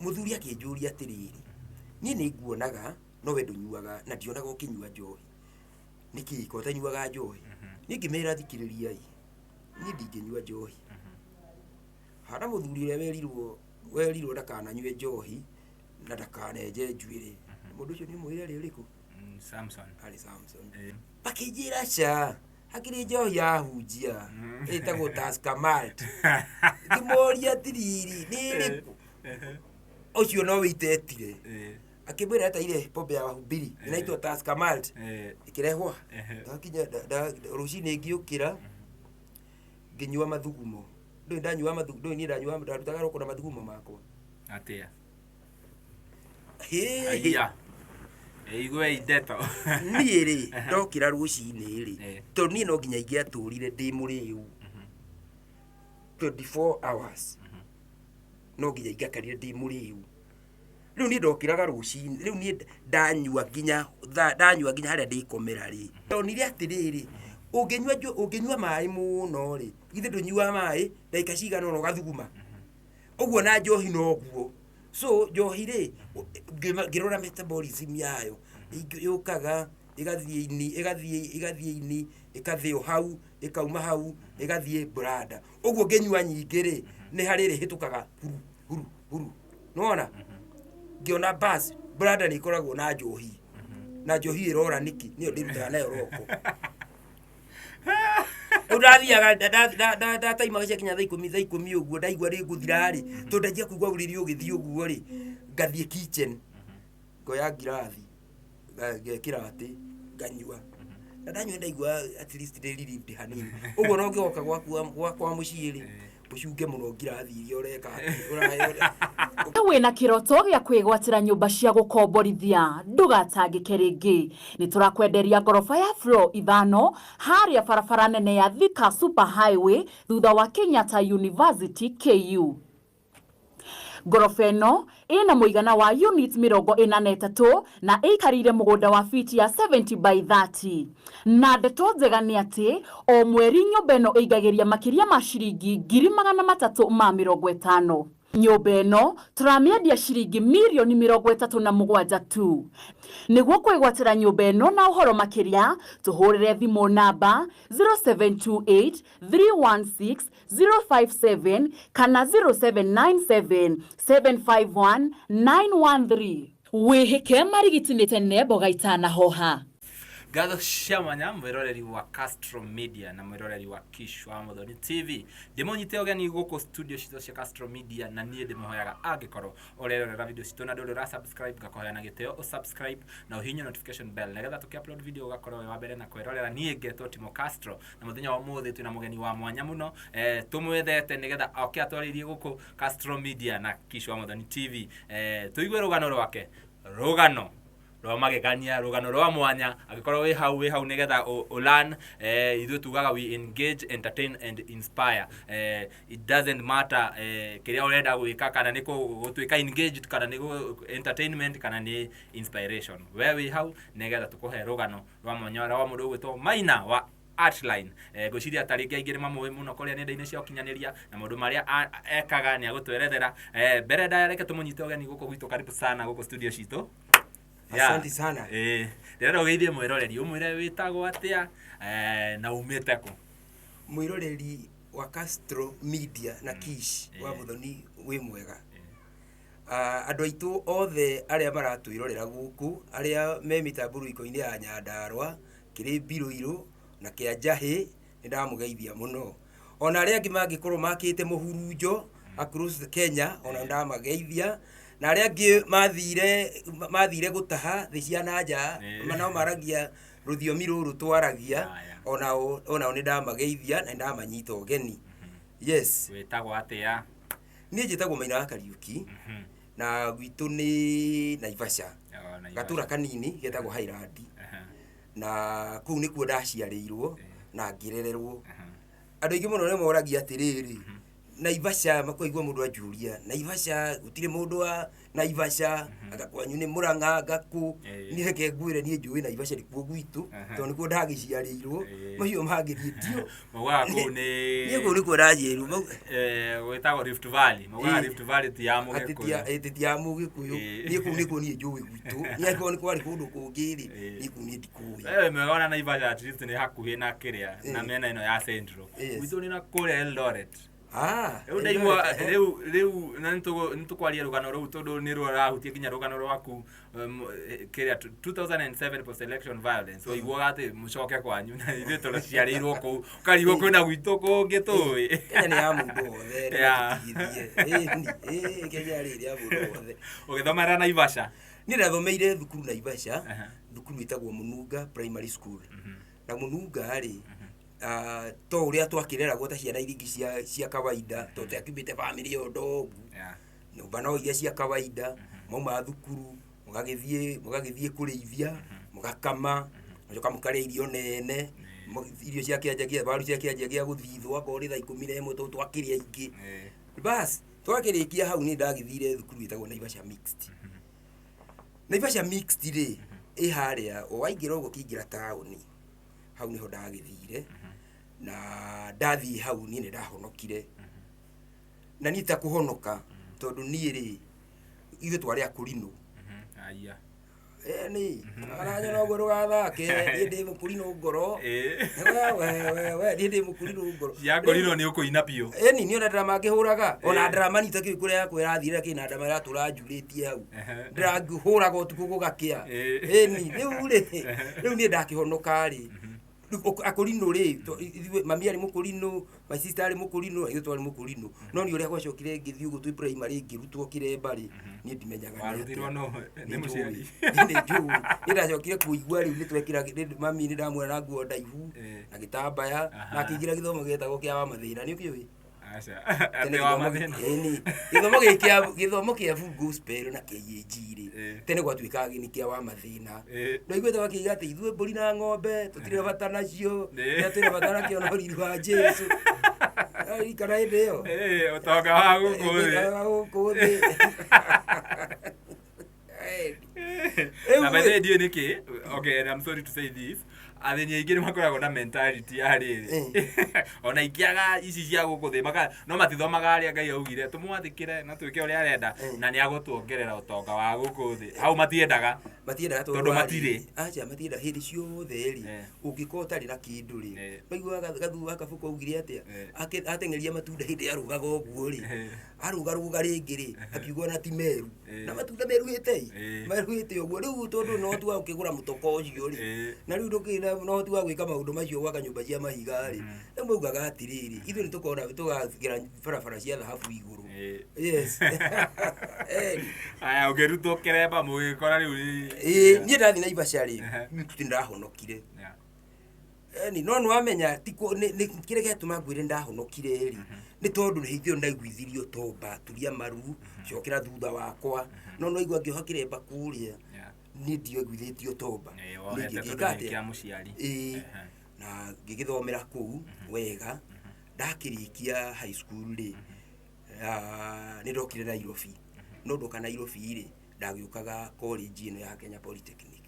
Mũthuri akĩnjũria atĩrĩrĩ, niĩ nĩ nguonaga no we ndũnyuaga na ndionaga ũkĩnyua njohi. Nĩkĩ ko ũtanyuaga njohi? Niĩ ngĩmera thikĩrĩriai, niĩ ndingĩnyua njohi. Hana mũthuri ũrĩa werirwo werirwo ndakananyue njohi na ndakanenje njuĩrĩ. Mũndũ ũcio nĩ ũmwĩre arĩ ũrĩkũ? Samson. Arĩ Samson. Akĩnjĩra ca, hakĩrĩ njohi ya hunjia ĩtagwo Tusker Malt. Ngĩmũria atiriri, nĩ ĩrĩkũ? Ũcio no wĩitetire. Akĩmwĩra etaire pombe ya wahubiri inaitwa Tusker Malt. Ĩkĩrehwo. Ndakinya rũcinĩ ngĩũkĩra ngĩnyua mathugumo. Ndũĩ ndanyua mathugumo, ndũĩ niĩ ndanyua ndarutaga roko na mathugumo makwa. Atĩa? Hĩ. Aiya. Iguei ndeto. Niĩ rĩ, ndokĩra rũcinĩ rĩ, tondũ niĩ no nginya ingĩatũrire ndĩ mũrĩu 24 hours, no nginya ingĩakarire ndĩ mũrĩu. Rĩu niĩ ndokĩraga rũcinĩ, rĩu niĩ ndanyua nginya thaa, ndanyua nginya harĩa ndĩkomera rĩ, ndonire atĩrĩrĩ, ũngĩnyua ũngĩnyua maĩ mũno rĩ, githĩ ndũnyuaga maĩ ndagĩka cigana ũna ũgathuguma? Ũguo na njohi noguo. So njohi rĩ, ngĩrora metabolism yayo, yũkaga ĩgathiĩ ini, ĩgathiĩ ĩgathiĩ ini, ĩkathĩo hau, ĩkauma hau, ĩgathiĩ bladder. Ũguo ngĩnyua nyingĩ rĩ, nĩ harĩ ĩrĩhĩtũkaga huru huru huru. Nĩwona? Ngĩona bas, bladder nĩ ĩkoragwo na njohi. Na njohi ĩrora nĩkĩ? Nĩyo ndĩrutaga nayo roko. Rĩu ndathiaga ndataimaga ciakinya thaa 10, thaa 10 ũguo ndaigua rĩ ngũthira rĩ, tondũ ndanjia kũigua ũrĩrĩ ũgĩthiĩ ũguo rĩ, ngathiĩ kitchen ngoya ngirathi ngekĩra atĩ nganyua, na ndanyua ndaigua at least ndĩ relieved hanini. Ũguo no ngĩgoka gwakwa mũciĩ rĩ, ũcunge mũno ngirathi iria ũreka atĩ ũrahe. Wĩna kĩroto gĩa kwĩgwatĩra nyũmba cia gũkomborithia, ndũgatangĩke rĩngĩ. Nĩ tũrakwenderia ngoroba ya floor 5 harĩa barabara nene ya Thika Super Highway thutha wa Kenyatta University KU. Ngoroba ĩno ĩna mũigana wa units 43 na ĩikarĩire mũgũnda wa fiti ya 70 by 30. Na ndeto njega nĩ atĩ o mweri nyũmba ĩno ĩingagĩria makĩria ma ciringi 350,000. Nyũmba ĩno tũramĩendia ciringi mirioni 37 tu. Nĩguo kwĩgwatĩra nyũmba ĩno na ũhoro makĩria, tũhũrĩre thimũ namba 0728 316 057 kana 0797 751 913. Wĩhĩke marigiti nĩ tene mboga itanahoha. Ngatho cia mwanya mwĩroreri wa Castro Media na mwĩroreri wa Kish wa Muthoni TV. Ndĩmũnyite ũgeni gũkũ studio citũ cia Castro Media, na niĩ ndĩmũhoyaga angĩkorwo ũrerorera video citũ na ndũrĩ ũra subscribe, ngakũhoya na gĩtĩo ũ subscribe na ũhihinye notification bell nĩgetha tũkĩ upload video ũgakorwo wĩ wa mbere na kwĩrorera. Niĩ ngetwo Timo Castro, na mũthenya wa ũmũthĩ twĩna mũgeni wa mwanya mũno, tũmwethete nĩgetha oke atwarĩrie gũkũ Castro Media na Kish wa Muthoni TV, tũigue rũgano rwake, rũgano rwa magegania, rũgano rwa mwanya. Angĩkorwo wĩ hau, wĩ hau nĩgetha ũ learn. Ithuĩ tugaga we engage, entertain and inspire. It doesn't matter kĩrĩa ũrenda gwĩka, kana nĩ gũtuĩka engaged, kana nĩ entertainment, kana nĩ inspiration, we wĩ hau nĩgetha tũkũhe rũgano rwa mwanya rwa mũndũ ũgwĩtwo Maina wa Artline. Ngwĩciria ta rĩngĩ aingĩ nĩ mamũĩ mũno kũrĩa nenda-inĩ cia ũkinyanĩria na maũndũ marĩa ekaga nĩ agũtwerethera. Mbere ndaya, reke tũmũnyite ũgeni gũkũ gwitũ. Karibu sana gũkũ studio citũ. Yeah. Asante sana. Ndĩrenda ũgeithie mwĩroreri, ũmwĩre wĩtagwo atĩa, na umĩte kũ. Mwĩroreri wa Castro Media na Kish wa Muthoni, wĩ mwega? Andũ aitũ othe arĩa maratwĩrorera gũkũ, arĩa me mĩtambũrũko-inĩ ya Nyandarũa, kĩrĩ Mbirũirũ na kĩa Njahĩ, nĩ ndamũgeithia mũno. Ona arĩa angĩ mangĩkorwo makĩte mũhurunjo across Kenya, ona ndamageithia. Na arĩa angĩ mathire gũtaha thĩ cia na nja, nao maragia rũthiomi rũrũ twaragia, onao nĩ ndamageithia na nĩ ndamanyita ũgeni. Yes. Wĩtagwo atĩa? Niĩ njĩtagwo Maina wa Kariuki, na gwitũ nĩ Naivasha. Oh, Naivasha. Gatũra kanini getagwo Highland. Na kũu nĩkuo ndaciarĩirwo na ngĩrererwo. Andũ aingĩ mũno nĩ moragia atĩrĩrĩ, Naivasha makwaigua mũndũ anjũria Naivasha gũtirĩ mũndũ wa Naivasha anga kwanyu nĩ Mũrang'a ngakũ. Niĩ reke ngwĩre niĩ njũĩ Naivasha nĩkuo gwitũ tondũ nĩkuo ndagĩciarĩirwo. Macio mangĩ niĩ ndiũ. Maugaga kũu nĩ Niĩ kũu nĩkuo ndaciarirwo. Gwĩtagwo Rift Valley. Maugaga Rift Valley ti ya Atĩ ti ya Mũgĩkũyũ. Ĩtĩ ti ya Mũgĩkũyũ. Niĩ kũu nĩkuo niĩ njũĩ gwitũ. Niĩ angĩkorwo nĩ kwarĩ kũndũ kũngĩ rĩ, niĩ kũu niĩ ndikũĩ. Wewe mwega ona Naivasha at least nĩ hakuhĩ na kĩrĩa na mĩena ĩno ya Central. Gwitũ nĩ na kũrĩa Eldoret. Ah, Rĩu ndaigua Eldoret, rĩu rĩu na nĩtũkwaria rũgano rũu tondũ nĩ rũrahutia nginya rũgano rwaku kĩrĩa 2007 post election violence waiguaga atĩ mũcoke kwanyu na ithuĩ tũciarĩirwo kũu ũkarigwo kwĩna gwitũ kũngĩ tũĩ. Kenya nĩ ya mũndũ wothe, Yeah. nĩmatũtigithie. Ĩni, ĩ, Kenya rĩ nĩ ya mũndũ wothe. Ũgĩthomera Naivasha? Niĩ ndathomeire thukuru Naivasha, thukuru ĩtagwo Mũnunga Primary School. Na Mũnunga rĩ, to ũrĩa twakĩreragwo ta ciana iria ingĩ cia kawaida, tondũ twakiumĩte bamĩrĩ ĩyo ndogu, nyũmba no iria cia kawaida, mwauma thukuru, mũgagĩthiĩ kũrĩithia, mũgakama, mũgacoka mũkarĩa irio nene, irio cia kĩanjagia, waru cia kĩanjagia gũthithwo akorwo nĩ thaa 11 tondũ twakĩrĩa aingĩ. Bas, twakĩrĩkia hau nĩ ndagĩthire thukuru ĩtagwo Naivasha Mixed. Naivasha Mixed rĩ, ĩ harĩa, o waingĩra ũguo ũkĩingĩra taũni, hau nĩho ndagĩthire, na ndathiĩ hau niĩ nĩ ndahonokire. Na niĩ ta kũhonoka, tondũ niĩ rĩ, ithuĩ twarĩ akũrinũ. Aya. Ĩni, aranyona ũguo ndũgathake, niĩ ndĩ mũkũrinũ ngoro. We, we, we, we, niĩ ndĩ mũkũrinũ ngoro. Cia ngũrinũ nĩ ũkũina biũ. Ĩni, niĩ ona ndarama ngĩhũraga, ona ndarama niĩ itakĩũĩ kũrĩa yakwa ĩrathiĩ, kĩna ndarama ĩratũra njurĩtie hau. Ndĩrahũraga ũtukũ gũgakĩa. Ĩni, rĩu rĩ, rĩu niĩ ndakĩhonoka rĩ, rĩu akũrinũ rĩ, ithuĩ, mami arĩ mũkũrinũ, my sister arĩ mũkũrinũ, ithuĩ twarĩ mũkũrinũ. No niĩ ũrĩa gwacokire ngĩthiĩ ũguo twĩ primary ngĩrutwo kĩremba rĩ, niĩ ndimenyaga nĩ Warutirwo atĩa. nũ? Nĩ mũciari. Nĩ njũĩ. Niĩ ndacokire kũigua rĩu nĩ twekĩra, mami nĩ ndamuona na nguo ndaihu, na gĩtambaya, na akĩingĩra gĩthomo gĩetagwo kĩa wa mathĩna, nĩ ũkĩũĩ? Aca. Tene Atĩ wa gĩthomo mathĩna. ĩni, gĩthomo gĩkĩ kĩa gĩthomo kĩa full gospel na KAG rĩ, tene gwatuĩkaga nĩ kĩa wa mathĩna. Ndaiguĩte makiuga atĩ ithuĩ mbũri na ng'ombe tũtirĩ bata nacio, kĩrĩa twĩna bata nakĩo no riri wa Jesũ. Kana hĩndĩ ĩyo? Ũtonga wa gũkũ thĩ. Ũtonga wa gũkũ thĩ. Na by the way ndiũĩ nĩkĩ, okay, and I'm sorry to say this, athĩni aingĩ nĩ makoragwo na mentality ya rĩrĩ ona ingĩaga ici cia gũkũ thĩ maka no matithomaga arĩa Ngai augire tũmwathĩkĩre na twĩke ũrĩa arenda na nĩ agũtuongerera ũtonga wa gũkũ thĩ hau matiendaga Matiendaga Tondũ wa matirĩ. rĩrĩ, aca matiendaga hĩndĩ ciothe rĩ, ũngĩkorwo ũtarĩ na kĩndũ rĩ, waiguaga gathu wa kabuku augire atĩa? Ateng'eria matunda hĩndĩ arũgaga ũguo rĩ, arũgarũga rĩngĩ rĩ, akiuga ona ti meru. Na matunda meruhĩte ĩ, meruhĩte ũguo. Rĩu tondũ na ũhoti wa gũkĩgũra mũtoko ũcio rĩ, na rĩu ndũkĩrĩ na ũhoti wa gwĩka maũndũ macio gwaka nyũmba cia mahiga rĩ, rĩu maugaga atĩrĩrĩ, ithuĩ nĩ tũkona tũgakĩra barabara cia thahabu igũrũ. Yes. Aya, ũngĩrutwo kĩremba mũgĩkora rĩu Ĩĩ, niĩ ndathiĩ Naivasha rĩ, niĩ ndahonokire. Ĩni, no nĩwamenya ti kĩrĩa gĩatũma ngwĩre ndahonokire rĩ, nĩ tondũ hĩndĩ ĩyo ndaiguithirio tomba, turia maru, cokera thutha wakwa. No nĩwaigua ngĩoha kĩremba kũrĩa, niĩ ndiaiguithĩtio tomba. Ĩĩ, Niĩ wohete ngĩgĩka tondũ nĩ atĩa? kĩa mũciari. Ĩĩ, na ngĩgĩthomera kũu wega, ndakĩrĩkia high school rĩ, nĩ ndokire Nairobi. No ndoka Nairobi rĩ, ndagĩũkaga college ĩno ya Kenya Polytechnic.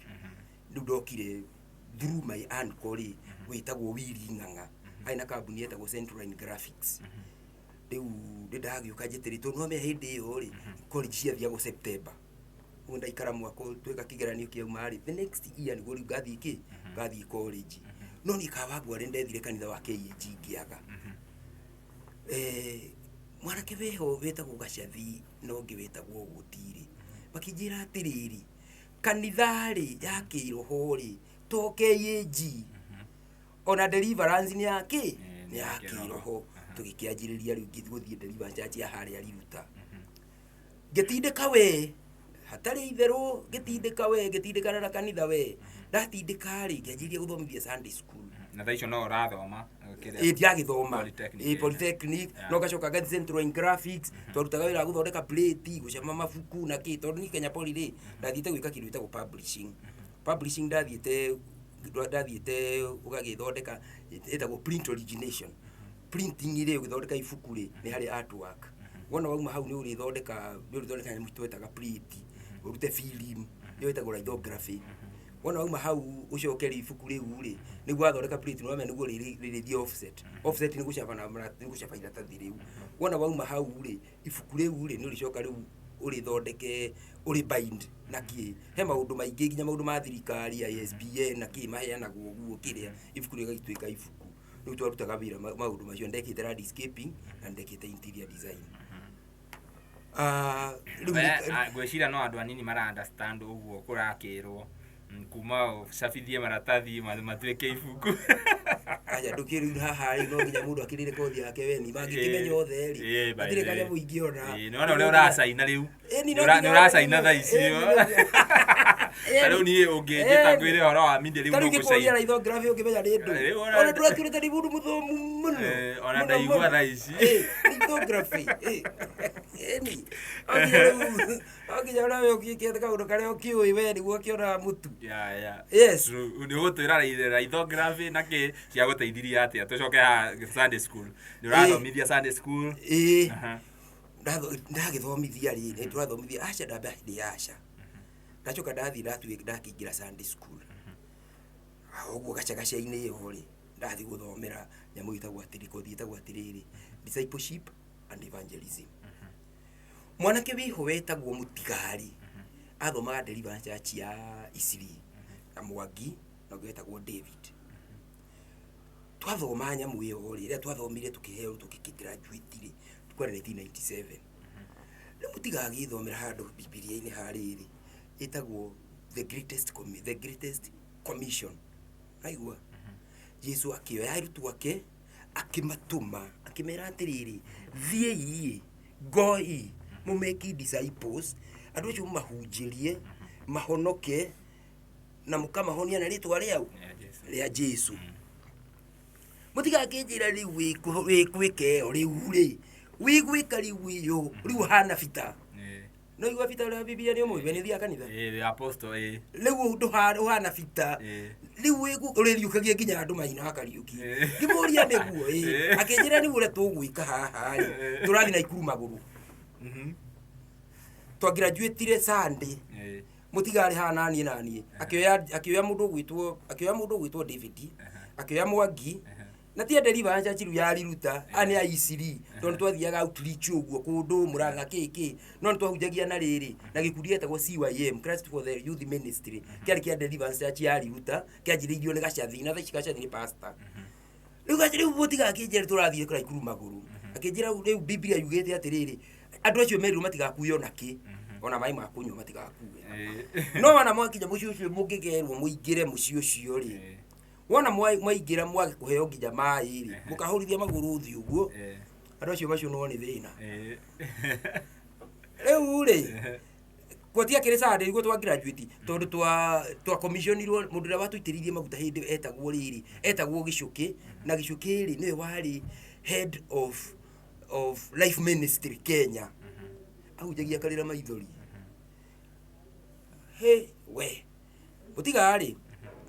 Rĩu ndokire through my uncle rĩ, wĩtagwo Willy Ng'ang'a, arĩ na kambuni yetagwo Central Line Graphics. Rĩu nĩ ndagĩũka njetereire tondũ nĩwamenya hĩndĩ ĩyo rĩ, college ciathiagwo September. Ũguo ndaikara mwaka ũyũ tweka kĩgeranio kĩauma rĩ, the next year nĩguo rĩu ngathiĩ kĩ? Ngathiĩ college. No niĩ Kawangware nĩndethire kanitha wa KAG ngĩaga. Mwanake wĩho wĩtagwo Gacathi na ũngĩ wĩtagwo Ũgũti rĩ, makĩnjĩra atĩrĩrĩ, kanitha rĩ ya kĩroho rĩ, to KAG, ona deliverance nĩ ya kĩ? Nĩ ya kĩroho. Tũgĩkĩanjĩrĩria rĩu gũthiĩ deliverance church ya harĩa Riruta. Ngĩtindĩka we, hatarĩ itherũ, ngĩtindĩka we, ngĩtindĩkana na kanitha we. Ndatindĩka rĩ, ngĩanjĩrĩria gũthomithia Sunday school. Na thaa icio no ũrathoma? Ĩĩ, ndiragĩthoma. Polytechnic, Ĩĩ, Polytechnic, no ngacoka ngathiĩ Central in Graphics, twarutaga wĩra wa gũthondeka plate, gũcama mabuku na kĩ, tondũ niĩ Kenya Poly rĩ, ndathiĩte gwĩka kĩndũ gĩtagwo publishing. Publishing ndathiĩte ũgagĩthondeka, ĩtagwo print origination. Printing rĩ, ũgĩthondeka ibuku rĩ, nĩ harĩ artwork. Wona wauma hau nĩ ũrĩthondeka, nĩ ũrĩthondeka nyamũ twetaga plate, ũrute film, ĩyo ĩtagwo lithography. Wona wauma hau ũcoke rĩ, ibuku rĩu rĩ, nĩguo wathondeka plate, nĩ wamenya nĩguo rĩrĩthiĩ offset. Offset nĩ gũcaba na nĩ gũcaba iratathi rĩu. Wona wauma hau rĩ, ibuku rĩu rĩ, nĩ ũrĩcoka rĩu ũrĩthondeke, ũrĩ bind na kĩ. He maũndũ maingĩ nginya maũndũ ma thirikari, ISBN na kĩ maheanagwo ũguo kĩrĩa, ibuku rĩgagĩtuĩka ibuku. Rĩu twarutaga wĩra maũndũ macio, ndekĩte landscaping na ndekĩte interior design. Ah, rĩu Ngwĩciria no andũ anini mara understand ũguo kũrakĩrwo kuma ũcabithie maratathi matuĩke ibuku. Aja ndũkĩrĩ haha rĩ, no nginya mũndũ akĩrĩre kothi yake weni mangĩkĩmenya othe rĩ, By hatirĩ the way. kanyamũ ingĩona. Nĩwona ũrĩa ũracaina rĩu? Ĩni, no Nĩ nginya ũracaina thaa ici. Ĩni. Ta rĩu niĩ ũngĩnjĩta ngwĩre ũhoro wa media rĩu Ta rĩu no ngĩkũria ngũcaina. lithography ũngĩmenya nĩ ndũ. Rĩu ona- Ona ndũrakĩũrĩte nĩ mũndũ mũthomu mũno. Ona Mũno, ndaigua mũno. thaa ici. Lithography. Ĩni. No nginya rĩu, no nginya ona we ũgĩkĩte kaũndũ karĩa ũkĩũĩ we nĩguo ũkĩonaga mũtu. Yeah. Yes. True. Nĩ ũgũtwĩra lithography na kĩ ciagũteithirie atĩa, tũcoke haha Sunday school, nĩ ũrathomithia Sunday school? Ĩĩ. Aha. Ndagĩthomithia rĩ, nĩ tũrathomithia aca, ndamba ndĩ aca, ndacoka ndathiĩ ndatuĩ ndakĩingĩra Sunday school. Ah, ũguo gacagaca-inĩ ĩyo rĩ, ndathiĩ gũthomera nyamũ ĩtagwo atĩrĩ, kothi ĩtagwo atĩrĩrĩ, discipleship and evangelism. Mwanake wĩho wetagwo Mũtigari, athomaga Deliverance Church ya Isiri na Mwangi, na ũngĩ wetagwo David. Twathoma nyamũ ĩyo rĩ, rĩrĩa twathomire tũkĩheo tũkĩgraduate rĩ, kwarĩ 1997. Rĩu mũtigagĩthomera handũ Bibilia-inĩ harĩrĩ ĩtagwo the greatest commission. Naigua Jesu akĩoya arutwo ake, akĩmatũma, akĩmera atĩrĩrĩ, thiĩi, ngoi mũmeki disciples, andũ acio mũmahunjĩrie mahonoke na mũkamahonia na rĩtwa rĩau Yeah, Jesu. rĩa Jesu. Mũtigakĩnjĩra rĩu wĩkwĩka ĩyo rĩu rĩ, wĩgwĩka rĩu ĩyo rĩu hana bita. No igua bita ũrĩa Bibilia nĩ ũmũĩ, we nĩ ũthiaga kanitha. The apostle, ĩĩ. Rĩu ũhana bita. Rĩu ũrĩriũkagia nginya andũ maina Kariũki. Ngĩmũria nĩguo ĩ, akĩnjĩra rĩu ũrĩa tũgwĩka haha rĩ, tũrathiĩ Naikuru magũrũ. Twagraduatire Sunday. Mũtigarĩ haha naniĩ naniĩ akĩoya mũndũ ũgwĩtwo David, akĩoya Mwangi, na ti Deliverance Church rĩu ya Riruta, aya nĩ a Isiri, tondũ twathiaga outreach ũguo kũndũ Mũrang'a kĩ, no nĩ twahunjagia na rĩrĩ na gĩkundi gĩetagwo CYM, Christ for the Youth Ministry, kĩarĩ kĩa Deliverance Church ya Riruta, kĩanjĩrĩirio nĩ Gacathi, na thaa ici Gacathi nĩ pastor. Rĩu rĩu mũtigakĩnjĩre tũrathiĩ Naikuru magũrũ. Akĩnjĩra rĩu Biblia yugĩte atĩrĩrĩ, andũ acio merirwo matigakue ona kĩ, ona maĩ ma kũnyua matigakue. No wona mwakinya mũciĩ ũcio, mũngĩkerwo mũingĩre mũciĩ ũcio rĩ, wona mwaingĩra mwage kũheo nginya maĩ rĩ, mũkahũrithia magũrũ ũthiũ ũguo, andũ acio macio nĩ thĩna. Rĩu rĩ, gũtiakĩrĩ Sunday nĩguo twa graduate, tondũ twa commissionirwo mũndũ ũrĩa watũitĩrĩirie maguta hĩndĩ ĩyo etagwo rĩrĩ, etagwo Gĩcũkĩ, na Gĩcũkĩ rĩ, nĩwe warĩ head of Life Ministry Kenya. Ahunjagia akarĩra maithori. He we mũtiga rĩ,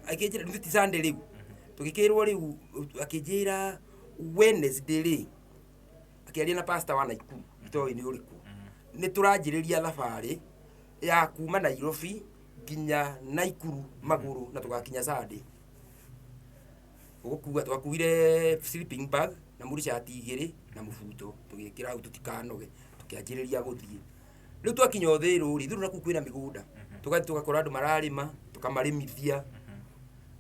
akĩnjĩra rĩu ti Sunday, rĩu tũgĩkĩrwo rĩu, akĩnjĩra Wednesday rĩ, akĩaria na pastor wa Naikuru itoĩ nĩ ũrĩkũ, nĩ tũranjĩrĩria thabarĩ ya kuma Nairobi nginya Naikuru magũrũ, na tũgakinya Sunday. Ũgũkua, twakuire sleeping bag na mũricati igĩrĩ na mũbuto, tũgĩkĩra hau tũtikanoge, tũkĩanjĩrĩria gũthiĩ. Rĩu twakinya Ũthĩrũ rĩ, ithuĩ nakũu kwĩna mĩgũnda, tũgathiĩ tũgakora andũ mararĩma, tũkamarĩmithia.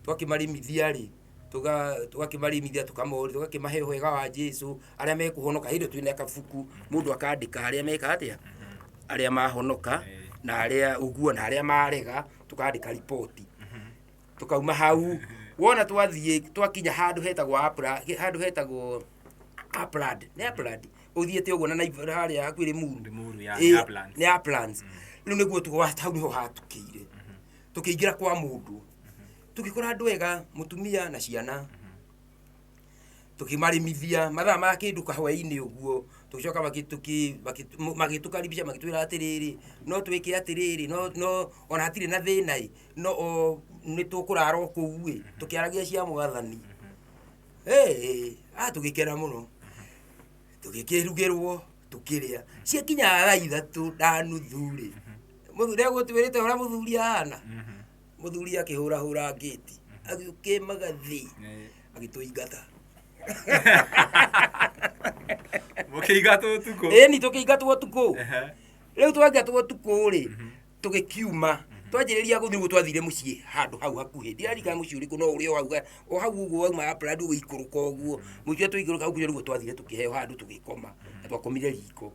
Twakĩmarĩmithia rĩ, tũgakĩmarĩmithia, tũkamoria, tũgakĩmahe wega wa Jesu, arĩa mekũhonoka. Hĩndĩ ĩyo twĩna kabuku, mũndũ akandĩka arĩa meka atĩa, arĩa mahonoka na arĩa ũguo na arĩa marega, tũkandĩka riboti. Tukauma hau, wona twathiĩ twakinya handũ hetagwo Upland, handũ hetagwo Upland, nĩ Upland ũthiĩte ũguo na harĩa hakuhĩ Limuru. Limuru, ya, Ĩ, nĩ Uplands. Nĩ Uplands. Rĩu nĩguo hau nĩho hatukĩire, tũkĩingĩra kwa mũndũ, tũgĩkora andũ ega, mũtumia na ciana, tũkĩmarĩmithia mathaa ma kĩndũ kahwainĩ ũguo. Tũgĩcoka magĩtũkaribisha, magĩtwĩra atĩrĩrĩ, no twĩke atĩrĩrĩ, no ona hatirĩ na thĩna ĩ, no o nĩ tũkũrara o kũu ĩ, tũkĩaragia cia Mwathani. Ĩ, tũgĩkena mũno. Tũgĩkĩrugĩrwo, tũkĩrĩa. Ciakinya thaa 3 na nuthu rĩ, mũthuri egũtwĩrĩte ũrĩa mũthuri ahana. Mũthuri akĩhũrahũra ngĩti, agĩũkĩ magathi, agĩtũingata. Mũkĩingatwo ũtukũ? Ĩni, tũkĩingatwo ũtukũ. Rĩu twaingatwo ũtukũ rĩ, tũgĩkiuma, twanjĩrĩria gũthiĩ nĩguo twathire mũciĩ handũ hau hakuhĩ. Ndirarikana mũciĩ ũrĩkũ, no ũrĩ o hau o hau ũguo wauma Upland ũgĩikũrũka ũguo. Mũciĩ ũrĩa tũikũrũka hau nĩguo twathire, tũkĩheo handũ tũgĩkoma, na twakomire riko.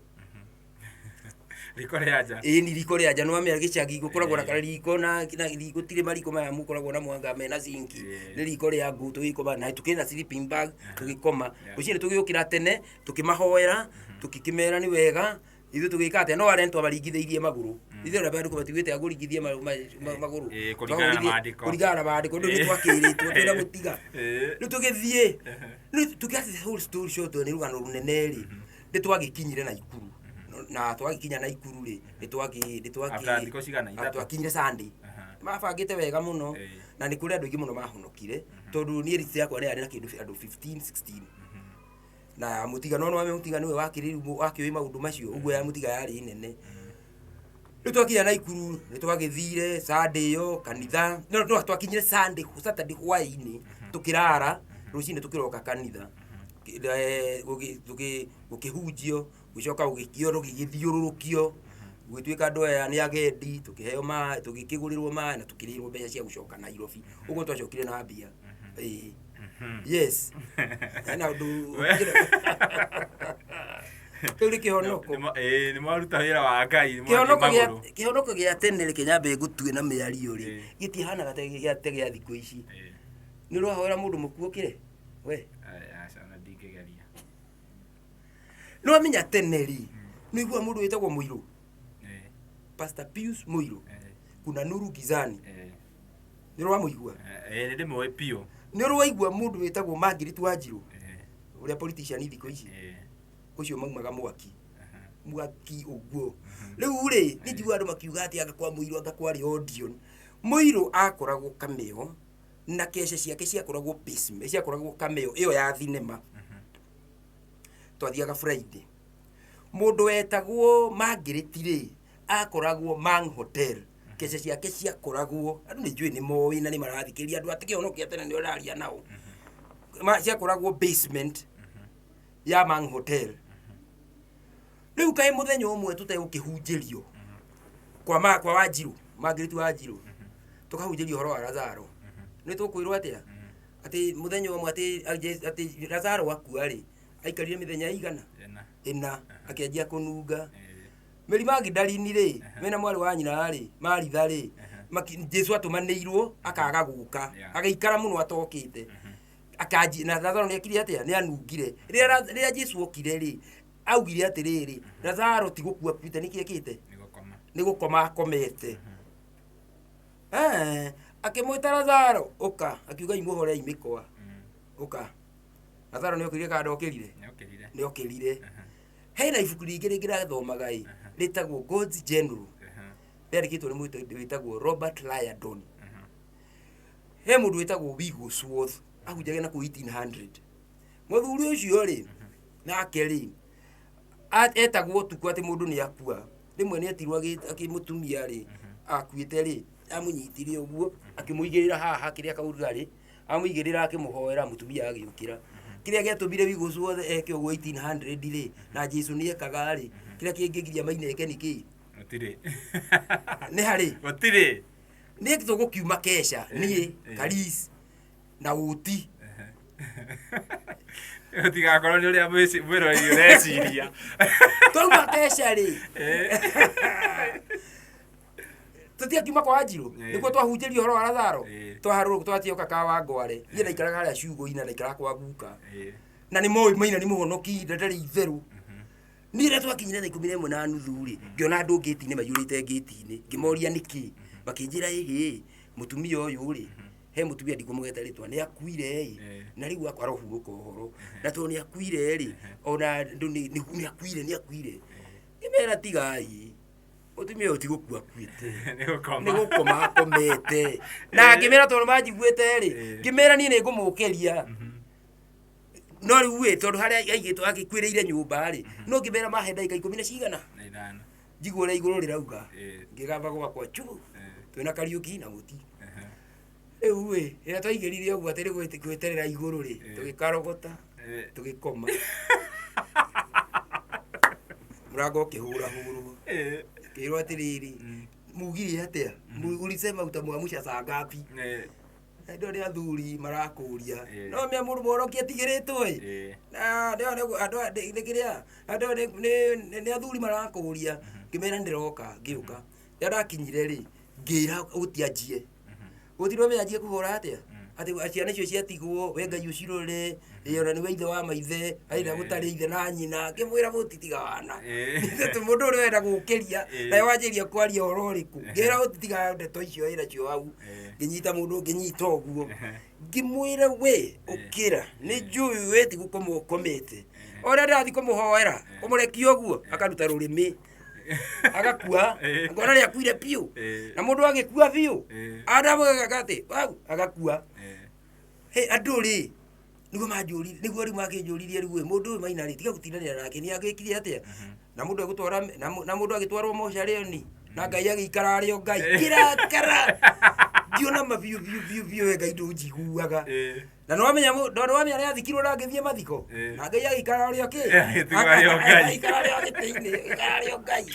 Riko rĩa nja? Ĩni, riko rĩa nja. Nĩwamenya gĩcagi gũkoragwo na kariko na gũtirĩ mariko maya mũkoragwo na mwanga mena zinki. Nĩ riko rĩa ngũ, tũgĩkoma na tũkĩrĩ na sleeping bag, tũgĩkoma. Rũcinĩ tũgĩũkĩra tene, tũkĩmahoera, tũkĩkĩmera nĩ wega ithuĩ tũgĩka atĩa, no arĩa nĩtwabaringithĩirie magũrũ ithuĩ arĩa andũ matuĩte agũringithie magũrũ. Kũringana na maandĩko. Kũringana na maandĩko, ndũ nĩtwakĩrĩtwo twĩna mũtiga. Rĩu tũgĩthiĩ, rĩu tũkĩ the whole story short, nĩ rũgano rũnene rĩ, nĩ twagĩkinyire Naikuru, na twagĩkinya Naikuru rĩ, nĩ twagĩ nĩ twagĩ After thikũ cigana? 3? Twakinyire Sunday. Mabangĩte wega mũno. Na nĩ kũrĩ andũ aingĩ mũno mahonokire, tondũ niĩ list yakwa nĩ yarĩ na kĩndũ andũ 15 16 na mũtiga, no nĩwamenya mũtiga nĩwe wakĩrĩ wakĩũĩ maũndũ macio ũguo, ya mũtiga yarĩ nene. Rĩu twakinya Naikuru nĩ twagĩthire Sunday ĩyo kanitha, no twakinyire Sunday, Saturday hwaĩ-inĩ, tũkĩrara, rũcinĩ tũkĩroka kanitha. Gũkĩhunjio, gũcoka gũgĩkio, rũgĩgĩthiũrũrũkio, gũgĩtuĩka andũ aya nĩ agendi, tũkĩheo maĩ, tũgĩkĩgũrĩrwo maĩ na tũkĩrĩhĩrwo mbeca cia gũcoka Nairobi. Ũguo twacokire na mbia. Ĩĩ, yes, hena ũndũ kĩu nĩ kĩhonoko. Nĩ mwaruta wĩra wa Ngai, nĩ mwathiĩ Kĩhonoko gĩa magũrũ. Kĩhonoko gĩa tene, reke nyambe ngũtue na mĩario rĩ, gĩtihanaga ta gĩa te gĩa thikũ ici. Nĩ ũrahoera mũndũ mũkuũ okĩre we? Aca, ona ndingĩgeria. Nĩ wamenya tene rĩ, nĩ ũiguaga mũndũ wĩtagwo Mũirũ, Pastor Pius Mũirũ, kuna Nuru Gizani, nĩ ũramũigua? Nĩ ndĩmũĩ biũ. Nĩ ũraigua mũndũ wĩtagwo Margaret Wanjiru, ũrĩa politician thikũ ici? Ũcio maumaga mwaki mwaki ũguo. Rĩu rĩ, nĩ njiguaga andũ makiuga atĩ anga kwa Mũirũ, anga kwarĩ Odeon. Mũirũ akoragwo Kameo, na keca ciake ciakoragwo basement, ciakoragwo Kameo ĩyo ya thinema. Twathiaga Friday. Mũndũ wetagwo Margaret rĩ, akoragwo Mang Hotel, keca ciake ciakoragwo, andũ nĩ njũĩ nĩ moĩ na nĩ marathikĩrĩria, andũ atĩ kĩhono kĩa tene nĩ ũraria nao. Ciakoragwo basement ya Mang Hotel. Rĩu kaĩ mũthenya ũmwe tũtegũkĩhunjĩrio kwa Wanjiru, Margaret Wanjiru, tũkahunjĩrio ũhoro wa Lazaro, nĩ tũkwĩrwo atĩa? Atĩ mũthenya ũmwe atĩ Lazaro akua rĩ, aikarire mĩthenya igana? 4. 4, akĩanjia kũnunga. Mary Magdalene rĩ, mena mwarĩ wa nyina rĩ, Maritha rĩ, Jesu atũmanĩirwo akaga gũka, agĩikara mũno atokĩte, akanji na Lazaro nĩ ekire atĩa? Nĩ anungire. Rĩrĩa Jesu okire rĩ, augire atĩrĩrĩ, Lazaro ti gũkua akuĩte, nĩkĩ ekĩte? Nĩ gũkoma. Nĩ gũkoma akomete. Akĩmwĩta, "Lazaro, ũka." Akiuga, "Imuhorei mĩkwa, ũka." Lazaro nĩ okĩrire kana ndokĩrire? Nĩ okĩrire. Nĩ okĩrire. Hena ibuku rĩngĩ rĩngĩ rathomaga ĩ, rĩtagwo God's General, rĩandĩkĩtwo nĩ mũndũ wĩtagwo Robert Liardon. He mũndũ wĩtagwo Wigglesworth, ahunjagia na kũu 1800. Mũthuri ũcio rĩ, nake rĩ, etagwo ũtukũ atĩ mũndũ nĩ akua. Rĩmwe nĩ etirwo akĩmũtumia rĩ akuĩte rĩ, amũnyitire ũguo, akĩmũigĩrĩra haha kĩrĩa kaũrugarĩ, amũigĩrĩra, akĩmũhoera, mũtumia agĩũkĩra. Kĩrĩa gĩatũmire Wigglesworth eke ũguo 1800 rĩ, na Jesu nĩ ekaga rĩ, kĩrĩa kĩngĩgiria Maina eke nĩ kĩĩ? Gũtirĩ. Nĩ harĩ? Gũtirĩ. Nĩ tũgũkiuma keca niĩ, Karis na ũti. Gũtigakorwo nĩ ũrĩa mwĩroreri ũreciria. Twauma keca rĩ, tũtiakiuma kwa Wanjiru, nĩkuo twahunjĩrio ũhoro wa Lazaro. Twaharũrũka, twatioka ka Wangware. Niĩ ndaikaraga harĩa ciugũ-inĩ, ndaikaraga kwa guka, na nĩ moĩ Maina nĩ mũhonoki na ndarĩ itherũ. Niĩ rĩrĩa twakinyire thaa 11:30 rĩ, ngĩona andũ ngĩti-inĩ maiyũrĩte ngĩti-inĩ. Ngĩmoria nĩkĩ, makĩnjĩra, "Ĩhĩ, mũtumia ũyũ rĩ, he mũtumia ndikũmũgeta rĩtwa, nĩ akuire ĩ, na rĩu arohurũka ũhoro, na tondũ nĩ akuire rĩ, ona andũ nĩ akuire, nĩ akuire." Ngĩmera, "Tigai, mũtumia ũyũ ti gũkua akuĩte." Nĩ gũkoma. Nĩ gũkoma akomete. Na ngĩmera, tondũ manjiguĩte rĩ, ngĩmera niĩ nĩ ngũmũkĩria. No rĩu ĩ, tondũ harĩa aigĩtwo agĩkuĩrĩire nyũmba rĩ, no ngĩmera mahe ndagĩka ikũmi na cigana Na ithano. Njigua ũrĩa igũrũ rĩrauga. Ngĩgamba gwakwa chu. Twĩna Kariũki na Mũti. Rĩu ĩ, rĩrĩa twaigĩrire ũguo atĩ nĩ gwĩterera igũrũ rĩ, tũgĩkarogota, tũgĩkoma, mũrango ũkĩhũrahũrwo. Ngĩrwo atĩrĩrĩ, mugire atĩa? Ulisema utamwamsha saa ngapi? Andũ nĩ athuri marakũria. No mĩa mũndũ mũhoroki atigĩrĩtwo ĩ. Na nĩ andũ nĩ kĩrĩa andũ nĩ athuri marakũria. Ngĩmera ndĩroka, ngĩũka. Rĩrĩa ndakinyire rĩ, ngĩra gũti anjie. Gũtirĩ ũmenya anjie kũhũra atĩa? Atĩ ciana icio ciatigwo, we Ngai ũcirore, ĩ ona nĩwe ithe wa maithe, arĩ gũtarĩ ithe na nyina. Ngĩmwĩra mũti tiga wana. Tondũ mũndũ ũrĩa ũrenda gũkĩria, nawe wanjĩrĩria kwaria ũhoro ũrĩkũ? Ngĩra mũti tiga ndeto icio wĩnacio hau. Ngĩnyita mũndũ, ngĩnyita ũguo. Ngĩmwĩra we, ũkĩra, nĩ njũĩ we ti gũkoma ũkomete. O ũrĩa ndĩrathiĩ kũmũhoera, kũmũrekia ũguo, akaruta rũrĩmĩ. Agakua. Ngona nĩ akuire biũ. Na mũndũ agĩkua biũ, andamũgega atĩ, wau, agakua. Hĩ, andũ rĩ, nĩguo manjũririe, nĩguo rĩu makĩnjũririe rĩu ĩ, mũndũ ũyũ Maina rĩ, tiga gũtindanĩra nake, nĩ agĩkire atĩa? Na mũndũ egũtwara, na mũndũ agĩtwarwo mocarĩ oni, na Ngai agĩikara arĩ o Ngai. Kĩrakara! Ngĩona ma biũ biũ biũ biũ we Ngai ndũnjiguaga. Na nĩwamenya nĩwamenya nĩathikirwo na ngĩthiĩ mathiko? Na Ngai agĩikara arĩ o kĩ? Agĩtigwo arĩ o Ngai. Agĩikara arĩ o gĩtĩ-inĩ, agĩikara arĩ o Ngai.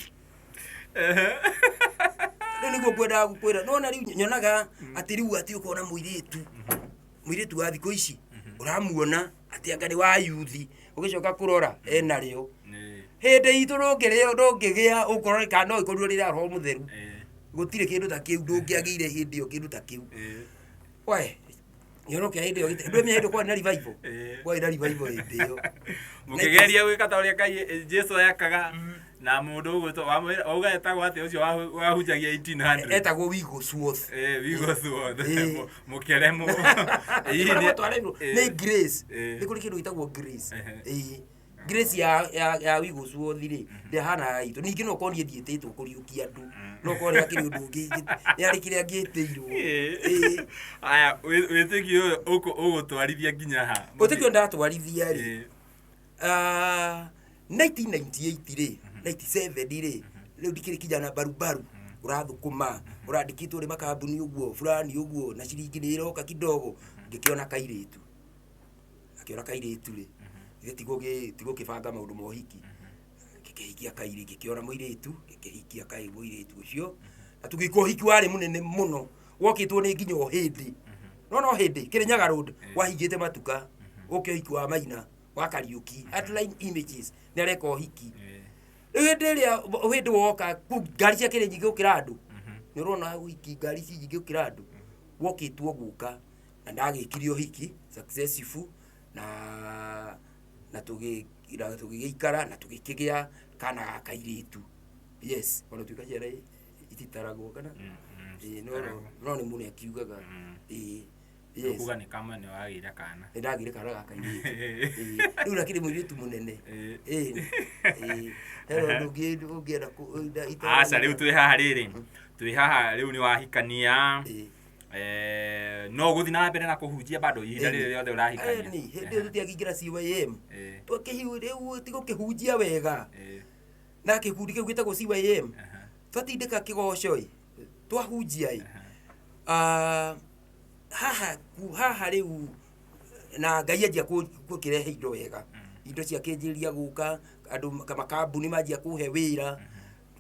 Rĩu nĩguo ngwendaga gũkwĩra, nĩwona rĩu nyonaga atĩ rĩu atĩ ũkona mũirĩtu, mũirĩtu wa thikũ ici, ũramuona atĩ anga nĩ wa yuthi, ũgĩcoka kũrora enarĩo. Hĩndĩ itũ ndũngĩrĩo, ndũngĩgĩa ũkorwo kana no ĩkorirwo rĩrĩa roho mũtheru. Gũtirĩ kĩndũ ta kĩu, ndũngĩagĩire hĩndĩ ĩyo kĩndũ ta kĩu. We, kĩoro kĩa hĩndĩ ĩyo ndũmenya hĩndĩ kwarĩ na revival. Kwarĩ na revival hĩndĩ ĩyo. Mũkĩgeria gwĩka ta ũrĩa Ngai Jesu ekaga na mũndũ ũgwĩtwo wauga etagwo atĩa ũcio wahunjagia 1800? Etagwo Wigglesworth. Wigglesworth. Mũkĩremwo. Hihi Twaremirwo nĩ grace. Nĩ kũrĩ kĩndũ gĩtagwo grace. Grace ya Wigglesworth rĩ, ndĩhana ya itũ. Ningĩ no ũkorwo niĩ ndiĩtĩtwo kũriũkia andũ, no ũkorwo nĩ hakĩrĩ ũndũ ũngĩ nĩ harĩ kĩrĩa ngĩtĩirwo. Aya, wĩtĩkio ũyũ ũgũtwarithia nginya ha? Wĩtĩkio ndatwarithia rĩ, 1998 rĩ, 97 rĩ, rĩu ndikĩrĩ kijana barubaru, ũrathũkũma, ũrandĩkĩtwo nĩ makambuni ũguo, fulani ũguo, na ciringi nĩ ĩroka kidogo, ngĩkĩona kairĩtu. Akĩona kairĩtu rĩ, ithe tigũkĩbanga maũndũ ma ũhiki. Ngĩkĩhikia kairĩ, ngĩkĩona mũirĩtu, ngĩkĩhikia kai mũirĩtu ũcio. Na tũgĩka ũhiki warĩ mũnene mũno, wokĩtwo nĩ nginya o hĩndĩ. No no hĩndĩ, Kĩrĩnyaga Road, wahingĩte matuka, ũke ũhiki wa Maina, wa Kariũki, Heartline Images, nĩ areka ũhiki. Rĩu hĩndĩ ĩrĩa hĩndĩ woka, ngari ciakĩrĩ nyingĩ gũkĩra andũ. Nĩ ũrona ũhiki ngari ci nyingĩ gũkĩra andũ. Wokĩtwo gũka, na ndagĩkire ũhiki successful na tũgĩgĩikara na tũgĩkĩgĩa kana ga kairĩtu. Yes, ona tuĩka ciana ititaragwo kana? Ĩĩ, no nĩ mũno akiugaga. Ĩĩ, yes. Kuga nĩ kama nĩ wagĩire kana. Nĩ ndagĩire kana ga kairĩtu. Ĩĩ, rĩu nakĩrĩ mũirĩtu mũnene. Ĩĩ, ĩĩ. He ũndũ ũngĩ ũngĩenda Aca, rĩu twĩ haha rĩrĩ. Twĩ haha rĩu nĩ wahikania. No ũgũthiĩ na mbere na kũhunjia bado ihinda rĩrĩ rĩothe ũrahikania? Ĩni, hĩndĩ ĩyo tũtiakĩingĩra CYM. Twakĩhiu rĩu tigũkĩhunjia wega. Na kĩkundi kĩu gĩtagwo CYM. Twatindĩka kĩgoco ĩ, twahunjia ĩ. Haha haha rĩu na Ngai anjia gũkĩrehe indo wega. Indo ciakĩnjĩrĩria gũka, andũ makambuni manjia kũhe wĩra,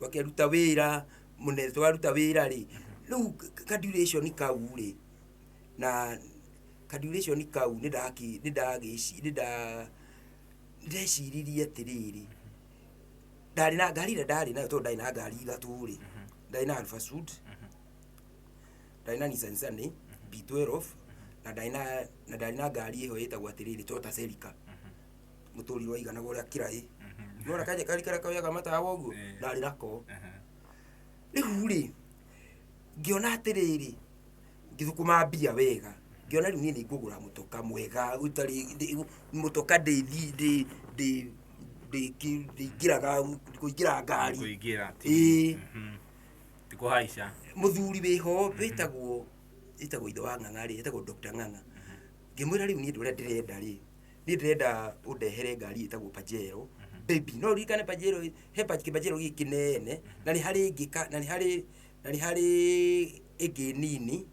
twakĩruta wĩra mũnene, twaruta wĩra rĩ, rĩu ka duration kau rĩ, na ka duration kau nĩ ndeciririe atĩrĩrĩ, ndarĩ na ngari ĩrĩa ndarĩ nayo tondũ ndarĩ na ngari ithatũ rĩ, ndarĩ na Alpha Sud, ndarĩ na Nissan Sunny B12, na ndarĩ na ngari ĩho ĩtagwo atĩrĩrĩ Toyota Celica, mũtũrĩre waiganaga ũrĩa kĩraĩ, nĩwona kari karĩa koyaga matawa ũguo, ndarĩ nako. Rĩu rĩ, ngĩona atĩrĩrĩ, ngĩthũkũma mbia wega, ngĩona rĩu niĩ nĩ ngũgũra mũtoka mwega, ũtarĩ mũtoka ndĩingĩraga kũingĩra ngari. Kũingĩra. Ĩĩ. Ti kũhaica. Mũthuri wĩho wĩtagwo ithe wa Ng'ang'a rĩ, etagwo Dr. Ng'ang'a. Ngĩmwĩra rĩu niĩ ũrĩa ndĩrenda rĩ, Niĩ ndĩrenda ũndehere ngari ĩtagwo Pajero baby. No ũririkane Pajero, he kĩpajero gĩkĩ kĩnene, na nĩ harĩ ĩngĩ na nĩ harĩ ĩngĩ nini,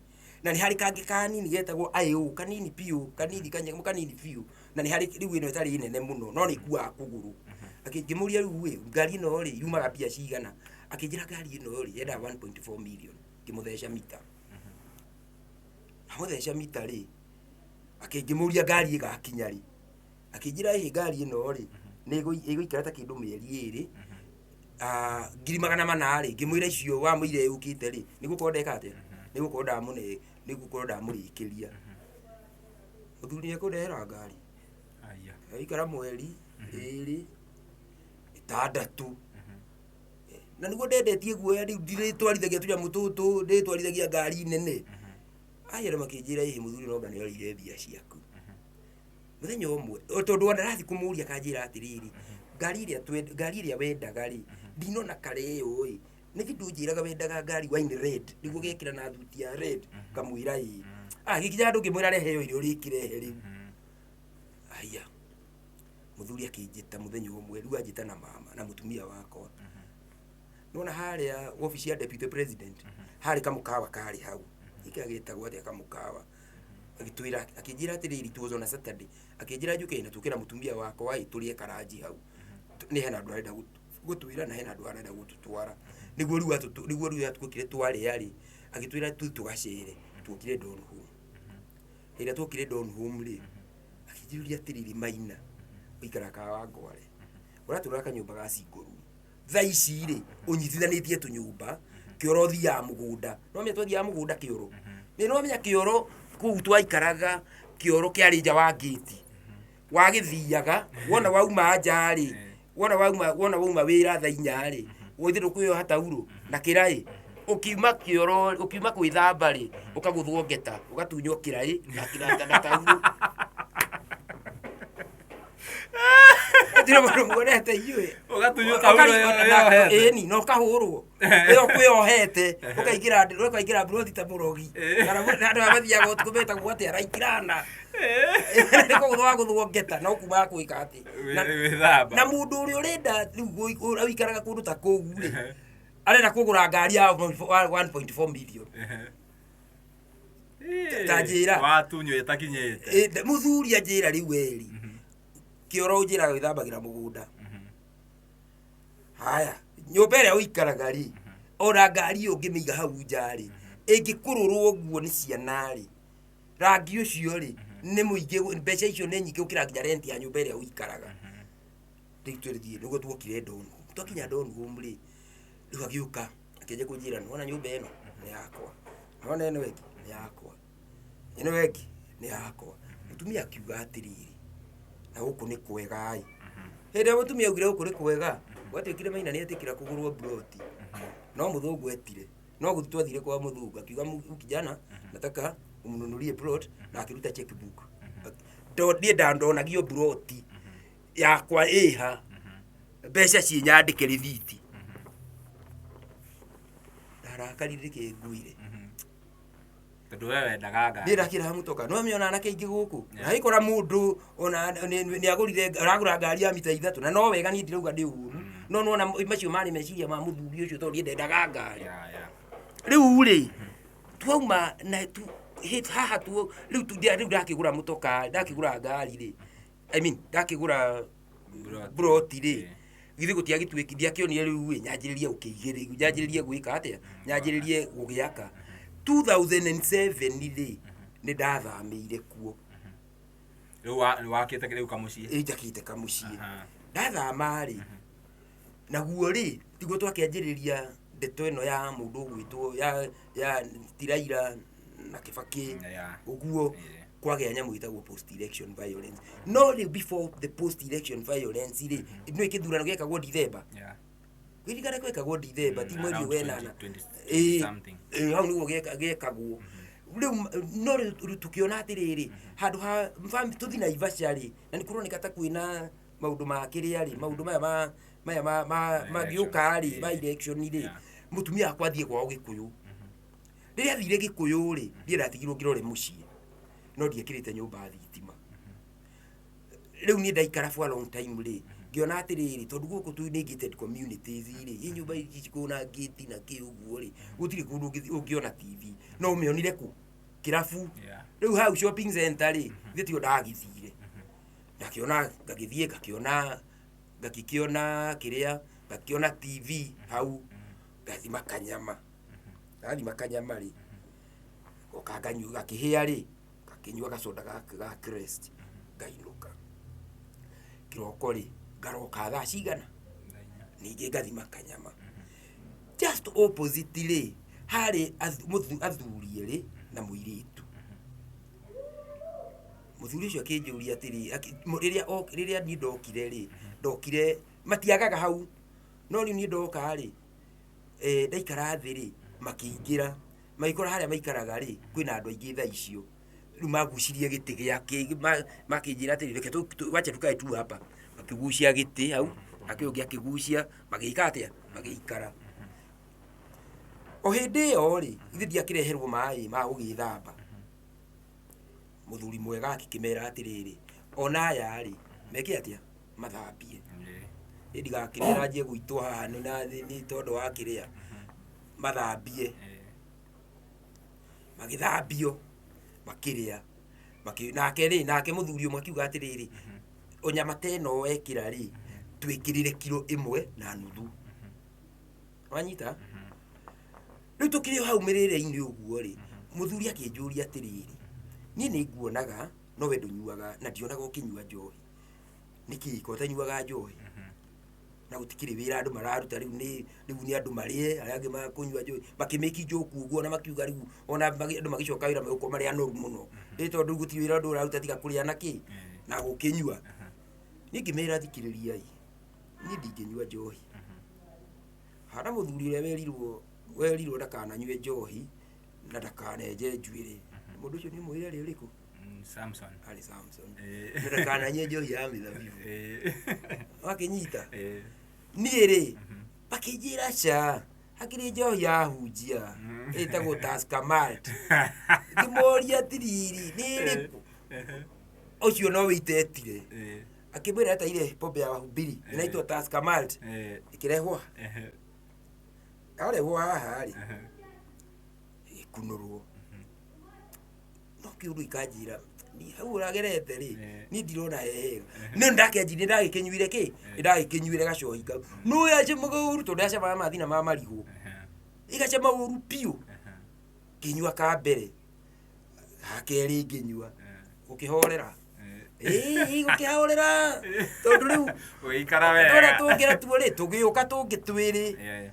na nĩ harĩ kangĩ kanini getagwo IO, kanini biũ, kanini kanyamũ kanini biũ, na nĩ harĩ rĩu ĩno ĩtarĩ nene mũno no nĩ ĩkuaga kũgũrũ. Ngĩmũria rĩu ĩ ngari ĩno rĩ yumaga mbia cigana? Akĩnjĩra ngari ĩno rĩ yendaga 1.4 million. Ngĩmũtheca mita. Amũtheca mita rĩ, akĩngĩmũria ngari ĩgakinya rĩ? Akĩnjĩra ĩ ngari ĩno rĩ nĩ ĩgũikara ta kĩndũ mĩeri 2. 400,000 rĩ, ngĩmwĩra icio wamũire yũkĩte rĩ, nĩ gũkorwo ndeka atĩa, nĩ gũkorwo ndamũne, nĩ gũkorwo ndamũrĩkĩria. Mũthuri nĩ ekũndehera ngari. Aya. Aikara mweri 2 6. Na nĩguo ndendetie guoya rĩu, ndirĩtwarithagia tũnyamũ tũtũ, ndĩtwarithagia ngari nene. Aya rĩ makĩnjĩra ĩhĩ mũthuri no anga nĩ orĩire mbia ciaku. Mũthenya ũmwe o tondũ ona ndarathiĩ kũmũria akanjĩra atĩrĩrĩ, ngari ĩrĩa ngari ĩrĩa wendaga rĩ, ndinona kare ĩyo ĩ, nĩkĩ ndũnjĩraga wendaga ngari wine red nĩguo gekĩra na thuti ya red? Kamwĩra ĩ. Gĩkinya handũ ngĩmwĩra rehe ĩyo ĩrĩa ũrĩkĩrehe rĩu. Aya, mũthuri akĩnjĩta mũthenya ũmwe, rĩu anjĩta na mama na mũtumia wakwa. Nona harĩa wabici ya deputy president harĩ kamũkawa karĩ hau, gĩkĩ getagwo atĩa kamũkawa? Agĩtwĩra, akĩnjĩra atĩrĩrĩ, it was on a Saturday, akĩnjĩra njũke na tũke na mũtumia wakwa ĩ tũrĩe karanji hau. Nĩ hena andũ arenda gũtwĩra na hena andũ arenda gũtũtwara. Nĩguo rĩu atuĩkire twarĩa rĩ, agĩtwĩra tũthiĩ tũgacere. Tuokire Donholm. Hĩndĩ ĩrĩa tuokire Donholm rĩ, akĩnjũria atĩrĩrĩ, Maina, ũikaraga Kawangware, ũratũraga kanyũmba ga single room, thaa ici rĩ ũnyitithanĩtie tũnyũmba, kĩoro ũthiaga mũgũnda. Nĩwamenya twathiaga mũgũnda kĩoro, nĩ nĩwamenya kĩoro kũu twaikaraga, kĩoro kĩarĩ nja wa ngĩti, wagĩthiaga wona wauma nja rĩ, wona wauma wĩra thaa 4 rĩ, ũgĩthiĩ ndũkwĩyoha taurũ na kĩraĩ, ũkiuma kĩoro, ũkiuma gwĩthamba rĩ, ũkagũthwo ngeta, ũgatunywo kĩraĩ na taurũ. Gũtirĩ mũndũ muonete inyuĩ. Ũgatunywo taurũ ĩyo ĩyohete. Ĩni, na ũkahũrwo ĩyo kwĩyohete, ũkaingĩra mburoti ta mũrogi. Kana andũ aya mathiaga ũtukũ metagwo atĩa, raikirana. Nĩ kũgũthwo wagũthwo ngeta no kuma gwĩka atĩ Gwĩthamba. Na mũndũ ũrĩa ũrenda rĩu ũikaraga kũndũ ta kũu rĩ, arenda kũgũra ngari ya 1.4 million. Ta njĩra. Watunywo ĩtakinyĩte. Mũthuri anjĩra rĩu weri kĩoro ũnjĩraga wĩthambagĩra mũgũnda. Haya, nyũmba ĩrĩa ũikaraga rĩ, ona ngari ĩyo ũngĩmĩiga hau nja rĩ, ĩngĩkũrũrwo ũguo nĩ ciana rĩ, rangi ũcio rĩ nĩ mũingĩ, mbeca icio nĩ nyingĩ gũkĩra nginya rent ya nyũmba ĩrĩa ũikaraga. Rĩu tũthiĩ nĩguo tuokire Donholm. Twakinya Donholm rĩ, rĩu agĩũka akĩanjia kũnjĩra, nĩwona nyũmba ĩno nĩ yakwa, nĩwona ĩno ĩngĩ nĩ yakwa, ĩno ĩngĩ nĩ yakwa. Mũtumia akiuga atĩrĩrĩ, na gũkũ nĩ kwega ĩ. Hĩndĩ ĩrĩa mũtumia augire gũkũ nĩ kwega, gwatuĩkire Maina nĩ etĩkĩra kũgũrwo mburoti, no mũthũngũ etire. No gũthiĩ twathire kwa mũthũngũ, akiuga huyu kijana nataka umnunulie plot, na akĩruta checkbook. Niĩ ndonagio mburoti yakwa ĩha, mbeca ciĩ nyandĩke rĩthiti. Ndarakarire nĩkĩ nguire. Tondũ we wendaga ngari. Niĩ ndakĩraga mũtoka, no amĩona anake aingĩ gũkũ na ĩkora mũndũ ona nĩ agũrire, aragũra ngari ya mita 3, na no wega, niĩ ndirauga ndĩ ũru, no nĩwona macio marĩ meciria ma mũthuri ũcio, tondũ niĩ ndendaga ngari. Rĩu rĩ twauma na tu haha tu rĩu rĩu ndakĩgũra mũtoka, ndakĩgũra ngari rĩ, I mean ndakĩgũra mburoti rĩ, githĩ gũtiagĩtuĩki ndiakĩonire rĩu ĩ nyanjĩrĩrie gũkĩigĩrĩria, nyanjĩrĩrie gwĩka atĩa, nyanjĩrĩrie gũgĩaka. 2007 rĩ, nĩ ndathamĩire kuo. Rĩu wakĩte rĩu kamũciĩ. Ĩ, njakĩte kamũciĩ. Ndathama rĩ, naguo rĩ tiguo twakĩanjĩrĩria ndeto ĩno ya mũndũ ũgwĩtwo ya ti Raila na Kibaki. Ũguo kwagĩa nyamũ ĩtagwo post election violence. No rĩu before the post election violence rĩ, nĩ kĩthurano gĩekagwo December. Ririkana gwekagwo December, ti mweri Around wenana. 20 Ĩĩ, something. Ĩĩ, hau nĩguo gĩekagwo rĩu. No rĩu tũkĩona atĩrĩrĩ, handũ ha tũthi Naivasha rĩ, na nĩ kũroneka ta kwĩna maũndũ ma kĩrĩa rĩ, maũndũ maya ma maya ma ma mangĩũka rĩ, ma election rĩ, mũtumia wakwa athiĩ kwao Gĩkũyũ. Rĩrĩa athire Gĩkũyũ rĩ, niĩ ndatigirwo ngĩrore mũciĩ, no ndiekĩrĩte nyũmba thitima. Rĩu niĩ ndaikara for a long time rĩ, ngĩona atĩrĩrĩ, tondũ gũkũ twĩ nĩ gated communities rĩ, ĩ nyũmba ici cikoragwo na gate na kĩ ũguo rĩ, gũtirĩ kũndũ ũngĩona TV. No ũmĩonire kũ? Kĩrabu. Rĩu hau shopping center rĩ, githĩ tio ndagĩthire. Ndakĩona, ngagĩthiĩ ngakĩona, ngagĩkĩona kĩrĩa, ngakĩona TV hau, ngathima kanyama. Ndathima kanyama rĩ, ngoka nganyua, gakĩhĩa rĩ, ngakĩnyua gacoda ga Crest, ngainũka. Kĩroko rĩ, ngaroka thaa cigana? Ningĩ ngathima kanyama. Just opposite rĩ, harĩ athuri erĩ na mũirĩtu. Mũthuri ũcio akĩnjũria atĩrĩ, rĩrĩa niĩ ndokire rĩ, ndokire, matiagaga hau, no rĩu niĩ ndoka rĩ, ndaikara thĩ rĩ, makĩingĩra, magĩkora harĩa maikaraga rĩ, kwĩna andũ aingĩ thaa icio. Rĩu magucirie gĩtĩ gĩake, makĩnjĩra atĩrĩ, reke wacha tukae tu hapa. Makĩgucia gĩtĩ hau, nake ũyũ ũngĩ akĩgucia, magĩka atĩa? Magĩikara. O hĩndĩ ĩyo rĩ, ithe ndiakĩreherwo maĩ ma gũgĩthamba. Mũthuri mwega akĩmera atĩrĩrĩ, ona aya rĩ, meke atĩa? Mathambie. Ĩ ndigakĩrĩra njie gũitwo haha nĩ na nĩ tondũ wa kĩrĩa. Mathambie. Magĩthambio, makĩrĩa. Nake rĩ, nake mũthuri ũmwe akiuga atĩrĩrĩ, o nyama ta ĩno wekĩra rĩ, twĩkĩrĩre kiro ĩmwe na nuthu. Wanyita? Rĩu tũkĩrĩ o hau mĩrĩre-inĩ ũguo rĩ, mũthuri akĩnjũria atĩrĩrĩ, niĩ nĩ nguonaga no we ndũnyuaga na ndionaga ũkĩnyua njohi. Nĩkĩ ko ũtanyuaga njohi? Na gũtikĩrĩ wĩra andũ mararuta rĩu nĩ rĩu nĩ andũ marĩe arĩa angĩ makũnyua njohi. Makĩmĩki njoku ũguo na makiuga rĩu ona andũ magĩcoka wĩra megũkorwo marĩ anoru mũno. Ĩ tondũ rĩu gũtirĩ wĩra andũ ũraruta tiga kũrĩa na kĩ? Na gũkĩnyua. Niĩ ngĩmera thikĩrĩriai, niĩ ndingĩnyua njohi. Hana mũthuri ũrĩa werirwo ndakananyue njohi na ndakanenje njuĩrĩ. Mũndũ ũcio nĩ ũmwĩre arĩ ũrĩkũ? Samson. Arĩ Samson. Na ndakananyue njohi ya mĩthabibũ. Wakĩnyita? Niĩ rĩ, makĩnjĩra ca, hakĩrĩ njohi ya hunjia ĩtagwo Tusker Malt. Ngĩmoria atiriri, nĩ ĩrĩkũ? Ũcio no wĩitetire. Akĩmwĩra eta ile pombe ya wahubiri inaitwa Tusker Malt. Ĩkĩrehwo. Yarehwo haha rĩ, ĩgĩkunũrwo. No kĩũndũ ikanjĩra, niĩ hau ũragerete rĩ, niĩ ndirona he hega. No nĩndakĩanjirie nĩndagĩkĩnyuire kĩ? Nĩndagĩkĩnyuire gacohi kau. No yacamaga ũru tondũ yacamaga mathina ma marigũ. Ĩgacama ũru biũ. Ngĩnyua ka mbere, ga kerĩ ngĩnyua, gũkĩhorera. Ĩĩ gũkĩhorera tondũ rĩu Ũgĩikara tũrĩa wega. tũngĩ natuo rĩ, tũgĩũka tũngĩ twĩrĩ.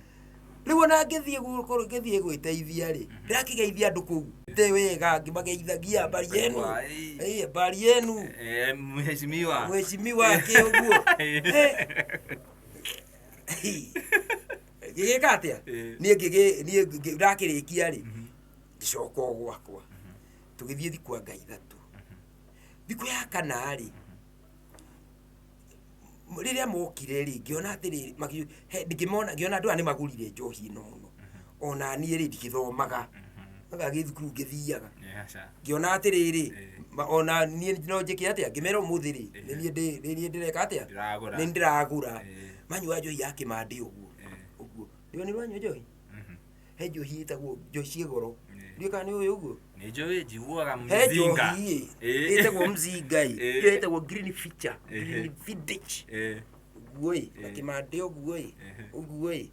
Rĩu ona ngĩthiĩ ngĩthiĩ gwĩteithia rĩ, ndĩrakĩgeithia andũ kũu te wega ngĩmageithagia habari yenu. Ĩĩ habari yenu. Mheshimiwa. Mheshimiwa kĩ ũguo. Ngĩgĩka atĩa? Niĩ niĩ ndakĩrĩkia rĩ, ngĩcoka o gwakwa. Tũgĩthiĩ thikũ anga ithatũ. Thikũ ya kana rĩ, rĩrĩa mokire rĩ, ngĩona atĩrĩrĩ, ngĩmona ngĩona andũ aya nĩ magũrire njohi ĩno mũno. Ona niĩ rĩ, ndigĩthomaga. Anga gĩ thukuru ngĩthiaga. Ngĩona atĩrĩrĩ, ona niĩ no njĩke atĩa, ngĩmera ũmũthĩ rĩ, nĩ niĩ ndĩreka atĩa? Nĩ niĩ ndĩragũra. Manyua njohi ya kĩmandĩ ũguo, ũguo. Nĩ wanyua njohi? He njohi ĩtagwo njohi ciĩ goro. Ndiũĩ kana nĩ ũĩ ũguo. Nĩ njũĩ njiguaga He mzinga. njohi ĩ ĩtagwo mzinga ĩ. Ĩyo ĩtagwo green feature, green vintage. Ũguo ĩ, na kĩmandĩ ũguo ĩ, ũguo ĩ.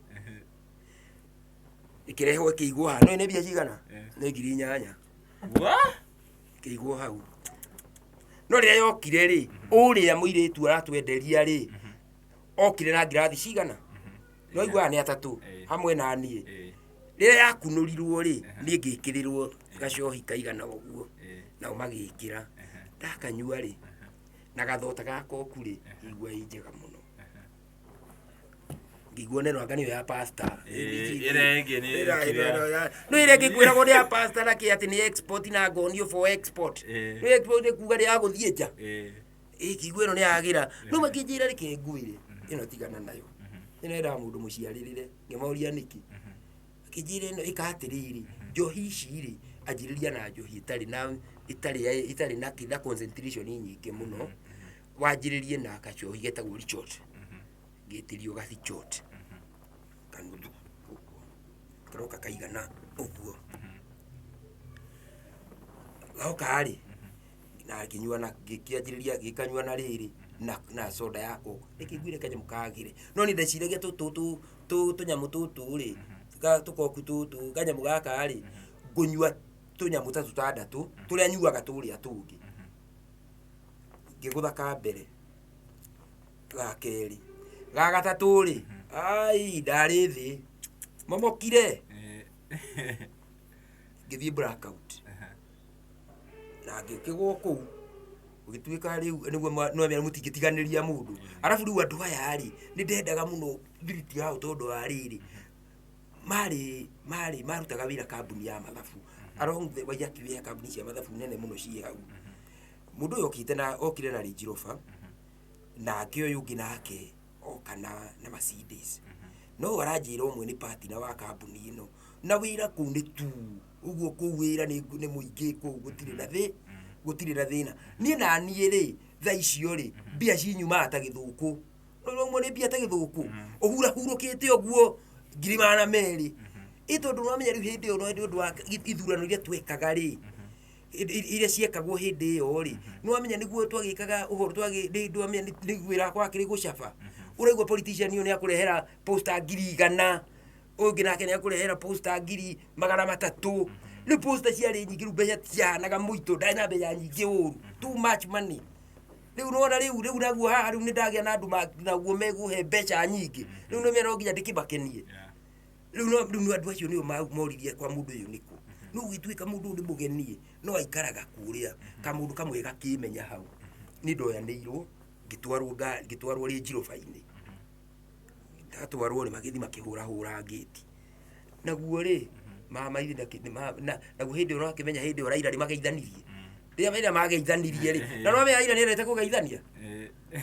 Ĩkĩrehwo ĩkĩigwo haha. Nĩũĩ nĩ mbia cigana? Nĩ 8,000. What? Ĩkĩigwo hau. No rĩrĩa yokire rĩ, ũrĩa mũirĩtu aratwenderia rĩ, okire na ngirathi cigana? No iguaga nĩ atatũ hamwe na niĩ. Rĩrĩa yakunũrirwo rĩ, niĩ ngĩkĩrĩrwo gacohi kaigana ũguo, nao magĩkĩra. Ndakanyua rĩ, na gathota ga koku rĩ, ngĩigua ĩ njega mũno. Ngĩigua neno anga nĩyo ya pastor. Ĩrĩa ĩngĩ nĩ kĩrĩa. No ĩrĩa ĩngĩ kwĩragwo nĩ ya pastor na kĩ atĩ nĩ export na ngonio for export. Nĩ export nĩ kuga nĩ ya gũthiĩ nja. Ĩ ngĩigua ĩno nĩ yagĩra. No makĩnjĩra reke ngwĩre, ĩno tigana nayo. Ĩno yendaga mũndũ mũciarĩrĩre. Ngĩmoria nĩkĩ. Akĩnjĩra ĩno ĩka atĩrĩrĩ, njohi ici rĩ, anjĩrĩria na njohi ĩtarĩ na ĩtarĩ ĩtarĩ na na concentration nyingĩ mũno. Wanjĩrĩrie na gacohi getagwo Richot. Ngĩtĩrio gacichot kanuthu ũguo, karoka kaigana ũguo. Goka rĩ, na ngĩnyua na ngĩkĩanjĩrĩria ngĩkanyua na rĩrĩ na soda ya Coke. Reke ngwĩre kanyamũ kagĩre. No niĩ ndeciragia tũtũ tũnyamũ tũtũ rĩ, tũkoku tũtũ, kanyamũ gaka rĩ, ngũnyua tũnyamũ ta tũtandatũ tũrĩa nyuaga tũrĩa tũngĩ. Ngĩgũtha ka mbere, ga kerĩ, ga gatatũ rĩ, ai ndarĩ thĩ, momokire, ngĩthiĩ blackout. Na ngĩkĩgwo kũu, gũgĩtuĩka rĩu nĩguo nĩwamenya mũtingĩtiganĩria mũndũ. Arabu rĩu andũ aya rĩ, nĩ ndendaga mũno thiriti yao tondũ wa rĩrĩ, marĩ marĩ marutaga wĩra kambuni ya mathabu. Along the Waiyaki Way kambuni cia mathabu nene mũno ciĩ hau. Mũndũ ũyũ okĩte na okire na Range Rover, nake ũyũ ũngĩ nake oka na Mercedes. No ũyũ aranjĩra ũmwe nĩ partner wa kambuni ĩno, na wĩra kũu nĩ tu, ũguo kũu wĩra nĩ mũingĩ kũu gũtirĩ na gũtirĩ na thĩna. Niĩ naniĩ rĩ, thaa icio rĩ, mbia cinyumaga ta gĩthũkũ. Ũraumwo nĩ mbia ta gĩthũkũ, ũhurahurũkĩte ũguo 200,000. Ĩ tondũ nĩwamenya rĩu hĩndĩ ĩyo nĩ ũndũ wa ithurano iria twekaga rĩ, iria ciekagwo hĩndĩ ĩyo rĩ, nĩwamenya nĩguo twagĩkaga ũhoro nĩwamenya nĩ wĩra wakwa wakĩrĩ gũcaba. Ũraigua politician ũyũ nĩakũrehera poster 100,000, ũyũ ũngĩ nake nĩakũrehera poster 300,000. Rĩu poster ciarĩ nyingĩ rĩu mbeca ciahanaga mũito, ndarĩ na mbeca nyingĩ ũru, too much money. Rĩu nĩwona rĩu rĩu naguo haha rĩu nĩndagĩa na andũ naguo megũhe mbeca nyingĩ. Rĩu nĩũmenya no nginya ndĩkĩmakenie. Rĩu no rĩu andũ acio nĩo moririe kwa mũndũ ũyũ nĩkũ. No gũgĩtuĩka mũndũ ũyũ nĩ mũgeni no aikaraga kũrĩa, kamũndũ kamwe gakĩmenya hau. Niĩ ndoyanĩirwo ngĩtwarwo ngĩtwarwo Range Rover-inĩ. Ndatwarwo rĩ, magĩthiĩ makĩhũrahũra ngĩti. Naguo rĩ, mama ithe naguo hĩndĩ ĩyo nĩwakĩmenya hĩndĩ ĩyo Raila nĩmageithanirie. Rĩrĩa Raila mageithanirie rĩ, na nĩwamenya Raila nĩendete kũgeithania.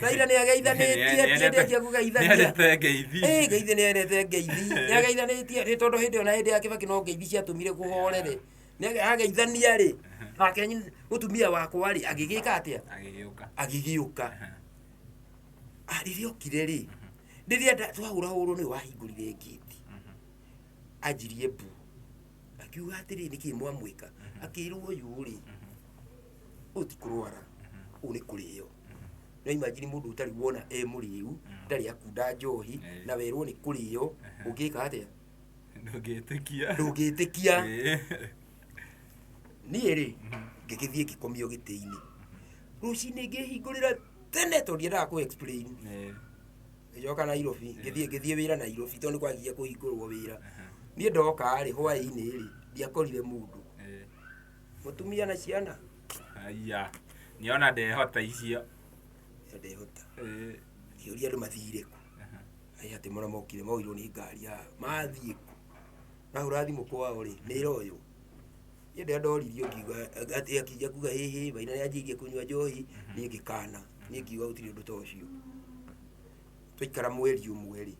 Raila nĩ ageithanĩtie, ti endete kũgeithania. Nĩendete ngeithi. Ĩ, ngeithi nĩ endete ngeithi. Nĩ ageithanĩtie, nĩ tondũ hĩndĩ ĩyo na hĩndĩ ya Kibaki no ngeithi ciatũmire kũhorere. Nĩ ageithania rĩ, nake mũtumia wakwa rĩ, agĩgĩka atĩa? Agĩgĩũka. Agĩgĩũka. Ah, rĩrĩa okire rĩ, rĩrĩa twahũrahũrwo nĩwe wahingũrire ngĩti. Anjirie mbu. Akiuga atĩrĩ, nĩkĩ mwamwĩka? Akĩrwo ũyũ rĩ, ũyũ ti kũrwara, ũyũ nĩ kũrĩo. No imagine mũndũ ũtarĩ wona e mũrĩu, ndarĩ akunda njohi, na werwo nĩ kũrĩo, ũngĩka atĩa? Ndũngĩtĩkia. Ndũngĩtĩkia. Niĩ rĩ, ngĩgĩthiĩ ngĩkomio gĩtĩ-inĩ. Rũcinĩ ngĩhingũrĩra tene tondũ ndiendaga kũ explain. Ngĩcoka Nairobi, ngĩthiĩ ngĩthiĩ wĩra Nairobi tondũ nĩ kwagia kũhingũrwo wĩra. Niĩ ndoka rĩ, hwaĩ-inĩ rĩ, ndiakorire mũndũ. Mũtumia na ciana. Aya. Nĩona ndehota icio. Ndehota. Ngĩũria andũ mathire kũ. Ai atĩ mona mokire moirwo nĩ ngari ya mathiĩ kũ. Ndahũra thimũ kwao rĩ, nĩ ĩroywo. Niĩ ndĩrĩa ndoririo ngiuga atĩ akĩnjia kuga hĩhĩ Maina nĩ anjĩirie kũnyua njohi, niĩ ngĩkana. Niĩ ngiuga gũtirĩ ũndũ ta ũcio. Twaikara mweri ũmwe rĩ,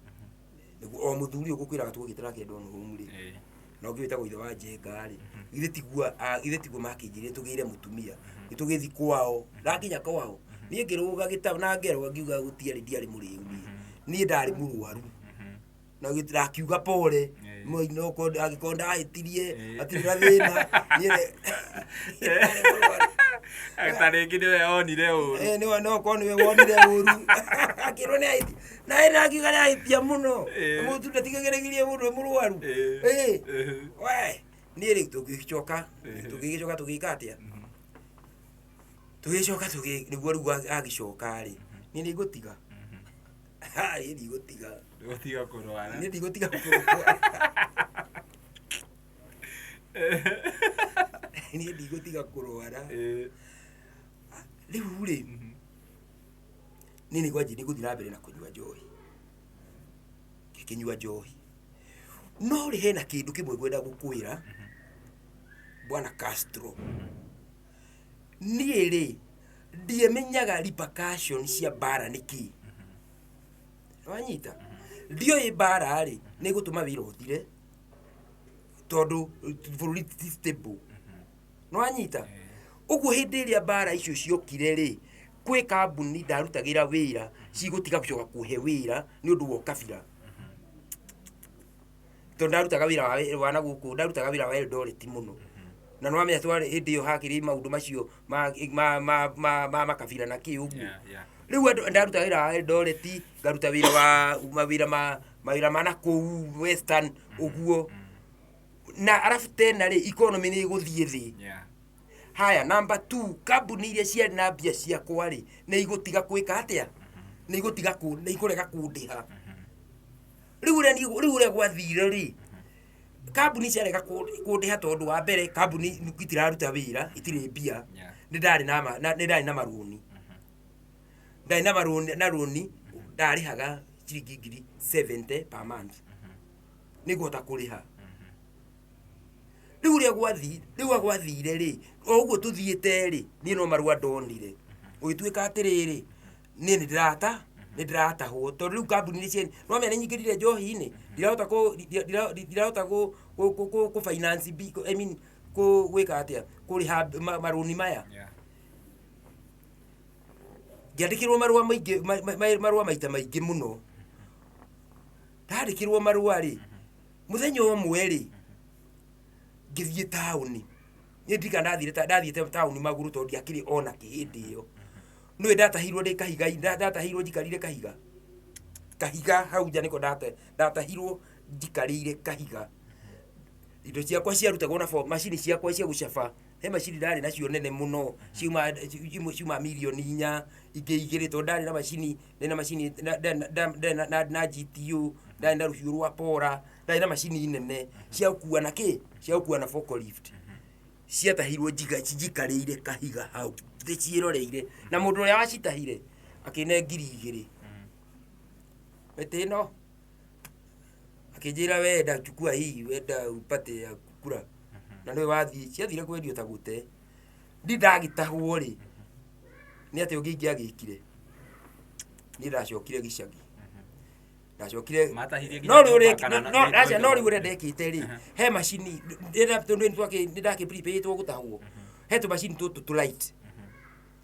nĩguo o mũthuri ũyũ ngũkwĩraga tuokĩte nake Don Home rĩ, na ũngĩ wĩtagwo ithe wa Njenga rĩ, githĩ tiguo githĩ tiguo makĩnjĩrire tũgĩre mũtumia, nĩ tũgĩthiĩ kwao, ndakinya kwao, niĩ ngĩrũga gĩtaũ na ngerwa ngiuga gũtiarĩ ndiarĩ mũrĩu niĩ, niĩ ndarĩ mũrwaru. Na akiuga pole, Maina okorwo angĩkorwo ndahĩtirie, hatirĩ na thĩna, niĩ ndarĩ mũrwaru. Ta rĩngĩ nĩwe wonire ũru. Nĩwe no korwo nĩwe wonire ũru. Akĩrwo nĩ ahĩtia. Na ĩna akiuga nĩ ahĩtia mũno. Mũtu ndatigagĩrĩgirie mũndũ wĩ mũrwaru. We, niĩ rĩ tũgĩcoka, tũgĩgĩcoka tũgĩka atĩa? Tũgĩcoka tũgĩ nĩguo rĩu agĩcoka rĩ, niĩ nĩ ngũtiga. Ha, niĩ ndigũtiga. Ndũgũtiga kũrwara. Niĩ ndigũtiga kũrwara. Niĩ ndigũtiga kũrwara. Rĩu rĩ, niĩ nĩ kwanjia nĩ ngũthiĩ na mbere na kũnyua njohi. Ngĩkĩnyua njohi. No rĩ hena kĩndũ kĩmwe ngwenda gũkwĩra, Bwana Castro. Niĩ rĩ, ndiamenyaga repercussion cia mbara nĩ kĩĩ. Wanyita? Ndioĩ mbara rĩ, nĩ ĩgũtũma wĩra ũthire, tondũ bũrũri ti stable. Nĩwanyita? Ũguo hĩndĩ ĩrĩa mbara icio ciokire rĩ, Kwĩ kambuni ndarutagĩra wĩra cigũtiga gũcoka kũhe wĩra nĩ ũndũ wa ũkabira, tondũ ndarutaga wĩra wa na gũkũ, ndarutaga wĩra wa Eldoret mũno, na nĩ wamenya twarĩ hĩndĩ ĩyo hakĩrĩ maũndũ macio ma makabira na kĩ ũguo. Rĩu andũ ndarutaga wĩra wa Eldoret, ngaruta wĩra wa mawĩra ma mawĩra ma nakũu Western ũguo, na arabu tena rĩ, economy nĩ ĩgũthiĩ thĩ. Haya, number two, kambuni iria ciarĩ na mbia ciakwa rĩ, nĩ igũtiga gwĩka atĩa? Nĩ igũtiga kũ, nĩ ikũrega kũndĩha. Rĩu ũrĩa niĩ, rĩu ũrĩa gwathire rĩ, kambuni ciarega kũndĩha tondũ wa mbere kambuni itiraruta wĩra, itirĩ mbia. Nĩ ndarĩ na ma, nĩ ndarĩ na marũni. Ndarĩ na marũni, na rũni ndarĩhaga ciringi 70,000 per month. Nĩ ngũhota kũrĩha. Rĩu ũrĩa gwathi, rĩu ũrĩa gwathire rĩ, o ũguo tũthiĩte rĩ, niĩ no marũa ndonire. Gũgĩtuĩka atĩrĩrĩ, niĩ nĩ ndĩrata, nĩ ndĩratahwo tondũ rĩu kambuni nĩ cia, nĩwamenya nĩ nyingĩrire njohi-inĩ, ndirahota kũ, ndirahota kũ finance, I mean gwĩka atĩa, kũrĩha marũni maya. Ngĩandĩkĩrwo marũa maingĩ, marũa maita maingĩ mũno. Ndandĩkĩrwo marũa rĩ, Mũthenya ũmwe rĩ, ngĩthiĩ taũni, niĩ ndirikana ndathire ndathiĩte taũni magũrũ tondũ ndiakĩrĩ ona kĩ hĩndĩ ĩyo. Nĩũĩ ndatahirwo ndĩ kahiga ndatahirwo njikarĩire kahiga, kahiga hau nja nĩko ndatahirwo njikarĩire kahiga. Indo ciakwa ciarutagwo na macini ciakwa cia gũcaba, he macini ndarĩ nacio nene mũno, ciuma imwe ciuma mirioni inya, ingĩ igĩrĩ tondũ ndarĩ na macini, ndarĩ na macini ndarĩ na GTO, ndarĩ na rũhiũ rwa pora, ndarĩ na macini nene cia gũkua na kĩ, cia gũkua na forklift. Ciatahirwo njikarĩire kahiga hau ndĩciĩroreire, na mũndũ ũrĩa wacitahire akĩne 2,000. Mĩtĩ ĩno akĩnjĩra we enda chukua hii wenda upate ya kukula na nĩwe wathiĩ ciathire kwendio ta gũte. Ndi ndagĩtahwo rĩ, nĩ atĩa ũngĩ ingĩagĩkire? Niĩ ndacokire gĩcagi, ndacokire Matahirie nginya no rĩu nyũmba ũrĩa kana no nĩ aca no rĩu indo. ũrĩa ndekĩte rĩ, he macini tondũ nĩ ndakĩ prepaid gũtahwo, he tũmacini tũtũ tũ light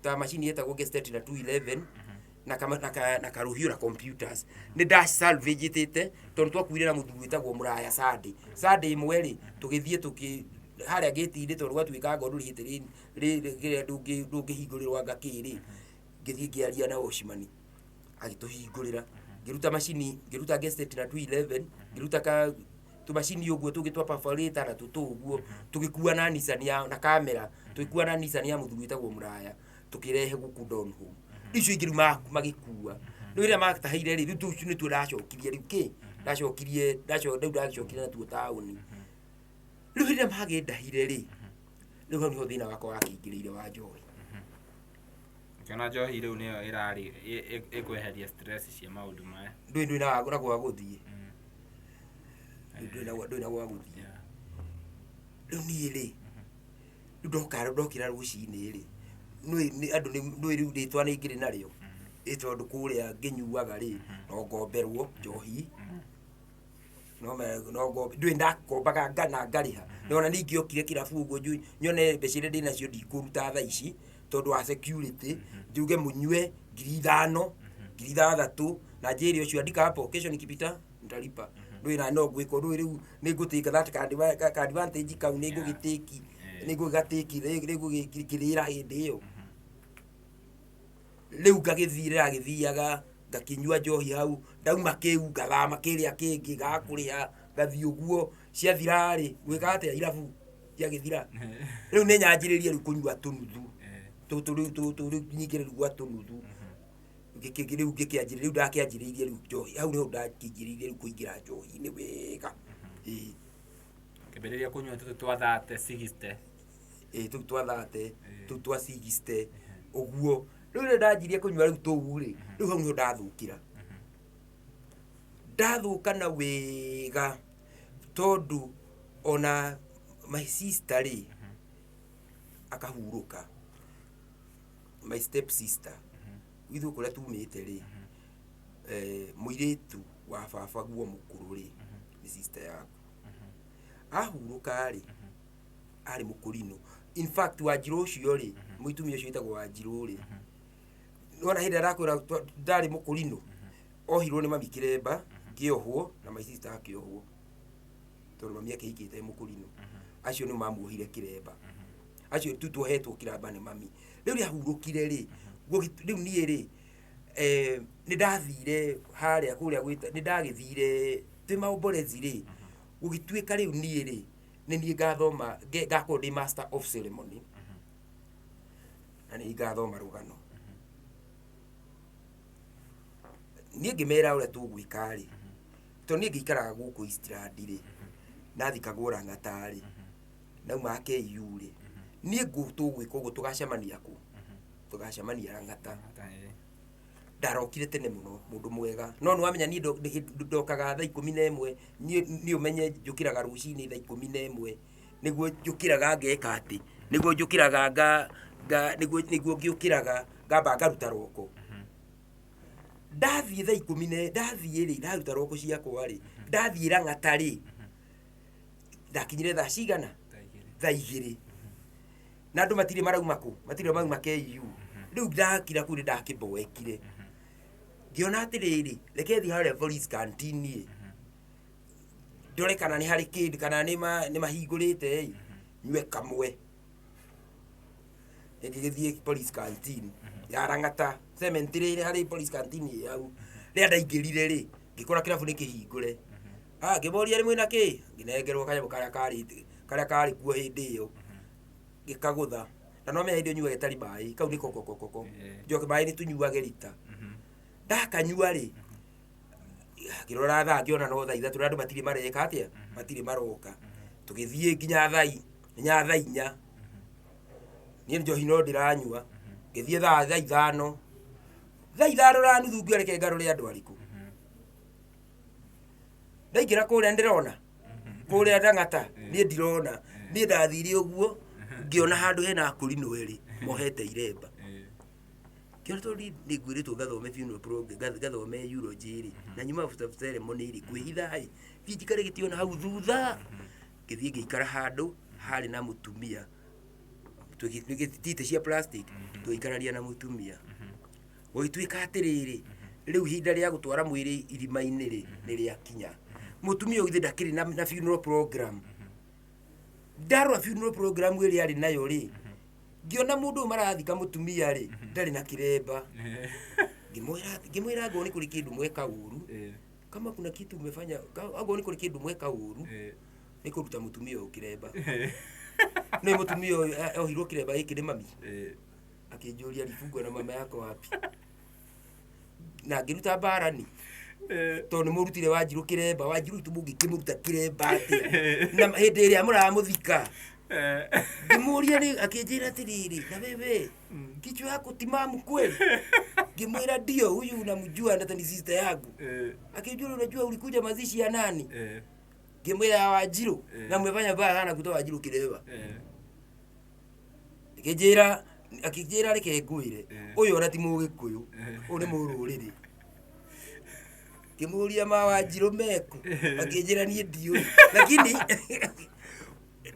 ta macini ĩtagwo Gestetner 211 na kama, na, ka, na karũhiũ na computers nĩ nda salvage-ĩte tondũ twakuire na mũthuri wĩtagwo Mũraya Sunday Sunday ĩmwe rĩ, tũgĩthiĩ tũkĩ harĩa gĩti-inĩ tondũ gwatuĩka ngo ndũrĩhĩte kĩrĩa ndũngĩhingũrĩrwo anga kĩ rĩ, ngĩthiĩ ngĩaria na watchman agĩtũhingũrĩra, ngĩruta macini, ngĩruta Gestetner 211, ngĩruta ka tũmacini ũguo tũngĩ twa perforator na tũtũ ũguo, tũgĩkua na Nissan ya na kamera, tũgĩkua na Nissan ya mũthuri wĩtagwo Mũraya, tũkĩrehe gũkũ Donholm. Rĩu icio ingĩ rĩu magĩkua. Rĩu rĩrĩa matahire rĩ, rĩu tũu nĩtuo ndacokirie rĩu kĩ, ndacokirie rĩu ndagĩcokire natuo taũni. Rĩu rĩrĩa magĩndahire rĩ, rĩu hau nĩho thĩna wakwa wakĩingĩrĩire wa njohi. Ũkĩona njohi rĩu nĩyo ĩrarĩ ĩkweheria stress cia maũndũ maya. Ndũĩ na na gwa gũthiĩ. Ndũĩ na ndũĩ na gwa gũthiĩ. Rĩu niĩ rĩ, rĩu ndoka ndokĩra rũcinĩ rĩ, nĩũĩ nĩ andũ nĩũĩ rĩu rĩtwa nĩ ngĩrĩ narĩo, ĩ tondũ kũrĩa ngĩnyuaga rĩ, no ngomberwo njohi, no no ngombe, ndũĩ ndakombaga na ngarĩha, na ona niĩ ingĩokire kĩrabu ũguo nyone mbeca iria ndĩnacio ndikũruta thaa ici, tondũ wa security, njuge mũnyue 5,000, 6,000, na njĩre ũcio andika hapo, kesho nikipita nitalipa. Ndũĩ na no ngwĩka ũndũ ũyũ rĩu nĩ ngũtĩka that ka advantage kau nĩ ngũgĩtĩki, nĩ ngũgatĩki, nĩ ngũgĩkĩrĩra hĩndĩ ĩyo. Rĩu ngagĩthiĩ ndĩragĩthiaga ngakĩnyua njohi hau, ndauma kĩu ngathama kĩrĩa kĩngĩ gakũrĩha, ngathiĩ ũguo, ciathira rĩ, ngwĩka atĩa irabu ciagĩthira? Rĩu nĩ nyanjĩrĩrie rĩu kũnyua tũnuthu, tũtũ rĩu tũtũ rĩu nyingĩre rĩu gwa tũnuthu, rĩu ngĩkĩanjĩrĩria rĩu ndakĩanjĩrĩirie rĩu njohi, hau nĩho ndakĩingĩrĩire rĩu kũingĩra njohi-inĩ wega, ĩĩ. Ũkĩambĩrĩria kũnyua tũtũ twa thate sigiste. Ĩĩ tũu twa thate, tũu twa sigiste, ũguo. Rĩu rĩrĩa ndanjirie kũnyua rĩu tũu rĩ, rĩu hau nĩho ndathũkĩra. Ndathũka na wega tondũ ona my sister rĩ, akahurũka, my step sister, ithuĩ kũrĩa tumĩte rĩ, mũirĩtu wa baba guo mũkũrũ rĩ, nĩ sister yaku. Ahurũka rĩ, arĩ mũkũrinũ. In fact Wanjirũ ũcio rĩ, mũitumia ũcio wĩtagwo Wanjirũ rĩ, Nĩwona hĩndĩ ĩrĩa ndakwĩra ndarĩ mũkũrinũ, ohirwo nĩ mami kĩremba, ngĩohwo na my sister akĩohwo, tondũ mami akĩhikĩte e mũkũrinũ. Acio nĩ mamuohire kĩremba, acio tu tuohetwo kĩremba nĩ mami. Rĩu rĩahurũkire rĩ, rĩu niĩ rĩ, nĩ ndathire harĩa kũrĩa gwĩta, nĩ ndagĩthire twĩ maomborezi rĩ, gũgĩtuĩka rĩu niĩ rĩ, nĩ niĩ ngathoma, ngakorwo ndĩ master of ceremony, na nĩ ngathoma rũgano. Niĩ ngĩmera ũrĩa tũgwĩka rĩ, tondũ niĩ ngĩikaraga gũkũ Eastland rĩ, nathikagwo Lang'ata rĩ, nauma KU rĩ, niĩ tũgwĩka ũguo, tũgacemania kũ? Tũgacemania Lang'ata. Ndarokire tene mũno, mũndũ mwega, no nĩ wamenya niĩ ndokaga thaa 11. Niĩ ũmenye njũkĩraga rũcinĩ thaa 11, nĩguo njũkĩraga ngeka atĩ, nĩguo njũkĩraga nga nga nĩguo ngĩũkĩraga ngamba ngaruta roko. Ndathiĩ thaa ikũmi na ndathiĩ rĩ, ndaruta roko ciakwa rĩ, ndathiĩ Lang'ata rĩ, ndakinyire thaa cigana? Thaa 2. Na andũ matirĩ marauma kũ? Matirĩ marauma KU. Rĩu ndakira kũu nĩ ndakĩmboekire, ngĩona atĩrĩrĩ, reke thiĩ harĩa police canteen ĩ, ndore kana nĩ harĩ kĩndũ, kana nĩ mahingũrĩte ĩ, nyue kamwe. Ngĩgĩthiĩ police canteen ya Lang'ata cemetery ĩrĩa harĩ police canteen ĩ hau. Rĩrĩa ndaingĩrire rĩ, ngĩkora kĩrabu nĩ kĩhingũre. Ah, ngĩmoria nĩ mwĩna kĩ, ngĩnengerwo kanyamũ karĩa karĩ kuo hĩndĩ ĩyo, ngĩkagũtha. Na no menya hĩndĩ ĩyo nyuaga ĩtarĩ maĩ, kau nĩ kokokokoko. Njoke maĩ nĩ tũnyuage rita. Ndakanyua rĩ, ngĩrora thaa, ngĩona no thaa 3, na andũ matirĩ mareka atĩa, matirĩ maroka. Tũgĩthiĩ nginya thaa 4. Niĩ njohi no ndĩranyua. Ngĩthiĩ thaa 5, thaa 5 na nuthu, ngĩoya reke ngarũre andũ arĩkũ. Ndaingĩra kũrĩa ndĩrona kũrĩa Lang'ata, niĩ ndirona. Niĩ ndathire ũguo, ngĩona handũ hena akũrinũ erĩ mohete iremba. Ngĩona tondũ niĩ nĩ ngwĩrĩtwo ngathome funeral program, ngathome eulogy rĩ, na nyuma master of ceremony rĩ, ngwĩhitha ĩ, thiĩ njikare gĩtĩ ona hau thutha. Ngĩthiĩ ngĩikara handũ harĩ na mũtumia, itĩ cia plastic, tũgĩikarania na mũtumia. Gũgĩtuĩka atĩrĩrĩ, rĩu ihinda rĩa gũtwara mwĩrĩ irima-inĩ rĩ, nĩ rĩakinya. Mũtumia ũyũ githĩ ndakĩrĩ na funeral program? Ndarora funeral program ĩrĩa arĩ nayo rĩ, ngĩona mũndũ ũyũ marathika mũtumia rĩ, ndarĩ na kĩremba. Ngĩmwĩra angorwo nĩ kũrĩ kĩndũ mweka ũru, kama kuna kitu umefanya, angorwo nĩ kũrĩ kĩndũ mweka ũru, nĩ kũruta mũtumia ũyũ kĩremba. Nĩ mũtumia ũyũ ohirwo kĩremba gĩkĩ nĩ mami. Akĩnjũria, alifungwa na mama yako wapi? Na ngĩruta mbarani, tondũ nĩ mũrutire Wanjirũ kĩremba. Wanjirũ witũ mũngĩkĩmũruta kĩremba atĩa na hĩndĩ ĩrĩa mũramũthika? Ngĩmũria rĩ, akĩnjĩra atĩrĩrĩ, na wewe kichwa yako timamu kweli? Ngĩmwĩra ndio, huyu unamjua, hata ni sister yangu. Akĩnjũria, unajua ulikuja mazishi ya nani? Ngĩmwĩra ya Wanjirũ. Na mmefanya baya sana kutoa Wanjirũ kĩremba. Akĩnjĩra reke ngwĩre, ũyũ ona ti mũgĩkũyũ, ũyũ nĩ mũrũrĩrĩ. Ngĩmũria ma Wanjirũ meku? Akĩnjĩra niĩ ndiũĩ, lakini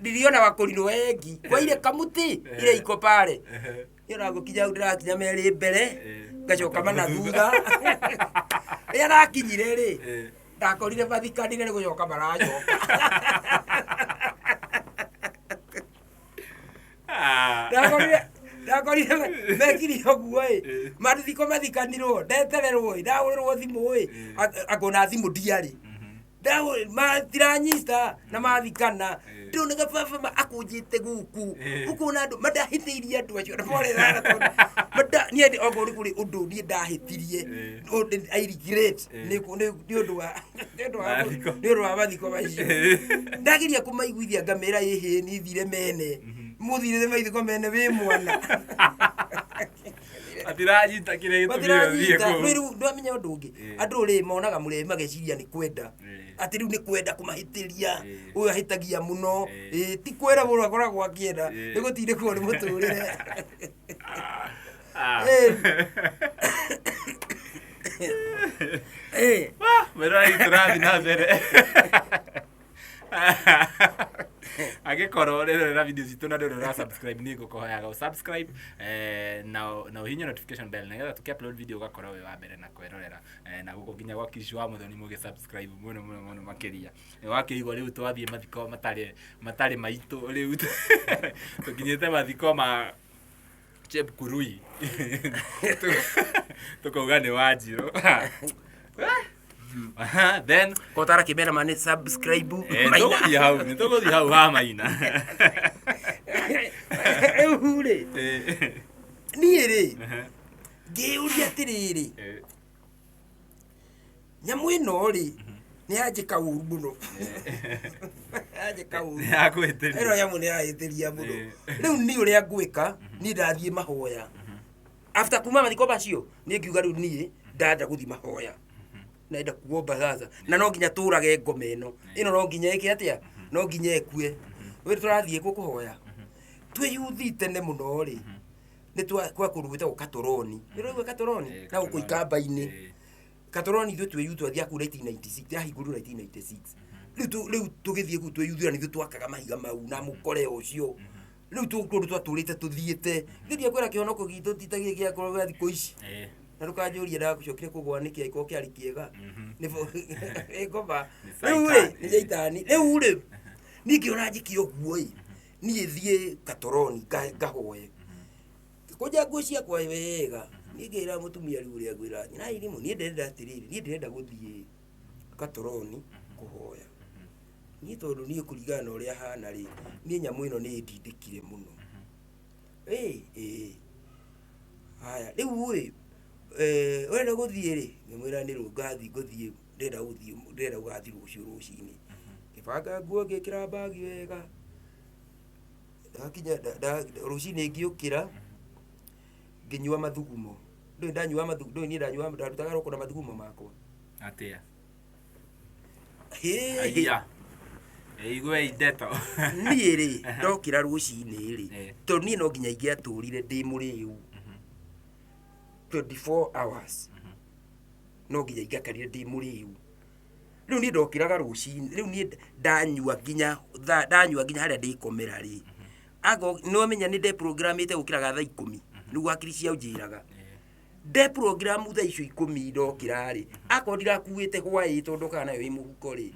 niliona wakũrinũ wengi kwa ile kamuti ile iko pale. Niĩ ona ngũkinya hau, ndĩrakinya merĩ mbere, ngacoka mana thutha. Rĩrĩa ndakinyire rĩ, ndakorire mathikanire, nĩ gũcoka maracoka. Ndakorire mekire ũguo ĩ, mathiko mathikanirwo, ndetererwo ĩ, ndahũrĩrwo thimũ ĩ, angona thimũ ndiarĩ. Matiranyita na mathikana. Ndĩronaga baba akũnjĩte gũkũ, ũkona andũ mandahĩtĩirie, andũ acio na pole sana, tondũ niĩ okorwo nĩ kũrĩ ũndũ niĩ ndahĩtirie, I regret, nĩ ũndũ wa Mathiko. nĩ ũndũ wa mathiko macio. Ndageria kũmaiguithia, ngamĩra ĩhĩ niĩ thire mene, mũthire maithiko mene wĩ mwana. Matiranyita kĩrĩa gĩtũmire ũthiĩ Matiranyita. kũu. Rĩu ndwamenya ũndũ ũngĩ, andũ rĩ monaga mũrebi mageciria nĩ kwenda, atĩ rĩu nĩ kwenda kũmahĩtĩria. Ũyũ ahĩtagia mũno. Ti kwenda mũndũ akoragwo akĩenda, nĩ gũtindĩkwo nĩ mũtũrĩre. Wah, mwĩroreri, tũrathiĩ na mbere. Angĩkorwo ũrerorera video citũ na ndũrĩ ũra subscribe, niĩ ngũkũhoyaga ũ subscribe na ũhihinye notification bell nĩgetha tũkĩ upload video ũgakorwo wĩ wa mbere na kwĩrorera. Na gũkũ nginya gwa Kish wa Muthoni mũgĩ subscribe mũno mũno mũno makĩria. Nĩ wakĩigua rĩu twathiĩ mathiko matarĩ maitũ, rĩu tũkinyĩte mathiko ma Chepkurui, tũkauga nĩ Wanjirũ. Then kotara kĩmera ma nĩ subscribe. Maina. Tũgũthiĩ hau, nĩ tũgũthiĩ hau ha Maina. Rĩu rĩ, niĩ rĩ, ngĩũria atĩrĩrĩ, nyamũ ĩno rĩ, nĩ yanjĩka ũru mũno, yanjĩka ũru. Nĩ yakwĩtĩria. Ĩno nyamũ nĩ yahĩtĩria mũno. Rĩu niĩ ũrĩa ngwĩka, niĩ ndathiĩ mahoya after kuma mathiko macio, niĩ ngiuga rĩu niĩ ndanda gũthiĩ mahoya, naenda kuomba sasa, na no nginya tũrage ngoma ĩno ĩno, no nginya ĩke atĩa, no nginya ĩkue. Wĩ tũrathiĩ kũ kũhoya twĩ yuthi tene mũno rĩ, nĩ kwa kũndũ gwĩtagwo Katoroni. Nĩ ũraigua Katoroni? Na gũkũ Ikamba-inĩ. Katoroni ithuĩ twĩ youth twathiaga kũu 1996, yahingũrirwo 1996. Rĩu tũgĩthiĩ kũu twĩ youth, na nithuĩ twakaga mahiga mau na mũkore ũcio. Rĩu kũndũ twatũrĩte tũthiĩte gĩthiĩ kwĩra kĩhonoko gitũ ti ta gĩkĩ gĩakorwo gĩa thikũ ici. Na ndũkanjũrie ndagũcokire kũgwa nĩkĩ, angĩkorwo kĩarĩ kĩega nĩ ngoma. Nĩ Rĩu rĩ, caitani. nĩ caitani. Rĩu rĩ, niĩ ngĩona njĩke ũguo ĩ, niĩ thiĩ Katoroni ngahoe, ngĩkũnja nguo ciakwa wega, niĩ ngĩra mũtumia rĩu ũrĩa ngwĩra nyina irimũ, niĩ ndĩrenda atĩrĩrĩ, niĩ ndĩrenda gũthiĩ Katoroni kũhoya niĩ, tondũ niĩ kũringana na ũrĩa hana rĩ, niĩ nyamũ ĩno nĩ ĩndindĩkire mũno. Ĩ haya rĩu ĩ, ũrenda gũthiĩ rĩ? Ngĩmwĩra nĩ rũ ngathiĩ, ngũthiĩ, ndĩrenda gũthiĩ, ndĩrenda gũgathiĩ rũciũ rũcinĩ. Ngĩbanga nguo, ngĩkĩra bagi wega, ndakinya rũcinĩ ngĩũkĩra, ngĩnyua mathugumo. Ndũĩ ndanyua mathugumo? Ndũĩ niĩ ndanyua, ndarutaga roko na mathugumo makwa. Atĩa? Hĩ. Aya. Igue ndeto. Niĩ rĩ, ndokĩra rũcinĩ rĩ, tondũ niĩ no nginya ingĩatũrire ndĩ mũrĩu 24 hours, no nginya ingĩakarire ndĩ mũrĩu. Rĩu niĩ ndokĩraga rũcinĩ, rĩu niĩ ndanyua nginya ndanyua nginya harĩa ndĩkomera rĩ, ago nĩwamenya nĩ ndeprogramĩte gũkĩraga thaa 10, nĩguo hakiri ciao njĩraga. Ndeprogramu thaa icio 10 ndokĩra rĩ, akorwo ndirakuĩte hwaĩ, tondũ ndokaga nayo ĩ mũhuko rĩ,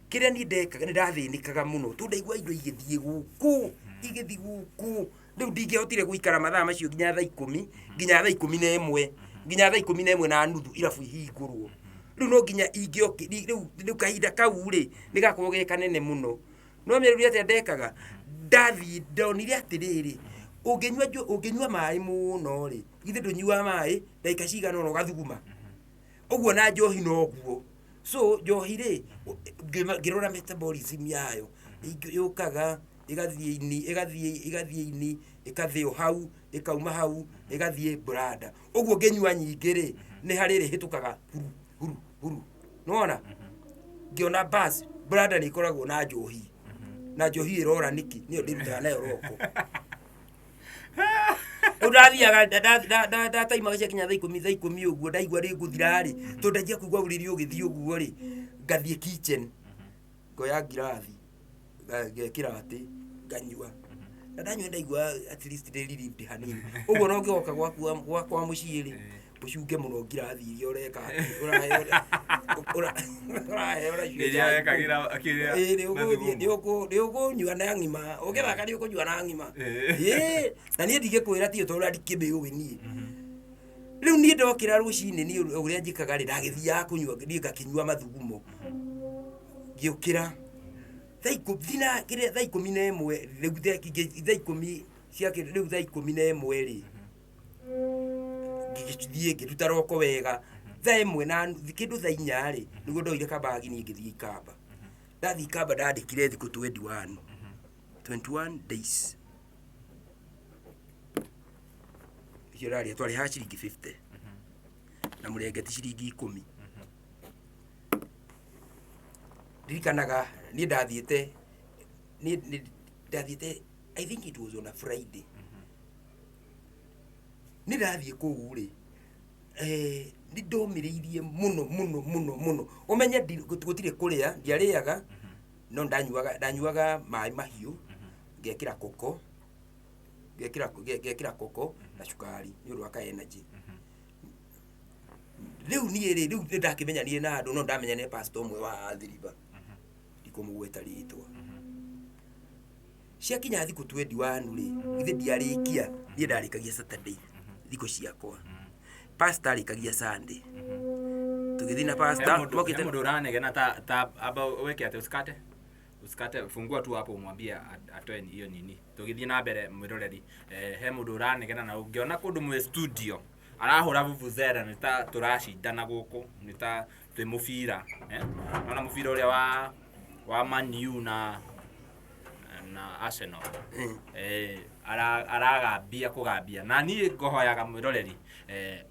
kĩrĩa niĩ ndekaga, nĩ ndathĩnĩkaga mũno tondũ ndaigua indo igĩthiĩ gũkũ, igĩthiĩ gũkũ. Rĩu ndingĩahotire gũikara mathaa macio nginya thaa 10, nginya thaa 11, nginya thaa 11:30 irabu ihingũrwo. Rĩu no nginya ingĩoki rĩu kahinda kau rĩ, nĩ gakoragwo ge kanene mũno. No menya rĩu atĩa ndekaga, ndathiĩ ndonire atĩrĩrĩ, ũngĩnyua maĩ mũno rĩ, githĩ ndũnyuaga maĩ ndagĩka cigana ũna ũgathuguma? Ũguo na njohi noguo. So njohi rĩ, ngĩrora metabolism yayo, yũkaga ĩgathiĩ ini, ĩgathiĩ ini, ĩkathĩo hau, ĩkauma hau, ĩgathiĩ bladder. Ũguo ngĩnyua nyingĩ rĩ, nĩ harĩ ĩrĩhĩtũkaga huru huru huru, nĩwona? Ngĩona bas bladder nĩ ĩkoragwo na njohi, na njohi ĩrora nĩkĩ, nĩyo ndĩrutaga nayo roko. Rĩu ndathiaga ndataimaga ciakinya thaa 10, thaa 10 ũguo ndaigua rĩ ngũthira rĩ, tondũ ndanjia kũigua ũrĩrĩ ũgĩthiĩ ũguo rĩ, ngathiĩ kitchen, ngoya ngirathi, ngekĩra atĩ nganyua, na ndanyua ndaigua at least ndĩ relieved hanini. Ũguo no ngĩgoka gwaku gwakwa mũciĩ rĩ, ũcunge mũno ngirathi iria ũreka atĩ ũraheo ũraheo nacio. Rĩrĩa wekagĩra kĩrĩa Ĩĩ, nĩ ũgũthiĩ mathugumo. nĩ ũkũnyua na ng'ima, ũngĩthaka nĩ ũkũnyua na ng'ima. Ĩĩ, na niĩ ndingĩkwĩra tiyo tondũ ndikĩmĩũĩ niĩ. Rĩu niĩ ndokĩra rũcinĩ, niĩ ũrĩa njĩkaga rĩ, ndagĩthiaga kũnyua, niĩ ngakĩnyua mathugumo. Ngĩũkĩra thaa 10 thina kĩrĩa thaa 11 rĩu, thaa 10 cia rĩu thaa 11 rĩ, ngĩgĩthiĩ ngĩruta roko wega thaa 1 na nuthu, kĩndũ thaa 4 rĩ, nĩguo ndoire kabagi niĩ ngĩthiĩ Ikamba. Ndathiĩ Ikamba ndandĩkire thikũ 21, 21 days icio ndarĩa, twarĩhaga ciringi 50 na mũrengeti ciringi 10. Ndirikanaga niĩ ndathiĩte, niĩ ndathiĩte, I think it was on a Friday. Nĩ ndathiĩ kũu rĩ, nĩ ndomĩrĩirie mũno mũno mũno mũno. Ũmenye gũtirĩ kũrĩa, ndiarĩaga. No ndanyuaga ndanyuaga maĩ mahiũ, ngekĩra koko, ngekĩra koko na cukari nĩ ũndũ wa ka energy. Rĩu niĩ rĩ, rĩu nĩ ndakĩmenyanire na andũ, no ndamenyanire pastor ũmwe wa Athi River, ndikũmũgweta rĩtwa. Ciakinya thikũ 21 rĩ, githĩ ndiarĩkia? Niĩ ndarĩkagia Saturday thikũ ciakwa, pastor arĩkagia Sunday. Tũgĩthiĩ na pastor. He mokĩte mũndũ ũranegena ta ta amba weke atĩ usikate usikate, fungua tu hapo umwambie atoe hiyo nini, tũgĩthiĩ na mbere. Mwĩroreri, he mũndũ ũranegena na ũngĩona kũndũ mwĩ studio arahũra vuvuzela, nĩ ta tũracindana gũkũ, nĩ ta twĩ mũbira, eh? Ona mũbira ũrĩa wa Man U na Arsenal. Aragambia kũgambia na niĩ ngohoyaga mwĩroreri,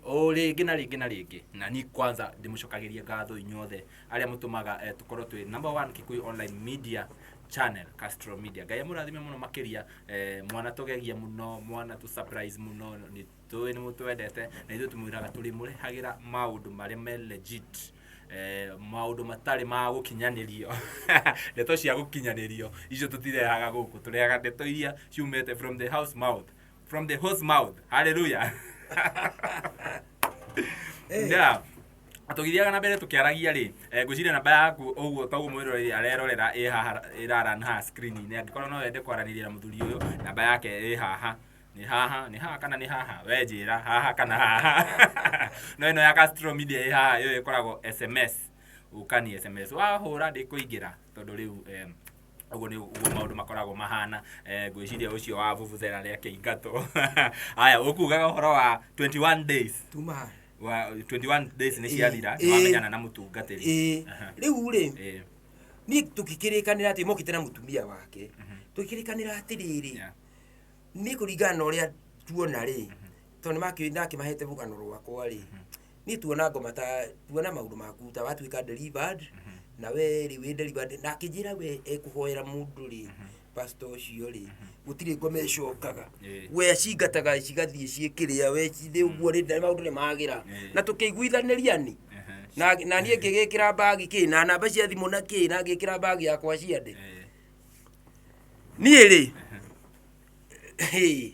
o rĩngĩ na rĩngĩ na rĩngĩ, na niĩ kwanza ndĩmũcokagĩrie ngatho inyuothe arĩa mũtũmaga tũkorwo twĩ number one Kikuyu online media channel, Castro Media. Ngai amũrathime mũno makĩria. Mwana tũgegia mũno, mwana tũ surprise mũno. Nĩ tũĩ nĩ mũtwendete na ithuĩ tũmwĩraga tũrĩmũrehagĩra maũndũ marĩa me legit, maũndũ matarĩ ma gũkinyanĩrio. Ndeto cia gũkinyanĩrio icio tũtirehaga gũkũ, tũrehaga ndeto iria ciumĩte from the house mouth, from the horse mouth. Hallelujah. Yeah. Tũgĩthiaga na mbere tũkĩaragia rĩ, ngwĩciria namba yaku ũguo toguo mwĩroreri arerorera ĩ haha, ĩraran haha screen-inĩ. Angĩkorwo no wende kwaranĩria na mũthuri ũyũ, namba yake ĩ haha, nĩ haha, nĩ haha kana nĩ haha? We njĩra, haha kana haha? No ĩno ya Castro Media ĩ haha, ĩyo ĩkoragwo SMS, ũkani SMS, wahũra ndĩkũingĩra, tondũ rĩu ũguo nĩ ũguo maũndũ makoragwo mahana. Ngwĩciria ũcio wa vuvuzela rĩakĩingatwo. Haya, ũkugaga ũhoro wa 21 days. Tuma haha. Wa 21 days nĩ ciathira, Ĩĩ. nĩ wamenyana na mũtungatĩri. Ĩĩ. Rĩu rĩ, niĩ tũgĩkĩrĩkanĩra atĩ mokĩte na mũtumia wake, tũgĩkĩrĩkanĩra atĩrĩrĩ, niĩ kũringana na ũrĩa tuona rĩ, tondũ nĩ ndakĩmahete rũgano rwakwa rĩ, niĩ tuona ngoma ta tuona maũndũ maku ta watuĩka delivered, na we rĩ wĩ delivered, na akĩnjĩra we ekũhoera mũndũ rĩ, pastor ũcio rĩ, gũtirĩ ngoma ĩcokaga. We acingataga cigathiĩ ciĩkĩrĩa we cithĩ ũguo rĩ, na maũndũ nĩ magĩra. Na tũkĩiguithanĩria ni na niĩ ngĩgĩkĩra mbagi kĩ na namba cia thimũ na kĩ, na ngĩkĩra mbagi yakwa ciande. Niĩ rĩ, hĩ,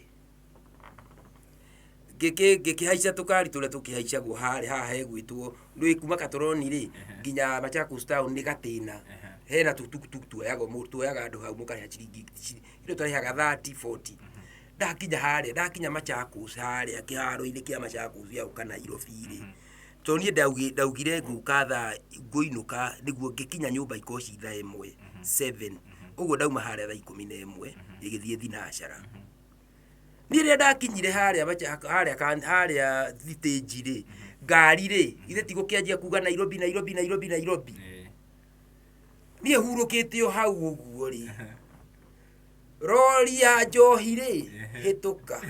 ngĩkĩhaica tũkari tũrĩa tũkĩhaicagwo harĩa haha hegwĩtwo rĩ, kuma Katoroni rĩ nginya Machakos town nĩ gatĩna. Hena tũtukutuku tuoyagwo tuoyaga andũ hau, mũkarĩha ciringi indo twarĩhaga 30, 40. Ndakinya harĩa, ndakinya Machakos harĩa kĩharo-inĩ kĩa Machakos gĩa gũka Nairobi rĩ, tondũ niĩ ndaugire ngũka thaa ngũinũka nĩguo ngĩkinya nyũmba ikorwo ci thaa 1, 7 ũguo. Ndauma harĩa thaa 11 ĩgĩthiĩ thinacara. Niĩ rĩrĩa ndakinyire harĩa harĩa thitĩnji rĩ, ngari rĩ ithe ti gũkĩanjia kuga Nairobi, Nairobi, Nairobi, Nairobi. Niĩ hurũkĩte o hau ũguo rĩ, rori ya njohi rĩ hĩtũka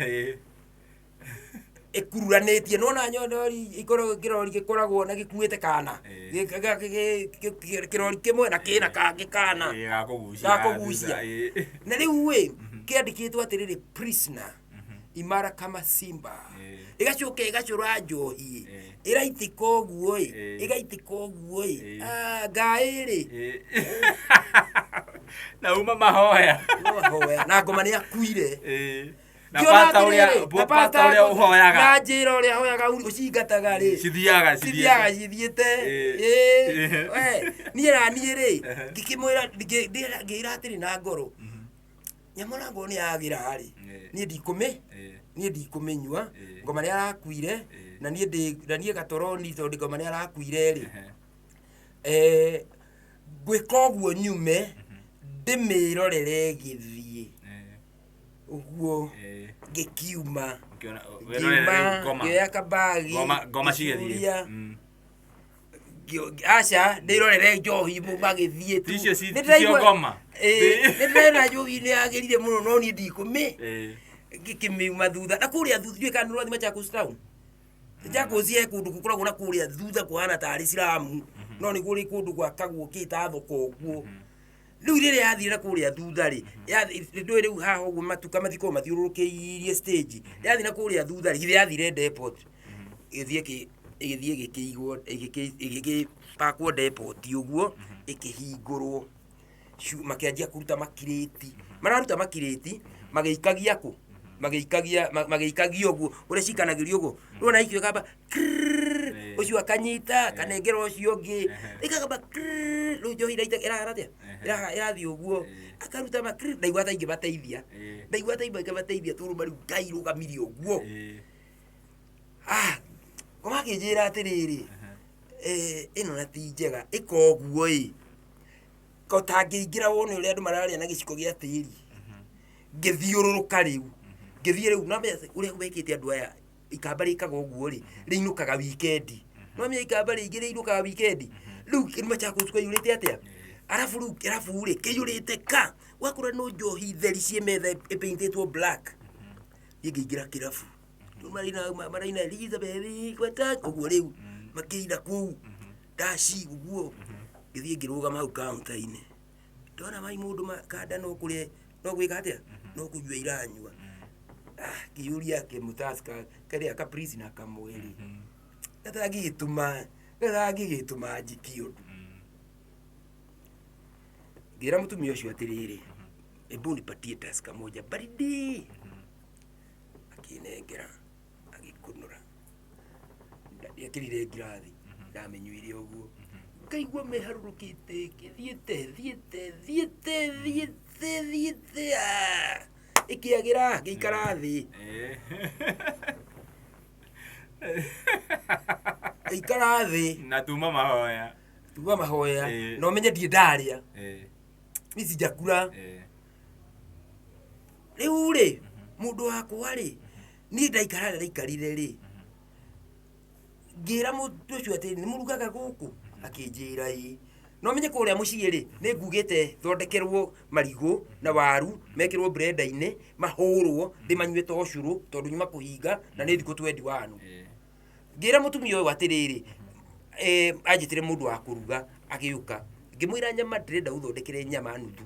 ĩkururanĩtie nona rori ikoragwo kĩrori gĩkoragwo na gĩkuĩte kana kĩrori kĩmwe na kĩna kangĩ kana Gakũgucia. Gakũgucia. Na rĩu ĩ kĩandĩkĩtwo atĩrĩrĩ, "Prisoner imara kama simba." Ĩgacoka ĩgacũra njohi ĩraitĩka ũguo ĩ, ĩgaitĩka ũguo ĩ. Ah, ngaĩ rĩ. Na uma mahoya. Mahoya na ngoma nĩ akuire. Na Ngĩona pasta ũrĩa atĩrĩrĩ, na pasta ũrĩa ũhoyaga na njĩra ũrĩa hoyaga ũcingataga rĩ, cithiaga cithiaga cithiĩte. Ĩĩ. We, niĩ na niĩ rĩ, ngĩkĩmwĩra ngĩra atĩrĩ na ngoro, nyamũ na ngoro nĩ yagĩra rĩ, niĩ ndikũmĩ niĩ ndikũmĩnyua. Ngoma nĩ arakuire. Na niĩ ndĩ na niĩ gatoroni, tondũ ngoma nĩ arakuire rĩ, ngwĩka ũguo nyume ndĩmĩrorere ĩgĩthiĩ ũguo. Ngĩkiuma. Ũkĩona wĩrorere ngiuma rĩu ngoma ngĩoya kabagi ngoma ngoma cigĩthiĩ. ngĩcuria. Aca, ndĩrorere njohi magĩthiĩ tu. Icio Nĩ ticio ngoma. Ĩĩ, nĩ ndĩrona njohi nĩ yagĩrire mũno, no niĩ ndikũmĩ ngĩkĩmiuma thutha na kũrĩa thutha. Ndiũĩ kana nĩ ũrathiĩ Machakos town. Machakos he kũndũ gũkoragwo na kũrĩa thutha kũhana tarĩ ciramu, no nĩ kũrĩ kũndũ gwakagwo kĩta thoko ũguo. Rĩu rĩrĩa yathire na kũrĩa thutha rĩ, ndũĩ rĩu haha ũguo matuka mathikorwo mathiũrũrũkĩirie stage, yathiĩ na kũrĩa thutha rĩ, githĩ yathire depot, ĩgĩthiĩ ĩgĩthiĩ ĩgĩkĩigwo, ĩgĩkĩpakwo depot ũguo, ĩkĩhingũrwo. Makĩanjia kũruta makirĩti, mararuta makirĩti magĩikagia kũ, magĩikagia magĩikagia ũguo ũrĩa cikanagĩrio ũguo. Rĩu ona ikio ikamba krrrr, ũcio akanyita akanengera ũcio ũngĩ, ĩkagamba krrrr, rĩu njohi ĩrahana atĩa? Ĩrathiĩ ũguo, akaruta makrrr, ndaigua ta ingĩmateithia, ndaigua ta ingĩmateithia tondũ rĩu Ngai rũgamirie ũguo. Ah, ngoma akĩnjĩra atĩrĩrĩ, ĩno na ti njega, ĩka ũguo ĩ, ko tangĩingĩra wone ũrĩa andũ mararĩa na gĩciko gĩa tĩri. Ngĩthiũrũrũka rĩu, ngĩthiĩ rĩu na mbeca ũrĩa wekĩte andũ aya ikamba rĩkaga ũguo rĩ, rĩinũkaga wikendi. No menya ikamba rĩingĩ rĩinũkaga wikendi. Rĩu Machakos kwaiyũrĩte atĩa? Arabu rĩu kĩrabu rĩ kĩiyũrĩte ka, ũgakora no njohi theri ciĩ metha ĩpaintĩtwo black. Niĩ ngĩingĩra kĩrabu, rĩu maraina maraina Elizabeth gweta ũguo rĩu makĩina kũu ndaci ũguo, ngĩthiĩ ngĩrũgama hau counter-inĩ, ndona mai mũndũ kanda no kũrĩa no gwĩka atĩa, no kũnyua iranyua. Ah, ngĩyũria kĩmũtaska karĩa ka prisoner kamwe rĩ, gatangĩgĩtũma gatangĩgĩtũma njĩke ũndũ. Ngĩra mũtumia ũcio atĩrĩrĩ, hebu nipatie Tusker moja baridi. Akĩnengera, agĩkunũra. Ndiekĩrire ngirathi, ndamĩnyuire ũguo. Ngaigua meharũrũkĩte, ĩthiĩte, thiĩte, thiĩte, thiĩte, thiĩte, ah, ĩkĩagĩra, ngĩikara thĩ. Ngĩikara thĩ. Na tuma mahoya. Tuma mahoya. Na ũmenye ndirĩ ndarĩa. Mi sijakula. Rĩu rĩ, mũndũ wakwa rĩ, niĩ ndaikara harĩa ndaikarire rĩ, ngĩra mũndũ ũcio atĩrĩ, nĩ mũrugaga gũkũ? Akĩnjĩra ĩĩ. Na ũmenye kũrĩa mũciĩ rĩ, nĩ ngugĩte thondekerwo marigũ na waru, mekĩrwo blender-inĩ, mahũrwo, ndĩmanyue ta ũcũrũ, tondũ nyuma kũhinga na nĩ thikũ 21. Ngĩra mũtumia ũyũ atĩrĩrĩ, anjĩtĩre mũndũ wa kũruga, agĩũka. Ngĩmwĩra nyama ndĩrenda ũthondekere nyama nuthu,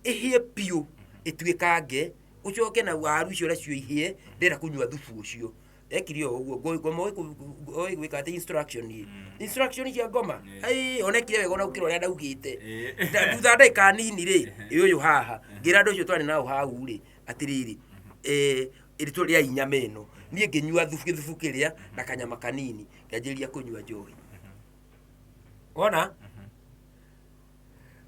ĩhĩe biũ, ĩtuĩkange, ũcoke na waru icio nacio ihĩe, ndĩrenda kũnyua thubu ũcio. Ekire o ũguo, ngoma oĩ gwĩka atĩ instruction ĩ. Instruction cia ngoma, ona ekire wega ona gũkĩra ũrĩa ndaugĩte. Thutha wa ndagĩka nini rĩ, ĩ ũyũ haha, ngĩra andũ acio twarĩ nao hau rĩ, atĩrĩrĩ, ĩrĩtwo rĩai nyama ĩno. Niĩ ngĩnyua thubu gĩthubu kĩrĩa na kanyama kanini, ngĩanjĩrĩria kũnyua njohi. Wona?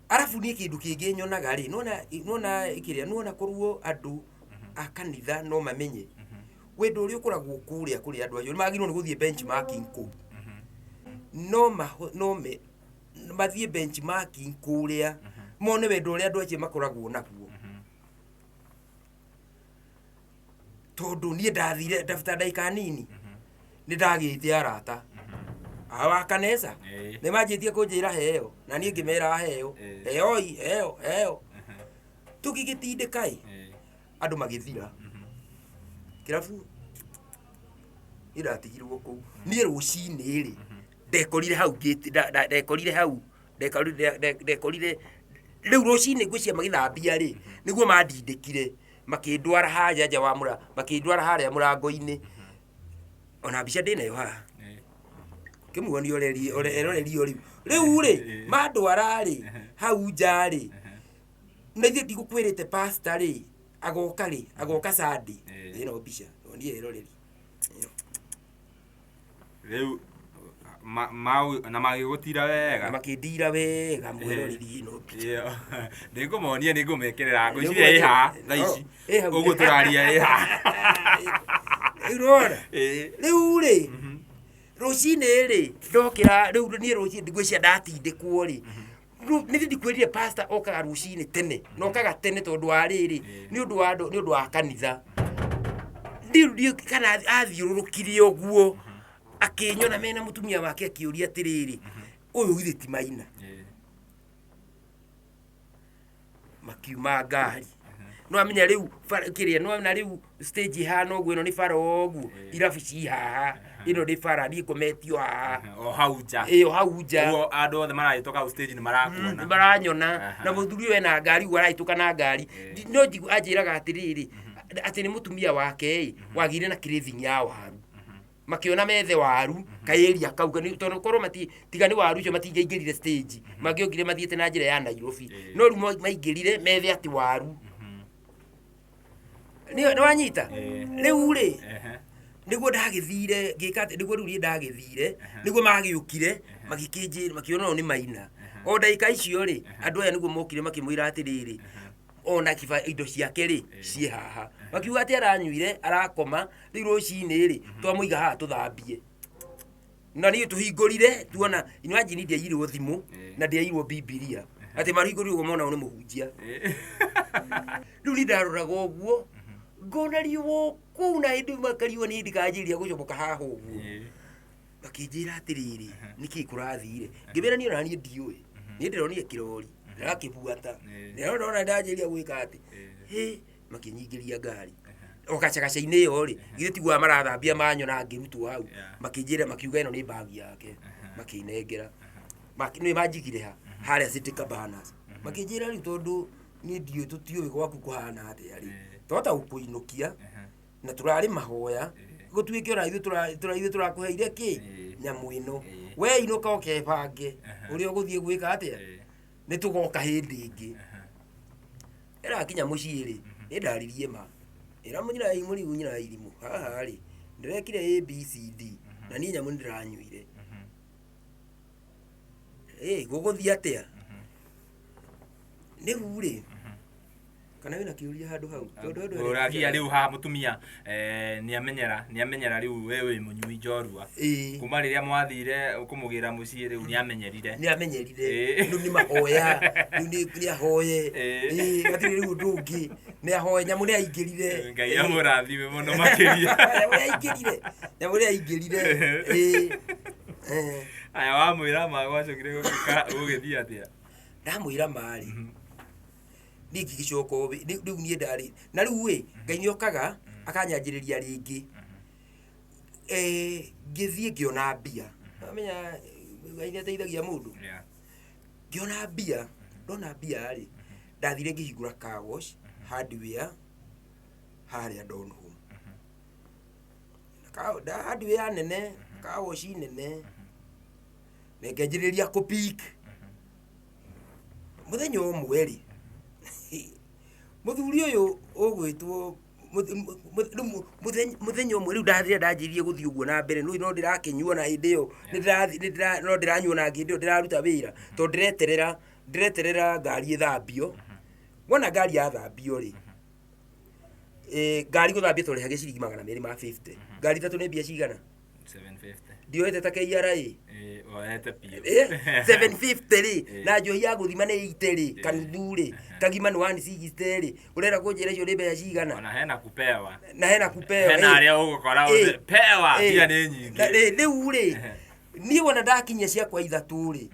Arabu niĩ kĩndũ kĩngĩ nyonaga rĩ, nĩwona nĩwona kĩrĩa, nĩwona korwo andũ a kanitha no mamenye wendo ũrĩa ũkoragwo kũrĩa kũrĩ andũ acio, nĩmagĩrĩirwo nĩ gũthiĩ benchmarking kũu. No maho no me mathiĩ benchmarking kũrĩa, mone wendo ũrĩa andũ acio makoragwo naguo. Tondũ niĩ ndathire ndabuta ndagĩka nini, nĩ ndagĩte arata awa kanesa. Nĩ manjĩtie kũnjĩra heo na niĩ ngĩmera heo. Heoi heo heo, tũgĩgĩtindĩka ĩ, andũ magĩthira kĩrabu, niĩ ndatigirwo kũu. Niĩ rũcinĩ rĩ, ndekorire hau gate, ndekorire hau, ndekorire rĩu rũcinĩ ngwĩciria magĩthambia rĩ, nĩguo mandindĩkire makĩndwara harĩa nja wa mũra makĩndwara harĩa mũrango-inĩ. Ona mbica ndĩnayo haha, kĩmuonie eroreri rĩu. Rĩu rĩ, mandwara rĩ hau nja rĩ, na ithuĩ ndigũkwĩrĩte pastor rĩ agoka rĩ, agoka Sunday. Ĩno mbica onie eroreri. Rĩu na magĩgũtira wega. Na makĩndira wega mwĩroreri ĩno mbica. Ĩyo. Nĩngũmonia, nĩngũmekĩrĩra, ngwĩciria ĩ haha thaa ici. Ĩ hau. Ũguo tũraria ĩ haha. Rĩu nĩwona? Rĩu rĩ, rũcinĩ rĩ, ndokĩra rĩu niĩ rũcinĩ ngwĩciria ndatindĩkwo rĩ, rĩu nĩ ndikwĩrire pastor okaga rũcinĩ tene, na okaga tene tondũ wa rĩrĩ, nĩ ũndũ wa andũ, nĩ ũndũ wa kanitha. Ndiũ ndiũ kana athiũrũrũkire ũguo, akĩnyona mena mũtumia wake akĩũria atĩrĩrĩ, ũyũ githĩ ti Maina? Makiuma ngari. No amenya rĩu bara kĩrĩa, no ona rĩu stage ĩhana ũguo, ĩno nĩ bara ũguo, irabu ci haha, ĩno nĩ bara, niĩ ngometio haha. O hau nja. Ĩĩ, o hau nja. Ũguo andũ othe marahĩtũka hau stage nĩ marakuona. Nĩ maranyona. Na mũthuri ũyũ ena ngari, ũguo arahĩtũka na ngari. No njigua anjĩraga atĩrĩrĩ, atĩ nĩ mũtumia wake ĩ, wagĩire na craving ya waru. Makĩona methe waru kaĩria kau tondũ korwo mati tiga nĩ waru icio matingĩaingĩrire stage, mangĩokire mathiĩte na njĩra ya Nairobi. No rĩu maingĩrire methe atĩ waru. Nĩ wanyita? Rĩu rĩ, nĩguo ndagĩthire ngĩka atĩ nĩguo rĩu niĩ ndagĩthire, nĩguo magĩũkire magĩkĩnjĩra, makĩona ũyũ nĩ Maina. O ndagĩka icio rĩ, andũ aya nĩguo mokire makĩmwĩra atĩrĩrĩ, ona kiba indo ciake rĩ ciĩ haha. Makiuga atĩ aranyuire arakoma, rĩu rũcinĩ rĩ twamũiga haha tũthambie. Na niĩ tũhingũrire tuona, imagine, ndiaiyirwo thimũ na ndiaiyirwo Bibilia, atĩ marahingũrire ũguo mona ũyũ nĩ mũhunjia. Rĩu niĩ ndaroraga ũguo ngona riũa kũu, na hĩndĩ makariũa nĩ hĩndĩ kanjĩrĩria gũcomoka haha ũguo. Makĩnjĩra atĩrĩrĩ, nĩkĩ kũrathire? Ngĩmĩra niĩ ona niĩ ndiũĩ, niĩ ndĩronire kĩrori ndĩrakĩbuata. Rĩo ndona ndanjĩria gwĩka atĩ hĩ, makĩnyingĩria ngari o gacagaca-inĩ ĩyo rĩ, githĩ tiguo marathambia manyona ngĩrutwo hau. Makĩnjĩra, makiuga ĩno nĩ bagi yake, makĩnengera. Nĩ manjigire ha harĩa City Cabanas, makĩnjĩra rĩu tondũ niĩ ndiũĩ, tũtiũĩ gwaku kũhana atĩa rĩ, twahota gũkũinũkia na tũrarĩ mahoya gũtuĩke ona ithuĩ ithuĩ tũrakũheire kĩ nyamũ ĩno. We inũka ũkebange ũrĩa ũgũthiĩ gwĩka atĩa, nĩ tũgoka hĩndĩ ĩngĩ. Ĩrakinya mũciĩ rĩ, nĩ ndaririe ma ĩra nyina mũrigu, nyina irimũ haha rĩ, ndĩrekire ABCD na niĩ nyamũ nĩ ndĩranyuire. Ĩ gũgũthiĩ atĩa rĩu rĩ? Kana wĩna kĩũria handũ hau? Tondũ andũ arĩa Ũragia rĩu haha mũtumia nĩ amenyera rĩu we wĩ mũnyui njorua. Kuma rĩrĩa mwathire kũmũgĩra mũciĩ, rĩu nĩ amenyerire. Nĩ amenyerire. Rĩu nĩ mahoya, rĩu nĩ ahoye. Ĩĩ, hatirĩ rĩu ũndũ ũngĩ, nĩ ahoye, nyamũ nĩ aingĩrire. Ngai amũrathime mũno makĩria. Nyamũ nĩ aingĩrire, nyamũ nĩ aingĩrire. Ĩĩ. Aya, wamwĩra ma, gwacokire gũgĩthiĩ atĩa? Ndamwĩra marĩ niĩ ngĩgĩcoka rĩu niĩ ndarĩ na rĩu ĩ Ngai nĩ okaga akanyanjĩrĩria rĩngĩ. Ngĩthiĩ ngĩona mbia. Amenya Ngai nĩ ateithagia mũndũ. Ngĩona mbia, ndona mbia rĩ, ndathire ngĩhingũra car wash hardware harĩa Donholm. Hardware nene, car wash nene, na ngĩanjĩrĩria kũ-pick. Mũthenya ũmwe rĩ, mũthuri ũyũ ũgwĩtwo rĩu mũthenya ũmwe rĩu rĩrĩa ndanjĩrĩirie gũthiĩ ũguo na mbere, rĩu no ndĩrakĩnyua na hĩndĩ ĩyo no ndĩranyua na hĩndĩ ĩyo ndĩraruta wĩra, tondũ ndĩreterera ngari ĩthambio. Wona ngari yathambio rĩ, ngari gũthambio tũrĩhagia ciringi 250. Ngari ithatũ nĩ mbia cigana? 750. Ndioete ta KRA. Woete biũ. 750 rĩ, na njohi ya gũthima nĩ 80 rĩ, kanuthu rĩ, kagima nĩ 160 rĩ, ũrenda kũnjĩra icio nĩ mbeca cigana? Ona hena kupewa. Na hena kupewa. Hena arĩa ũgũkora pewa mbia nĩ nyingĩ. Rĩu rĩ, niĩ wona ndakinyia ciakwa ithatũ rĩ,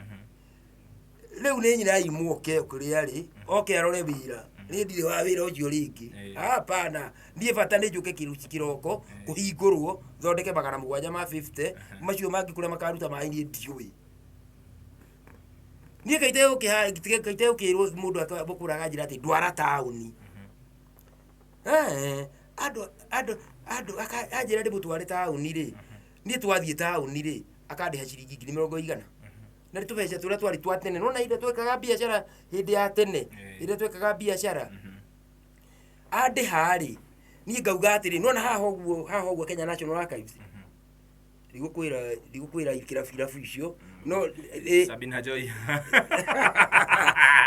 rĩu nĩ nyina imwe oke kũrĩa rĩ, oke arore wĩra, niĩ ndirĩ wa wĩra ũcio rĩngĩ. Hapana, niĩ bata nĩ njũke kĩruci kĩroko kũhingũrwo, thondeke 750 macio mangĩ kũrĩa makaruta maĩ niĩ ndiũĩ. Niĩ kaite gũkĩrwo mũndũ akũraga njĩra atĩ ndwara taũni. Andũ anjĩra ndĩmũtware taũni rĩ, niĩ twathiĩ taũni rĩ, akandĩha ciringi ngiri mĩrongo igana na nĩ tũbeca tũrĩa twarĩ twa tene. Nona hĩndĩ ĩrĩa twekaga biacara, hĩndĩ ya tene, hĩndĩ ĩrĩa twekaga biacara, andĩha rĩ, niĩ ngauga atĩrĩ, nona haha ũguo, haha ũguo Kenya National Archives, ndigũkwĩra kĩrabu, irabu icio no Sabina Joy.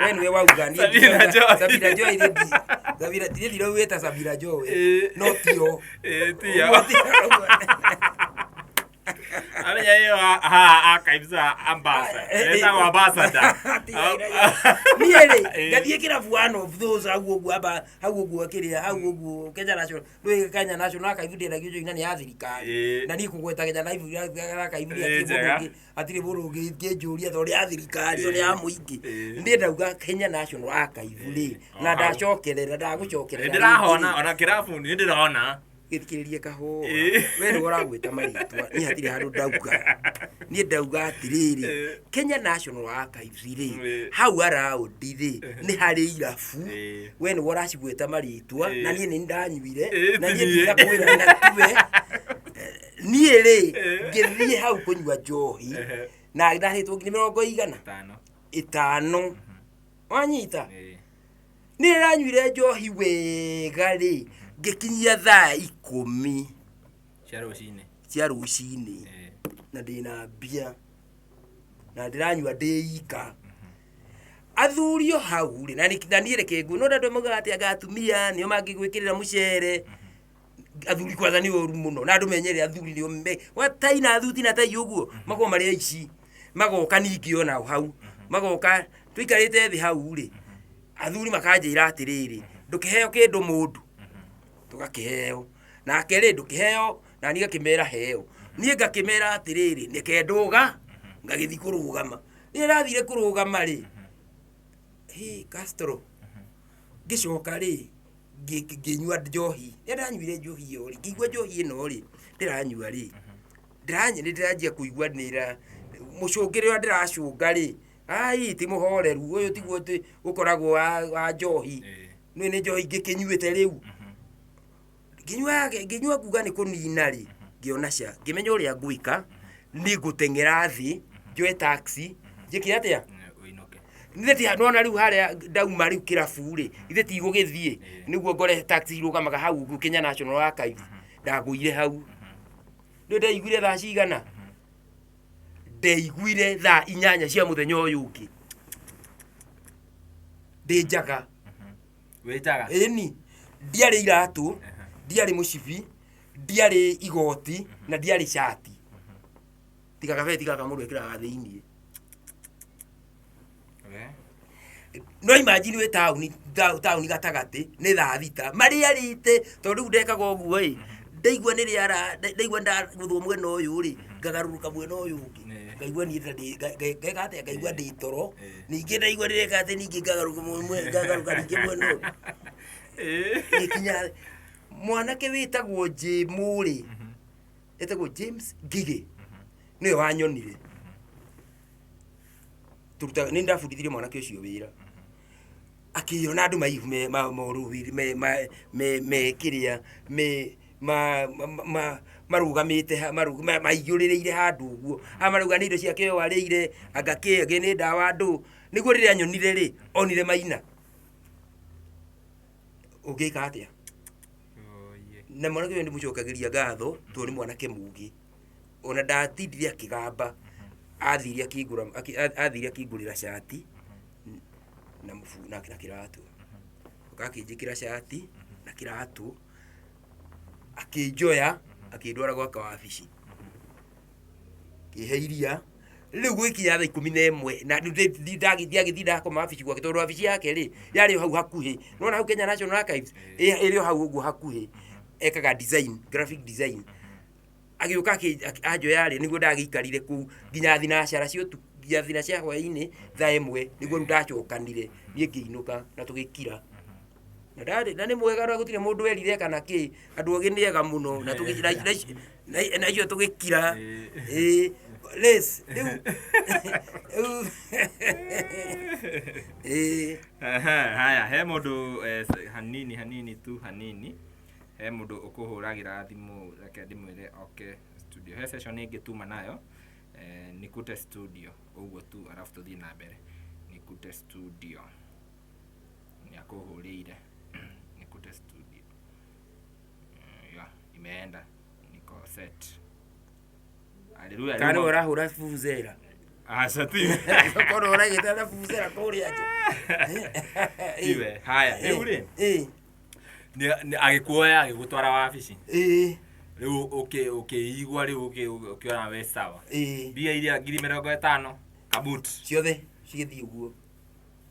We nĩwe wauga niĩ Sabina Joy. Sabina Joy niĩ Sabina, niĩ ndiraugĩte Sabina Joy. No tio. Tio. Ũguo ũguo. Amenya ĩyo ha archives ambassador. Etagwo ambassador. Niĩ rĩ, ngathiĩ kĩrabu one of those hau ũguo, amba hau ũguo kĩrĩa hau ũguo Kenya National, ndũĩ Kenya National Archives ndĩendagia njohi na nĩ ya thirikari. Na niĩ kũgweta Kenya National Archives hatirĩ mũndũ Njega. hatirĩ mũndũ ũngĩnjũria tondũ nĩ ya thirikari, ĩyo nĩ ya mũingĩ. Niĩ ndauga Kenya National Archives rĩ, O na hau. ndacokerera, ndagũcokerera. Ndĩrahona ona kĩrabu nĩ ndĩrona. Gĩthikĩrĩrie kahũa. We nĩwe ũragwĩta marĩtwa, niĩ hatirĩ handũ ndauga. Niĩ ndauga atĩrĩrĩ, Kenya National Archives rĩ, hau around rĩ, nĩ harĩ irabu. We nĩwe ũracigwĩta marĩtwa, na niĩ nĩ ndanyuire, na niĩ Ti niĩ. ndigakwĩra na tiwe. Niĩ rĩ, ngĩthiĩ hau kũnyua njohi Ehe. na ndarĩtwo ngiri mĩrongo igana Tano. ĩtano, wanyita? Ĩĩ. Niĩ ndanyuire njohi wega rĩ, ngĩkinyia thaa 10 Cia rũcinĩ. Cia rũcinĩ. Ĩĩ. Na ndĩna mbia na ndĩranyua ndĩ ika, athuri o hau rĩ, na niĩ reke ngu no andũ maugaga atĩ anga atumia nĩo mangĩgwĩkĩrĩra mũcere. Athuri kwanza nĩ ũru mũno, na andũ menyere athuri nĩo me wa tai na thuti na tai ũguo makorwo marĩ aici, magoka ningĩ onao hau magoka tũikarĩte thĩ hau rĩ, athuri makanjĩra atĩrĩrĩ, ndũkĩheo kĩndũ mũndũ, tũgakĩheo nake rĩ, ndũkĩheo, na niĩ ngakĩmera heo, niĩ ngakĩmera atĩrĩrĩ, reke ndũga, ngagĩthiĩ kũrũgama. Niĩ ndathire kũrũgama rĩ, hĩ Castro, ngĩcoka rĩ, ngĩnyua njohi. Rĩrĩa ndanyuire njohi ĩyo rĩ, ngĩigua njohi ĩno rĩ ndĩranyua rĩ, nĩ ndĩranjia kũigua nĩra mũcũngĩre ũrĩa ndĩracũnga rĩ, ai ti mũhoreru ũyũ, tiguo ũkoragwo wa njohi. Nĩ njohi ngĩkĩnyuĩte rĩu, ngĩnyua ngĩnyua nguga nĩ kũnina rĩ, ngĩona ca, ngĩmenya ũrĩa ngwĩka, nĩ ngũteng'era thĩ njoe taxi, njĩke atĩa? Ũinũke. Nithe ti nona rĩu harĩa ndauma rĩu kĩrabu rĩ, ithe tigũgĩthiĩ nĩguo ngore taxi irũgamaga hau ũguo Kenya National Archives. Ndagũire hau nĩ ndaiguire thaa cigana? Ndeiguire thaa 8 cia mũthenya ũyũ ũngĩ ndĩ njaga. Wĩ njaga? Ĩni, ndiarĩ iratũ, ndiarĩ mũcibi, ndiarĩ igoti na ndiarĩ cati, tiga kabeti gaka mũndũ ekĩraga thĩiniĩ. We. No imagine wĩ taũni, taũni gatagatĩ, nĩ thaa 6 marĩarĩte, tondũ rĩu ndekaga ũguo ĩ, ndaigua nĩ rĩara, ndaigua ndagũthwo mwena ũyũ rĩ, ngagarũrũka mwena ũyũ ũngĩ. Ngaigua niĩ ta ndĩ ngeka atĩa, ngaigua ndĩ toro. Ningĩ ndaigua ndĩreka atĩ, ningĩ ngagarũrũka ngagarũrũka ningĩ mwena ũyũ. Gĩkinya mwanake wĩtagwo Jĩmũ rĩ, etagwo James Ngigĩ, nĩwe wanyonire. Tũrutaga nĩ ndabundithirie mwanake ũcio wĩra, akĩona andũ me me me me me kĩrĩa me ma ma- ma marũgamĩte maiyũrĩrĩire handũ ũguo, aya marauga nĩ indo ciake ũyũ arĩire, anga kĩ, angĩ nĩ ndawa ndũ. Nĩguo rĩrĩa anyonire rĩ, onire Maina ũngĩka atĩa? Oye. Na mwanake ũyũ ndĩmũcokagĩria ngatho tondũ nĩ mwanake mũgĩ, ona ndatindire akĩgamba, athire akĩngũra athire akĩngũrĩra cati na mũbu na kĩratũ, akĩnjĩkĩra cati na kĩratũ, akĩnjoya akĩndwara gwake wabici, kĩhe iria. Rĩu gwĩkinya thaa 11 na rĩu ndiagĩthiĩ, ndakoma wabici gwake tondũ wabici yake rĩ yarĩ o hau hakuhĩ, nona hau Kenya National Archives ĩrĩ o hau ũguo hakuhĩ. Ekaga design, graphic design. Agĩũka anjoya rĩ, nĩguo ndagĩikarire kũu nginya thinacara cia ũtukũ, nginya thina cia hwaĩ-inĩ thaa 1, nĩguo rĩu ndacokanire niĩ ngĩinũka na tũgĩkira. Na ndarĩ na nĩ mwega, na gũtirĩ mũndũ erire kana kĩ, andũ ogĩ nĩ ega mũno, na na icio tũgĩkira. Ĩĩ Les, rĩu ĩĩ. Ehe, haya, he mũndũ hanini hanini tu hanini, he mũndũ ũkũhũragĩra thimũ, reke ndĩmwĩre oke studio, he session ĩngĩ tuma nayo, nikute studio ũguo tu, arabu tũthiĩ na mbere. Nikute studio, nĩ akũhũrĩire, nikute studio. Ya imeenda, niko set. Haleluya. Kana nĩwe ũrahũra vuvuzela? Aca, ti. Korwo ũragĩta na vuvuzela kũrĩa nja. Tiwe. Haya, rĩu rĩ, ĩĩ. Agĩkuoya agĩgũtwara wabici. Ĩĩ. Rĩu ũkĩigua rĩu ũkĩona we sawa. Ĩĩ. Mbia iria ngiri 50 kabut. Ciothe cigĩthiĩ ũguo.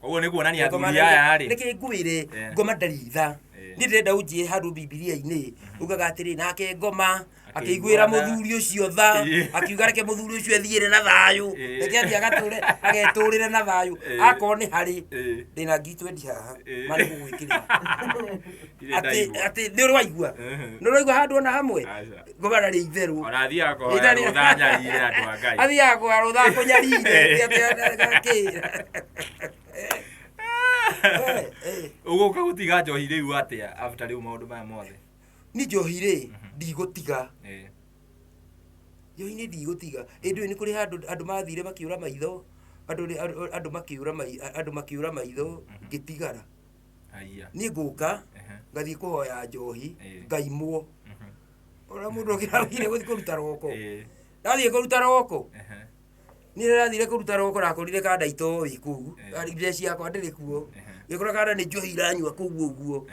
Koguo nĩ kuonania athuri aya rĩ. Nĩkĩ ngwĩre, ngoma ndarĩ tha. Niĩ ndĩrenda ũnjĩre handũ Bibilia-inĩ ugaga atĩrĩ, nake ngoma akĩiguĩra Akĩigua tha. Mũthuri ũcio tha, akiuga reke mũthuri ũcio ethiĩre na thayũ, reke athiĩ agatũre agetũrĩre na thayũ. Akorwo nĩ harĩ, ndĩna ngiri 20 haha, ma nĩ gũgwĩkĩrĩra. Ndirĩ Atĩ ndaigua. atĩ nĩ ũrĩ waigua? Nĩ ũraigua handũ ona hamwe? Aca. Ngoma ndarĩ itherũ. Ona athiaga kũhoya rũtha nyarire andũ a Ngai. Athiaga kũhoya rũtha kũnyarire kĩ. Ũgũka gũtiga njohi rĩu atĩa after rĩu maũndũ maya mothe? Ni njohi rĩ, ndigũtiga. Njohi-inĩ ndigũtiga. Ĩ ndũĩ nĩ kũrĩ handũ andũ mathire makĩũra maitho, andũ andũ makĩũra andũ makĩũra maitho ngĩtigara. Haiya. Niĩ ngũka ngathiĩ kũhoya njohi ngaimwo. Ũrĩa mũndũ ũkĩrathire gũthiĩ kũruta roko. Ndathiĩ kũruta roko. Niĩ rĩrĩa ndathire kũruta roko ndakorire kanda itoĩ kũu. Mbeca ciakwa ndĩrĩ kuo. Ngĩkora kanda nĩ njohi iranyua kũu ũguo.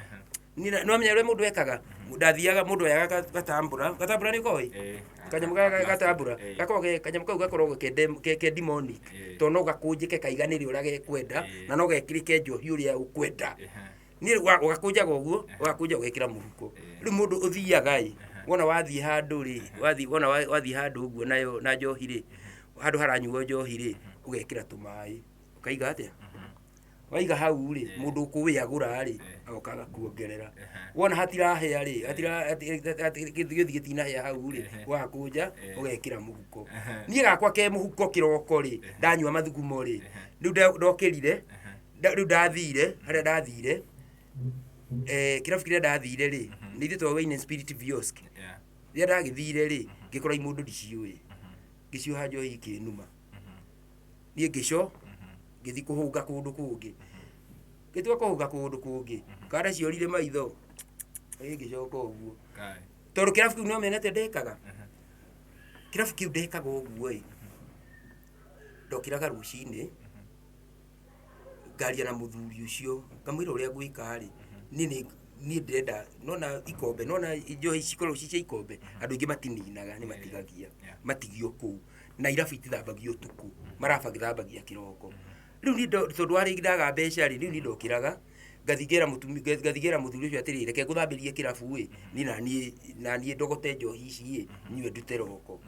Niĩ nĩwamenya ũrĩa mũndũ ekaga? Ndathiaga mũndũ oyaga gatambũra, gatambũra nĩ ũkoĩ? Kanyamũ gaka gatambũra, gakoragwo ke kanyamũ kau gakoragwo ke ke demonic, tondũ no gakũnjĩke kaiganĩre ũrĩa gekwenda, na no gekĩrĩke njohi ũrĩa ũkwenda. Niĩ ũgakũnjaga ũguo, ũgakũnja ũgekĩra mũhuko. Rĩu mũndũ ũthiaga ĩ, wona wathiĩ handũ rĩ, wathiĩ wona wathiĩ handũ ũguo nayo na njohi rĩ, handũ haranyuo njohi rĩ, ũgekĩra tũmaĩ, ũkaiga atĩa? Waiga hau rĩ, mũndũ ũkũĩ agũra rĩ, agoka agakuongerera. Wona hatirahĩa rĩ, gĩthiĩ gĩtinahĩa hau rĩ, ũgakũnja, ũgekĩra mũhuko. Niĩ gakwa ke mũhuko kĩroko rĩ, ndanyua mathugumo rĩ, rĩu ndokĩrire, rĩu ndathire, harĩa ndathire, kĩrabu kĩrĩa ndathire rĩ, nĩ ithuĩ twa Wine and Spirit Viosk. Rĩrĩa ndagĩthire rĩ, ngĩkora imũndũ ndiciũĩ, ngĩcioha njohi ikĩnuma. Niĩ ngĩco, ngĩthiĩ kũhũnga kũndũ kũngĩ. Ngĩtua kũhũnga kũndũ kũngĩ, kanda ciorire maitho, ĩ ngĩcoka ũguo. Tondũ kĩrabu kĩu nĩwamenyete ndekaga? Kĩrabu kĩu ndekaga ũguo ĩ, ndokĩraga rũcinĩ, ngaria na mũthuri ũcio, ngamwĩra ũrĩa ngwĩka rĩ, niĩ nĩ niĩ ndĩrenda nona ikombe nona njohi cikoragwo ci cia ikombe, andũ aingĩ matininaga nĩ matigagia, matigio kũu. Na irabu itithambagio ũtukũ, marabagĩthambagia kĩroko. Rĩu niĩ tondũ warĩ ndaga mbeca rĩ, rĩu niĩ ndokĩraga, ngathiĩ ngera mũtumia ngathiĩ ngera mũthuri ũcio atĩrĩrĩ, reke ngũthambĩrie kĩrabu ĩ, niĩ naniĩ naniĩ ndogote njohi ici ĩ, nyue ndute roko.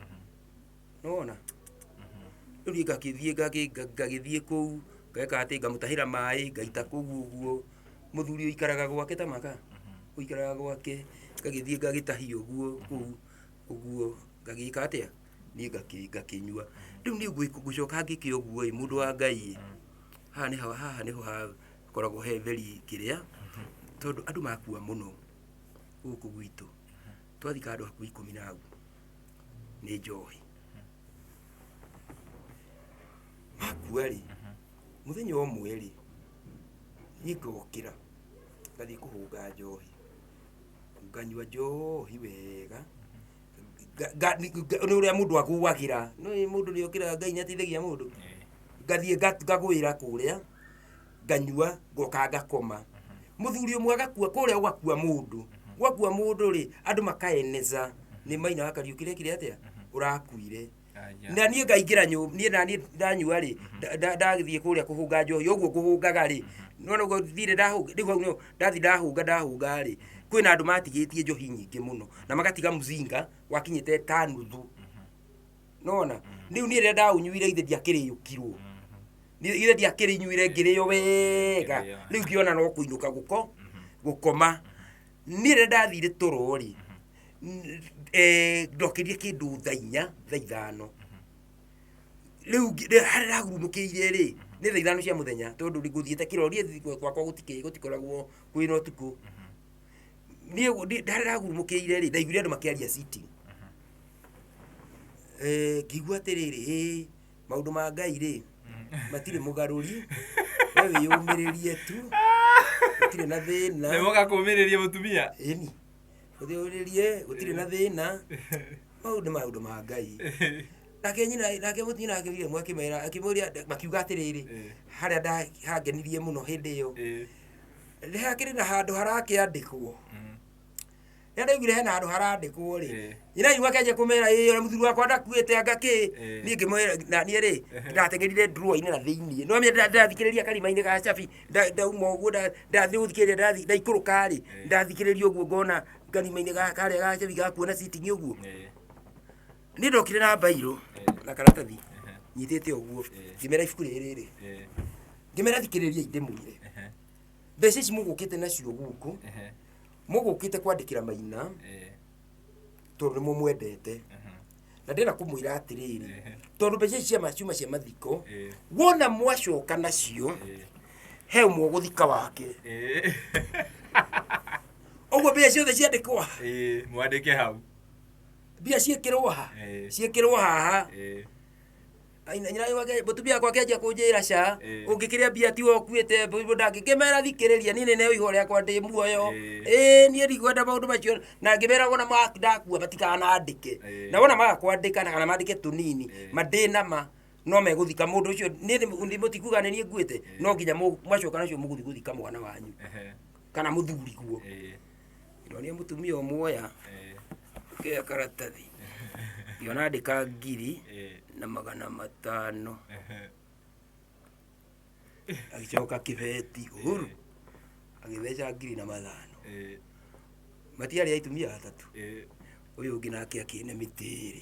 Nĩwona? Rĩu niĩ ngakĩthiĩ ngagĩthiĩ kũu, ngeka atĩ, ngamũtahĩra maĩ, ngaita kũu ũguo. Mũthuri ũikaraga gwake ta maka, ũikaraga gwake, ngagĩthiĩ ngagĩtahia ũguo kũu, ũguo, ngagĩka atĩa, niĩ ngakĩnyua. Rĩu niĩ ngũcoka ngĩke ũguo ĩ, mũndũ wa Ngai ĩ, haha nĩho haha nĩho hakoragwo he very kĩrĩa, tondũ andũ makua mũno gũkũ gwitũ, twathika andũ hakuhĩ ikũmi na hau. Nĩ njohi. Makua rĩ, mũthenya ũmwe rĩ, niĩ ngokĩra ngathiĩ kũhũnga njohi, nganyua njohi wega, nĩ ũrĩa mũndũ agũagĩra, nĩ ũĩ mũndũ nĩ okĩraga Ngai nĩ ateithagia mũndũ, ngathiĩ ngagũĩra kũrĩa, nganyua ngoka ngakoma. Mũthuri ũmwe agakua kũrĩa gwakua mũndũ, gwakua mũndũ rĩ, andũ makaeneza nĩ Maina wa Kariũki ũrekire atĩa? Ũrakuire. Na niĩ ngaingĩra nyũmba, niĩ naniĩ ndanyua rĩ, ndathiĩ kũrĩa kũhũnga njohi, ũguo ngũhũngaga rĩ, nĩwona ũguo thire ndahũnga, rĩu hau nĩho ndathiĩ ndahũnga ndahũnga rĩ, kwĩna andũ matigĩtie njohi nyingĩ mũno, na magatiga mzinga wakinyĩte ta nuthu. Nĩwona? Rĩu niĩ rĩrĩa ndaũnyuire ithe ndiakĩrĩũkirwo. Ithe ndiakĩrĩnyuire ngĩrĩo wega. Rĩu ngĩona no kũinũka gũko, gũkoma. Niĩ rĩrĩa ndathire toro rĩ, ndokĩrire kĩndũ thaa inya, thaa ithano. Rĩu harĩa ndagurumũkĩire rĩ, nĩ thaa ithano cia mũthenya tondũ ngũthiĩte kĩroko, niĩ gwakwa gũtikoragwo kwĩna ũtukũ. Niĩ harĩa ndagurumũkĩire rĩ, ndaiguire andũ makĩaria sitting. Ngĩigua atĩrĩrĩ, ĩĩ maũndũ ma Ngai rĩ, matirĩ mũgarũri, we wĩyũmĩrĩrie tu, gũtirĩ na thĩna. Nĩ mũgakũmĩrĩria mũtumia? Ĩni, wĩyũmĩrĩrie, gũtirĩ na thĩna, mau nĩ maũndũ ma Ngai. Nake nyina, nake mũtumia akĩmwĩra akĩmera, akĩmũria, makiuga atĩrĩrĩ, harĩa hangenirie mũno hĩndĩ ĩyo, nĩ hakĩrĩ na handũ harakĩandĩkwo. Rĩrĩa ndaiguire hena handũ harandĩkwo rĩ, nyina aigua akĩanjia kũmera ĩĩ ona mũthuri wakwa ndakuĩte anga kĩ. Niĩ ngĩmwĩra na niĩ rĩ, ndateng'erire drawer-inĩ na thĩiniĩ. Nĩ wamenya ndĩrathikĩrĩria karima-inĩ ga cabi, ndauma ũguo ndathiĩ gũthikĩrĩria ndathiĩ ndaikũrũka rĩ, ndathikĩrĩria ũguo ngona karima-inĩ karĩa ga cabi ga kuona sitting ũguo. Niĩ ndokire na mbairũ na karatathi nyitĩte ũguo, ngĩmera ibuku rĩrĩ rĩ, ngĩmera thikĩrĩriai ndĩmwĩre. Mbeca ici mũgũkĩte nacio gũkũ, Mũgũkĩte kwandĩkĩra Maina tondũ nĩ mũmwendete. Na ndĩrenda kũmwĩra atĩrĩrĩ, tondũ mbeca ici cia ciuma cia mathiko, wona mwacoka nacio, he ũmwe ũgũthika wake. Ũguo mbeca ciothe ciandĩkwo. Mwandĩke hau. Mbia ciĩkĩrwo ha? Ciĩkĩrwo haha. Nyina wake mũtumia wakwa akĩanjia kũnjĩra ca, ũngĩkĩrĩa mbia tiwe ũkuĩte ndangĩkĩmera thikĩrĩria niĩ nĩneo ihũa rĩakwa ndĩ muoyo. Ĩĩ niĩ ndikwenda maũndũ macio na ngĩmera wona ndakua matikanandĩke. Na wona maga kwandĩka na kana mandĩke tũnini ma ndĩ na ma no megũthika mũndũ ũcio niĩ mũtikuga nĩ niĩ nguĩte no nginya mwacoka nacio mũgũthiĩ gũthika mwana wanyu kana mũthuriguo. Ndonire mũtumia ũmwe oya kĩoya karatathi ngĩona andĩka ngiri na 500 agĩcoka kĩbeti Uhuru agĩtheca ngiri na 500 matiarĩ aitumia atatũ ũyũ ũngĩ nake akĩne mĩtĩ ĩrĩ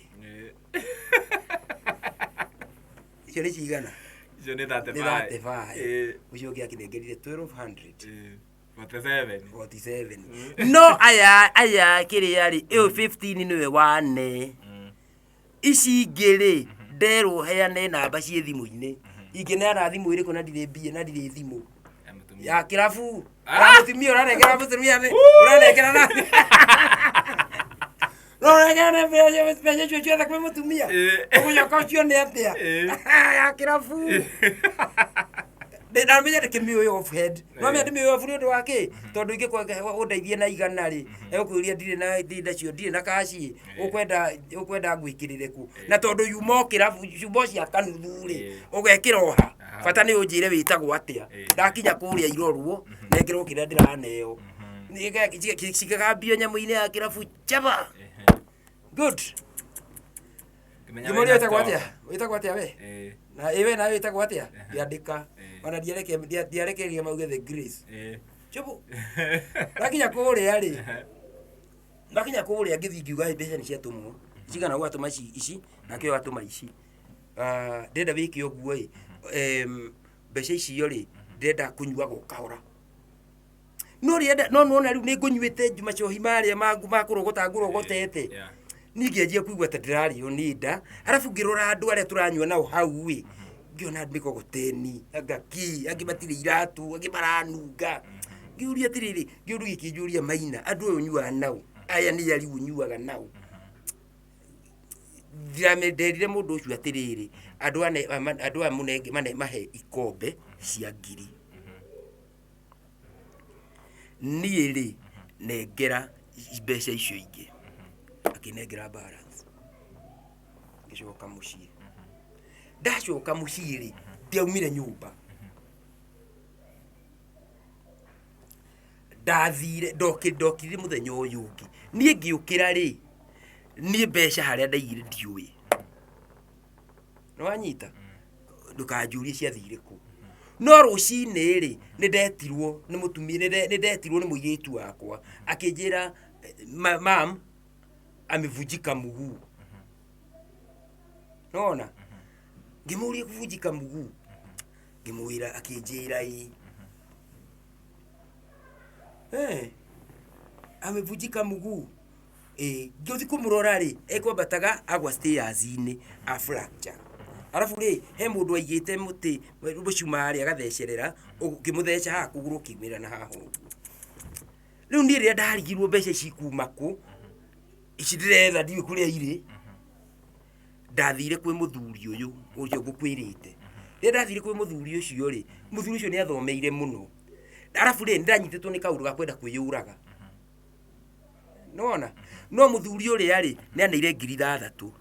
icio nĩ cigana? Icio nĩ nĩ 35. 35. Ũcio ũngĩ akĩnengerire 1200. 47. 47 no aya aya kĩrĩa rĩ ĩyo 15 nĩwe wane ici ingĩ rĩ nderwo heane namba ciĩ thimũ-inĩ ingĩneana thimũ ĩrĩkũ na ndirĩ mbia na ndirĩ thimũ Ya mũtumia. Ya kĩrabu ya mũtumia ũranengera mũtumia ũranengera na no ũranengera na mbeca icio ciothe kwĩ mũtumia ũgũcoka ũcio nĩ atĩa ya kĩrabu ndamenya ndĩkĩmĩũĩ off head no menya ndĩmĩũĩ off nĩ ũndũ wa kĩ tondũ ingĩkwa ũndeithie na 100 rĩ egũkũria ndirĩ na ndirĩ nacio ndirĩ na cash ũkwenda ũkwenda ngwĩkĩrĩre kũ na tondũ yuma o kĩrabu yuma o cia kanuthu rĩ ũgekĩra oha bata nĩ ũnjĩre wĩtagwo atĩa ndakinya kũrĩa irorwo nengerwo kĩrĩa ndĩraneo cikagambio nyamũ-inĩ ya kĩrabu chaba good. Ngĩmenya ngĩmũria wĩna wĩtagwo stock. Atĩa wĩtagwo atĩa we na ĩwe nawe wĩtagwo atĩa ngĩandĩka ona ndiarekereria mauge the grace chubu ndakinya kũrĩa rĩ ndakinya kũrĩa ngĩthiĩ ngiuga mbeca nĩ ciatũmwo cigana ũgatũma ici ici nake ũyũ atũma ici. Ah, ndĩrenda wĩke ũguo ĩ mbeca icio rĩ ndĩrenda kũnyuaga o kahora no rĩenda no nona rĩu nĩ ngũnyuĩte macohi marĩa makũrogota ngũrogotete niĩ ngĩanjia kũigua ta ndĩrarĩo nĩ nda arabu ngĩrora andũ arĩa tũranyua nao hau ĩ ngĩona mĩkogoteni anga kĩ angĩ matirĩ iratũ angĩ maranunga ngĩũria atĩrĩrĩ kĩũndũ gĩkĩnjũria maina andũ ũyũ ũnyuaga nao aya nĩ ariũ ũnyuaga nao nderire mũndũ ũcio atĩrĩrĩ andũ aya andũ aya mũnenge mane mahe ikombe cia ngiri niĩ rĩ nengera mbeca icio ingĩ akĩnengera balance ngĩcoka mũciĩ ndacoka mũciĩ rĩ ndiaumire nyũmba ndathire ndokire mũthenya ũyũ ũngĩ niĩ ngĩũkĩra rĩ niĩ mbeca harĩa ndaigire ndiũĩ nĩwanyita ndũkanjũrie ciathire kũ no rũcinĩ rĩ nĩ ndetirwo nĩ mũtumia nĩ ndetirwo nĩ mũirĩtu wakwa akĩnjĩra mam amevunjika mguu nona ngĩmũria kuvunjika mguu ngĩmwĩra akĩnjĩra ĩ amevunjika mguu ĩ ngĩthiĩ kũmũrora rĩ ekwambataga agwa stairs-inĩ a fracture arabu rĩ he mũndũ aigĩte mũtĩ mũcumarĩ agathecerera ũkĩmũtheca haha kũgũrũ ũkiumĩra na haha ũguo rĩu niĩ rĩrĩa ndarigirwo mbeca ici kuma kũ ici ndĩretha ndiũĩ kũrĩa irĩ ndathire kwĩ mũthuri ũyũ ũcio ngũkwĩrĩte rĩrĩa ndathire kwĩ mũthuri ũcio rĩ mũthuri ũcio nĩ athomeire mũno arabu rĩ nĩndanyitĩtwo nĩ kaũndũ ga kwenda kwĩyũraga nĩwona no mũthuri ũrĩa rĩ nĩ aneire 6000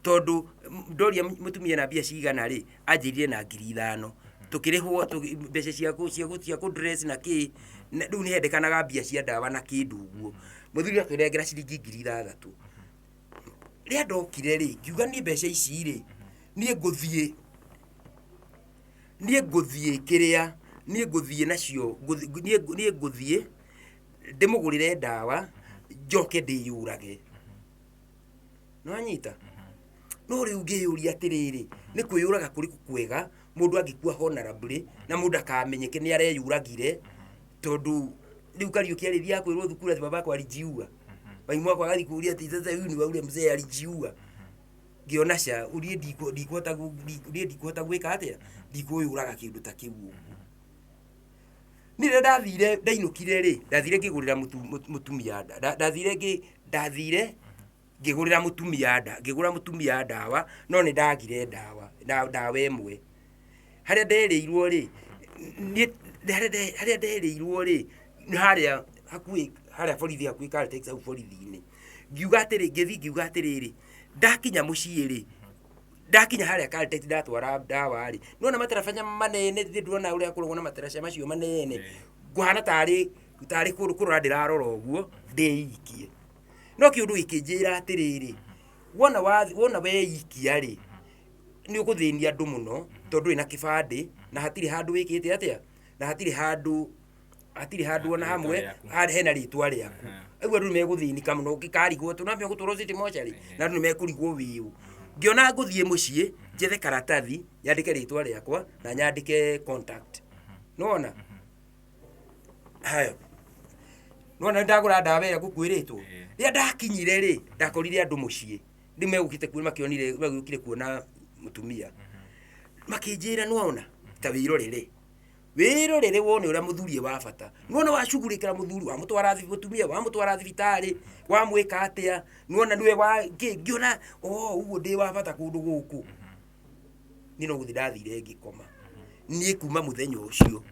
tondũ ndoria mũtumia na mbia cigana rĩ anjĩrire na 5000 tukĩrĩhwo mbeca cia cia kũ dress na kĩ rĩu nĩ hendekanaga mbia cia ndawa na kĩndũ ũguo mũthuri akĩnengera ciringi 6000 rĩrĩa ndokire rĩ ngiuga niĩ mbeca ici rĩ niĩ ngũthiĩ niĩ ngũthiĩ kĩrĩa niĩ ngũthiĩ nacio niĩ ngũthiĩ ndĩmũgũrĩre ndawa njoke ndĩyũrage nĩwanyita no rĩu ngĩyũria atĩrĩrĩ nĩ kwĩyũraga kũrĩkũ kwega mũndũ angĩkua honorably na mũndũ akamenyeke nĩ areyũragire tondũ rĩu Kariũki arĩthiaga kwĩrwo thukuru atĩ baba akwa alijiua maimu wakwa agathiĩ kũũria atĩ sasa huyu ni wa ule mzee alijiua ngĩona ca niĩ ndikuhota niĩ ndikuhota gwĩka atĩa ndikwĩyũraga kĩndũ ta kĩu ũguo niĩ rĩrĩa ndathire ndainũkire rĩ ndathire ngĩgũrĩra mũtumia ndathire ngĩ ndathire Ngĩgũrĩra mũtumia nda, ngĩgũra mũtumia ndawa, no nĩ ndagire ndawa, ndawa ĩmwe. Harĩa nderĩirwo rĩ, niĩ harĩa nderĩirwo rĩ, nĩ harĩa hakuhĩ harĩa borithi hakuhĩ Caltex hau borithi-inĩ. Ngiuga atĩrĩ, ngĩthiĩ ngiuga atĩrĩrĩ, ndakinya mũciĩ rĩ, ndakinya harĩa Caltex ndatwara ndawa rĩ, nĩwona matarabanya manene, githĩ ndũrona ũrĩa kũragwo na mataraca macio manene, ngũhana tarĩ tarĩ kũrora ndĩrarora ũguo ndĩikie. No kĩũndũ gĩkĩnjĩra atĩrĩrĩ, wona wona weikia rĩ, nĩ ũgũthĩnia andũ mũno tondũ ndũrĩ na kĩbandĩ na hatirĩ handũ wĩkĩte atĩa, na hatirĩ handũ hatirĩ handũ ona hamwe hena rĩtwa rĩaku. Rĩu andũ nĩ megũthĩnĩka mũno ũngĩkarigwo tondũ nĩwamenya gũtwarwo city mortuary na andũ nĩ mekũrigwo wĩũ. Ngĩona ngũthiĩ mũciĩ njethe karatathi nyandĩke rĩtwa rĩakwa na nyandĩke contact. Nĩwona? Haya. Nĩwona nĩndagũra ndawa ĩrĩa ngũkwĩrĩtwo? Rĩrĩa ndakinyire rĩ, ndakorire andũ mũciĩ. Rĩu megũkĩte kuona makĩonire megũkire kuona mũtumia. Makĩnjĩra nĩwona ta wĩrorere. Wĩrorere wone ũrĩa mũthuri e wa bata. Nĩwona wacugurĩkĩra mũthuri wamũtwara mũtumia wamũtwara thibitarĩ wamwĩka atĩa nĩwona nĩwe wa kĩ ngĩona oh ũguo ndĩ wa bata kũndũ gũkũ. Niĩ no gũthiĩ ndathire ngĩkoma. Niĩ kuma mũthenya ũcio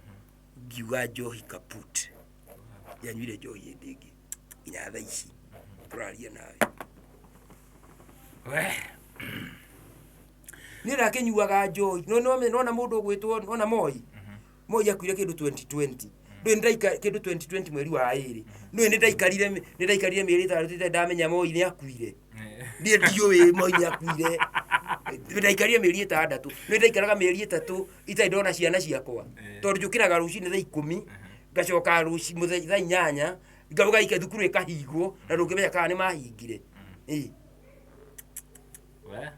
ngiuga njohi kaput. Ndianyuire njohi hĩndĩ ĩngĩ nginya thaa ici tũraria nawe. We. Niĩ ndakĩnyuaga njohi no no nona mũndũ ũgwĩtwo nona Moi. Moi akuire kĩndũ 2020. Ndũĩ nĩndaika kĩndũ 2020 mweri wa ĩrĩ. Ndũĩ nĩndaikarire nĩndaikarire mĩeri ĩtandatũ itarĩ ndamenya Moi nĩakuire. Niĩ ndiũĩ Moi nĩakuire. Ndaikarire mĩeri ĩtandatũ. Nĩ ndaikaraga mĩeri ĩtatũ itarĩ ndona ciana ciakwa. Tondũ njũkĩraga rũcinĩ thaa ikũmi, ngacoka rũci mũthenya thaa inyanya, ngauga thukuru ĩkahingwo na ndũngĩmenya kana nĩ mahingire. Ĩĩ. We.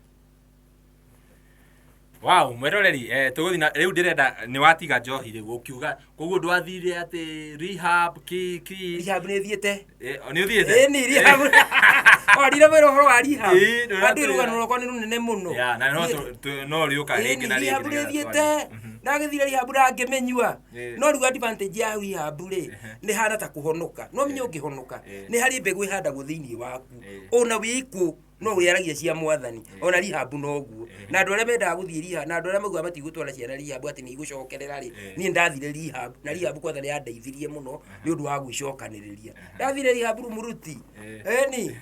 Wow, mwĩroreri eh, tũgũthiĩ na rĩu ndĩrenda nĩ watiga njohi rĩu ũkiuga koguo ndwathire atĩ rehab ki ki Rehab nĩ thiĩte. Eh, nĩ ũthiĩte Ĩni rehab. Warire mwĩra ũhoro wa rehab. Ĩĩ, ndũratwĩra. Andũ rũgano rwakwa nĩ rũnene mũno. Ya, na no no rĩũka rĩngĩ na rĩngĩ rehab nĩ nĩgetha thiĩte. twarie. Mhm. Ndagĩthire rehab ndangĩmĩnyua. Ĩĩ. No rĩu advantage ya rehab rĩ, nĩ hana ta kũhonoka. No menye ũngĩhonoka, Ĩĩ. nĩ harĩ mbegũ ĩhandagwo thĩinĩ waku. Ĩĩ. Ona wĩkũ no ũrĩaragia cia mwathani ona rehab noguo na andũ arĩa mendaga gũthiĩ rehab na andũ arĩa maugaga matigũtwara ciana rehab atĩ nĩ igũcokerera rĩ niĩ ndathire rehab na rehab kwanza nĩ yandeithirie mũno nĩ ũndũ wa gwĩcokanĩrĩria ndathire rehab rumuruti ĩni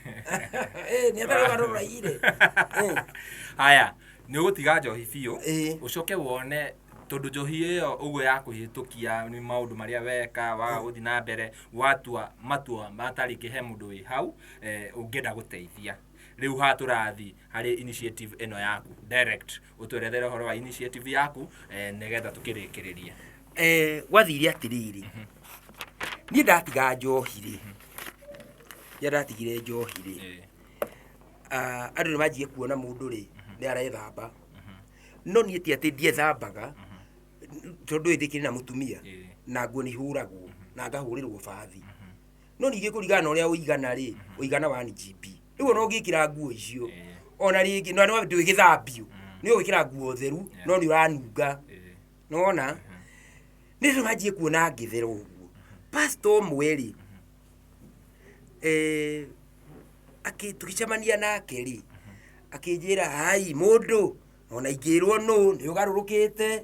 ĩni atarĩ rũgano rũraihire Haya, nĩ ũgũtiga njohi biũ Ĩĩ. ũcoke wone tondũ njohi ĩyo ũguo ya kũhĩtũkia nĩ maũndũ marĩa weka waga gũthiĩ na mbere watua matua matarĩ he mũndũ wĩ hau eh, ũngĩenda gũteithia rĩu haha tũrathiĩ harĩ initiative ĩno yaku direct ũtwerethere ũhoro wa initiative yaku eh, nĩgetha tũkĩrĩkĩrĩrie. Eh, gwathire atĩrĩrĩ niĩ ndatiga njohi rĩ rĩrĩa ndatigire njohi rĩ ah, andũ nĩ manjie kuona mũndũ rĩ nĩ arethamba no niĩ ti atĩ ndiethambaga tondũ ĩ ndĩkĩrĩ na mũtumia na nguo nĩ ihũragwo na ngahũrĩrwo bathi no ningĩ kũringana na ũrĩa ũigana rĩ ũigana wa GB rĩu ona ũngĩkĩra nguo icio ona rĩngĩ no no ndũgĩthambio nĩ ũgwĩkĩra nguo theru no nĩ ũranunga nĩwona nĩ rĩu wanjie kuona ngĩthera ũguo pastor ũmwe rĩ eh, tũgĩcemania nake rĩ akĩnjĩra hai mũndũ ona ingĩrwo nũ nĩ ũgarũrũkĩte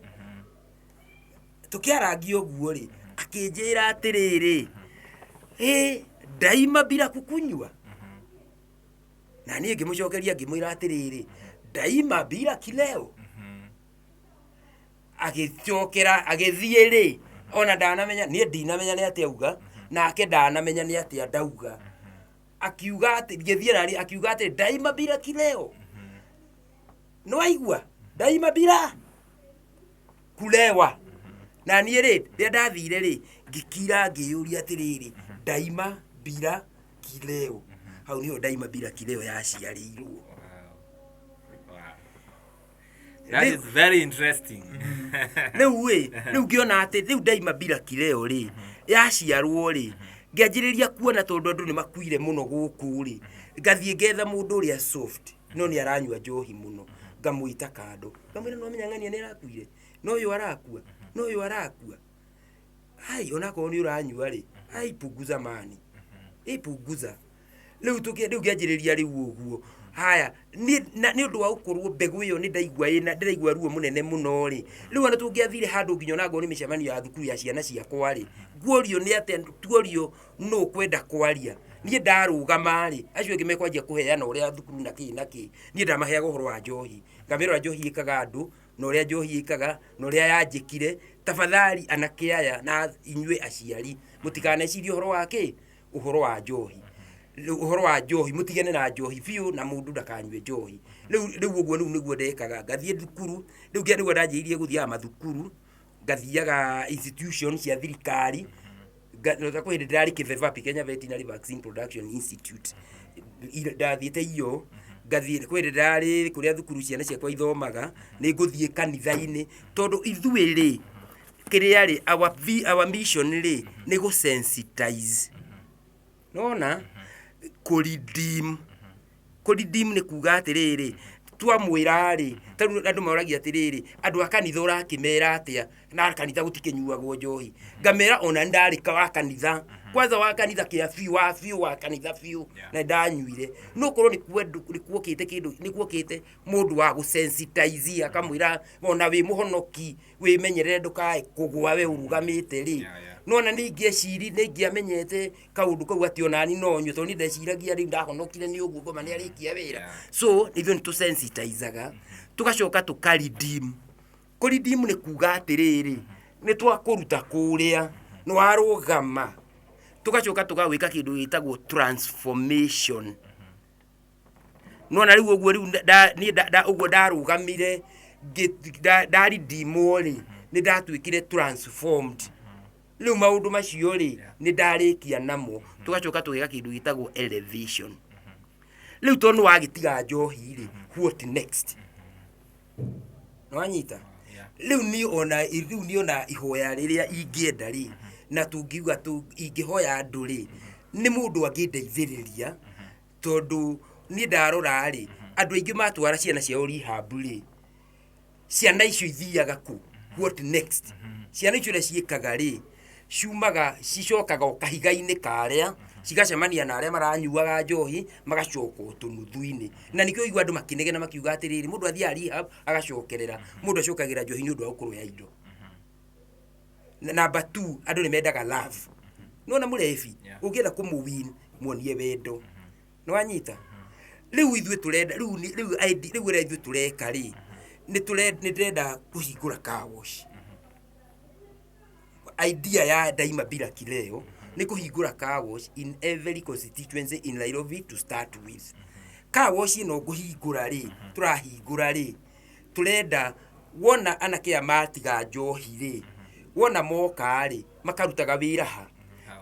tũkĩarangia ũguo rĩ akĩnjĩra atĩrĩrĩ ĩ ndaima bila kukunyua na niĩ ngĩmũcokeria ngĩmwĩra atĩrĩrĩ ndaima bila kileo agĩcokera agĩthiĩ rĩ ona ndanamenya niĩ ndinamenya nĩ atĩa auga nake ndanamenya nĩ atĩa ndauga akiuga atĩ ngĩthiĩ narĩ akiuga atĩ ndaima bila kileo nĩwaigua ndaima bila kulewa na niĩ rĩ rĩrĩa ndathire rĩ ngĩkira ngĩyũria atĩrĩrĩ ndaima bila kileo hau nĩho ndaima bila kileo yaciarĩirwo. That is very interesting. Rĩu ĩ rĩu ngĩona atĩ rĩu ndaima bila kileo rĩ yaciarwo rĩ ngĩanjĩrĩria kuona tondũ andũ nĩ makuire mũno gũkũ rĩ ngathiĩ ngetha mũndũ ũrĩa soft no nĩ aranyua njohi mũno ngamwĩta kando ngamwĩra nĩwamenya ng'ania nĩ arakuire no ũyũ arakua no ũyũ arakua ai onakorwo nĩ ũranyua rĩ ai punguza mani ĩ punguza. Rĩu rĩu ngĩanjĩrĩria rĩu ũguo. Haya, niĩ na nĩ ũndũ wa gũkorwo mbegũ ĩyo nĩ ndaigua ĩna ndĩraigua ruo mũnene mũno rĩ, rĩu ona tũngĩathire handũ nginya ona angorwo nĩ mĩcemanio ya thukuru ya ciana ciakwa rĩ, nguorio nĩ atĩa, tuorio nũ ũkwenda kwaria, niĩ ndarũgama rĩ, acio angĩ mekwanjia kũheana ũrĩa thukuru na kĩ na kĩ, niĩ ndamaheaga ũhoro wa njohi, ngamera ũrĩa njohi ĩkaga andũ, na ũrĩa njohi ĩkaga, na ũrĩa yanjĩkire, tafadhali anake aya na inyuĩ aciari, mũtikanecirie ũhoro wa kĩ, ũhoro wa njohi. Rĩu ũhoro wa njohi, mũtigane na njohi biũ na mũndũ ndakanyue njohi. Rĩu rĩu ũguo rĩu nĩguo ndekaga, ngathiĩ thukuru, rĩu nĩguo ndanjĩrĩirie gũthiaga mathukuru, ngathiaga institution cia thirikari, ta kwĩ hĩndĩ ndĩrarĩ Kĩvevapi, Kenya Veterinary Vaccine Production Institute, ndathiĩte iyo, ngathiĩ kwĩ hĩndĩ ndĩrarĩ kũrĩa thukuru ciana ciakwa ithomaga, nĩ ngũthiĩ kanitha-inĩ, tondũ ithuĩ rĩ, kĩrĩa rĩ, our mission rĩ, nĩ gũ sensitize. Nĩwona? Kũ redeem. Kũ redeem nĩ kuga atĩrĩrĩ, twamwĩra rĩ, ta rĩu andũ moragia atĩrĩrĩ, andũ a kanitha ũrakĩmera atĩa, na kanitha gũtikĩnyuagwo njohi. Ngamera ona nĩ ndarĩ wa kanitha, kwanza wa kanitha kĩa biũ, wa biũ wa kanitha biũ, na nĩ ndanyuire. No korwo nĩ kuokĩte kĩndũ, nĩ kuokĩte mũndũ wa gũ sensitize akamwĩra ona wĩ mũhonoki, wĩmenyerere ndũkae kũgwa we ũrũgamĩte rĩ. Nĩwona nĩ ingĩeciri, nĩ ingĩamenyete kaũndũ kau atĩ onani no nyue, tondũ niĩ ndeciragia rĩu ndahonokire nĩ ũguo ngoma nĩ arĩkia wĩra. So ithuĩ nĩ tũ sensitize aga, tũgacoka tũka redeem. Kũ redeem nĩ kuga atĩrĩrĩ, nĩ twakũruta kũrĩa, nĩ warũgama, tũgacoka tũgagwĩka kĩndũ gĩtagwo transformation. Nĩwona rĩu ũguo rĩu niĩ ũguo ndarũgamire nda redeem wo rĩ, nĩ ndatuĩkire transformed. Rĩu maũndũ macio rĩ, nĩ ndarĩkia namo, tũgacoka tũgeka kĩndũ gĩtagwo elevation. Rĩu tondũ nĩ wagĩtiga njohi rĩ, what next? Nĩwanyita? Rĩu niĩ ona rĩu niĩ ona ihoya rĩrĩa ingĩenda rĩ, na tũngiuga ingĩhoya andũ rĩ, nĩ mũndũ angĩndeithĩrĩria, tondũ niĩ ndarora rĩ, andũ aingĩ matwara ciana ciao rehab rĩ, ciana icio ithiaga kũ? What next? Ciana icio ũrĩa ciĩkaga rĩ, ciumaga cicokaga o kahiga-inĩ karĩa, cigacemania na arĩa maranyuaga njohi, magacoka o tũnuthu-inĩ. Na nĩkĩo ũiguaga andũ makĩnegena makiuga atĩrĩrĩ, mũndũ athiaga rehab agacokerera, mũndũ acokagĩra njohi nĩ ũndũ wa gũkorwo e idle. Number two, andũ nĩ mendaga love. Nĩwona mũrebi, ũngĩenda kũmũ win, muonie wendo. Nĩwanyita? Rĩu ithuĩ tũrenda, rĩu rĩu rĩu ũrĩa ithuĩ tũreka rĩ, nĩ ndĩrenda kũhingũra car wash. Idea ya Daima Bila Kileo nĩ kũhingũra car wash in every constituency in Nairobi to start with. Car wash ĩno ngũhingũra rĩ, tũrahingũra rĩ, tũrenda wona anake aya matiga njohi rĩ, wona moka rĩ, makarutaga wĩra ha?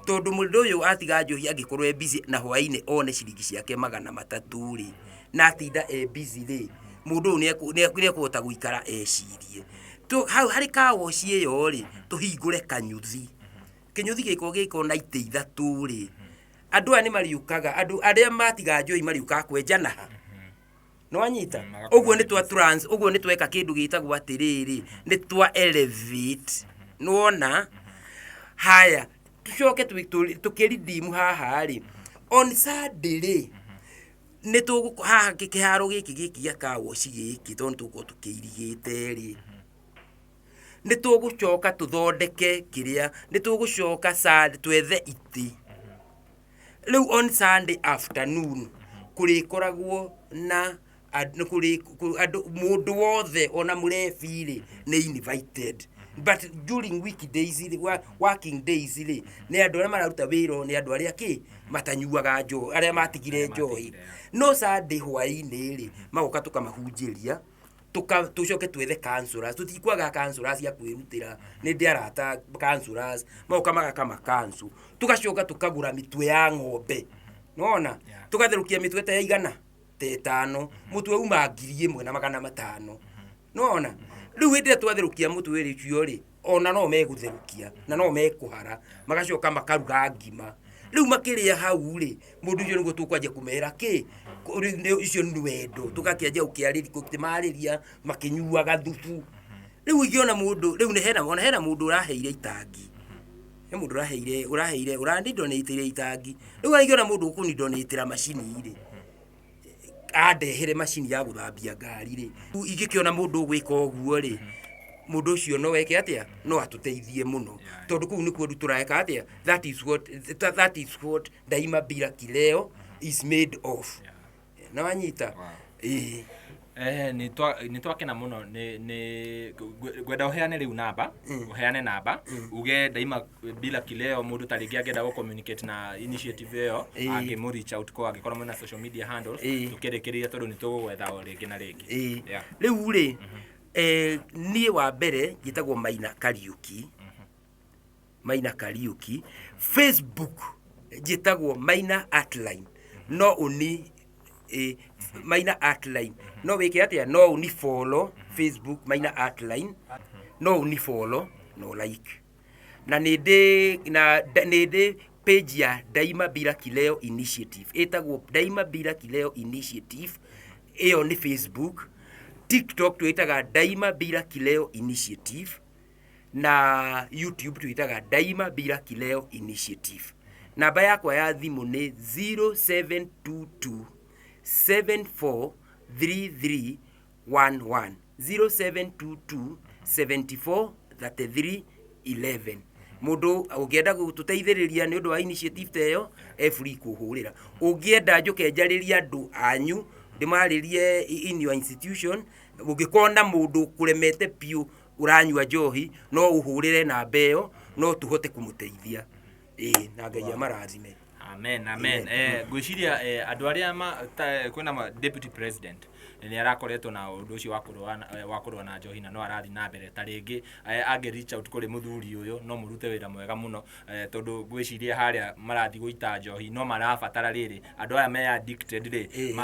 Tondũ mũndũ ũyũ atiga njohi angĩkorwo e busy na hwainĩ one ciringi ciake 300 rĩ, na atinda e busy rĩ, mũndũ ũyũ nĩ ekũhota gũikara ecirie. Hau harĩ car wash ĩyo rĩ, tũhingũre kanyuthi. Kĩnyuthi gĩkorwo gĩkorwo na itĩ ithatũ rĩ, andũ aya nĩ marĩũkaga, andũ arĩa matiga njohi marĩũkaga kwenjana ha? Nĩwanyita? Ũguo nĩ twa trans, ũguo nĩ tweka kĩndũ gĩtagwo atĩrĩrĩ, nĩ twa elevate. Nĩwona? Haya, tũcoke tũkĩ redeem haha rĩ, on Sunday rĩ, nĩ tũgũ haha kĩharo gĩkĩ gĩkĩ gĩa car wash gĩkĩ tondũ nĩ tũgũkorwo tũkĩirigĩte rĩ, nĩ tũgũcoka tũthondeke kĩrĩa, nĩ tũgũcoka Sunday twethe itĩ. Rĩu on Sunday afternoon kũrĩkoragwo na andũ mũndũ wothe ona mũrebi rĩ nĩ invited. But during weekdays rĩ, working days rĩ, nĩ andũ arĩa mararuta wĩra nĩ andũ arĩa kĩ matanyuaga njohi, arĩa matigire njohi. No Sunday hwaĩ-inĩ rĩ, magoka tũkamahunjĩria, tũcoke twethe counselors, tũtikwaga counselors a kwĩrutĩra, nĩ ndĩ arata counselors, magoka magakama counsel, tũgacoka tũkagũra mĩtwe ya ng'ombe, nĩwona? Tũgatherũkia mĩtwe ta ĩigana? Ta ĩtano, mũtwe uma 1500, nĩwona? Rĩu hĩndĩ ĩrĩa twatherũkia mũtwe ũcio rĩ, ona no megũtherũkia na no mekũhara, magacoka makaruga ngima. Rĩu makĩrĩa hau rĩ, mũndũ ũcio nĩguo tũkwanjia kũmera kĩ, ũcio nĩ wendo, tũgakĩanjia gũkĩmarĩria makĩnyuaga thubu. Rĩu ingĩona mũndũ, rĩu hena, ona hena mũndũ ũraheire itangi. He mũndũ ũraheire ũraheire ũrandidonĩtĩire itangi. Rĩu angĩona mũndũ ũkũnidonĩtĩra macini rĩ, andehere macini ya gũthambia ngari rĩ, ingĩkĩona mũndũ ũgwĩka ũguo rĩ, mũndũ ũcio no eke atĩa? No atũteithie mũno. Tondũ kũu nĩkuo rĩu tũreka atĩa? That is what Daima Bila Kileo is made of. Na wanyita? Ĩĩ. Nĩ twakena mũno. Nĩ ngwenda ũheane rĩu namba, ũheane namba uge Daima Bila Kileo, mũndũ ta rĩngĩ angĩenda gũ communicate na initiative ĩyo, angĩmũ reach out ko angĩkorwo mwĩna social media handles, tũkĩrĩkĩrĩria, tondũ nĩ tũgũgwetha o rĩngĩ na rĩngĩ. Rĩu rĩ, niĩ wa mbere njĩtagwo Maina Kariuki, Maina Kariuki. Facebook njĩtagwo Maina Artline. No ũni Maina Artline, no wĩke atĩa? No ũni follow Facebook, Maina Artline, no ũni follow, no like. Na nĩ ndĩ na nĩ ndĩ page ya Daima Bila Kileo Initiative, ĩtagwo Daima Bila Kileo Initiative. Ĩyo nĩ Facebook. TikTok twĩtaga Daima Bila Kileo Initiative, na YouTube twĩtaga Daima Bila Kileo Initiative. Namba yakwa ya thimũ nĩ 0722 743311, 0722 74 33 11. Mũndũ ũngĩenda gũtũteithĩrĩria nĩ ũndũ wa initiative ta ĩyo, e free kũhũrĩra. Ũngĩenda njũke njarĩrie andũ anyu, ndĩmarĩrie in your institution, ũngĩkorwo na mũndũ kũremete biũ ũranyua njohi, no ũhũrĩre namba ĩyo, no tũhote kũmũteithia. Ĩĩ, na Ngai amarathime. Amen, amen. Ngwĩciria andũ arĩa kwĩna deputy president nĩ arakoretwo na ũndũ ũcio wa kũrũa na njohi, na no arathiĩ na mbere. Ta rĩngĩ angĩ reach out kũrĩ mũthuri ũyũ, no mũrute wĩra mwega mũno, tondũ ngwĩciria harĩa marathiĩ gũita njohi no marabatara rĩrĩ andũ aya me addicted rĩ,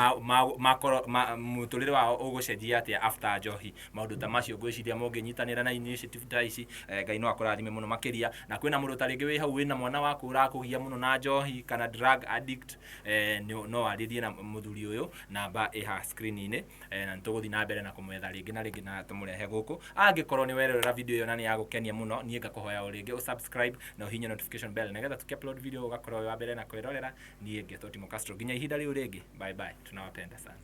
makorwo mũtũrĩre wao ũgũcenjia atĩa after njohi, maũndũ ta macio. Ngwĩciria mũngĩnyitanĩra na initiative ta ici, Ngai no akũrathime mũno makĩria. Na kwĩna mũndũ ta rĩngĩ wĩ hau wĩna mwana waku ũrakũgia mũno na njohi kana drug addict, no warĩrie na mũthuri ũyũ, namba ĩ haha screen-inĩ, na nĩtũgũthiĩ na mbere na kũmwetha rĩngĩ na rĩngĩ na tũmũrehe gũkũ. Angĩkorwo nĩ werorera video ĩyo na nĩ yagũkenia mũno, niĩ ngakũhoya o rĩngĩ ũsubscribe na ũhihinye notification bell, nĩgetha tũkĩ upload video ũgakorwo wĩ wa mbere na kwĩrorera. Niĩ ngetwo Timo Castro. Nginya ihinda rĩu rĩngĩ, bye bye, tunawapenda sana.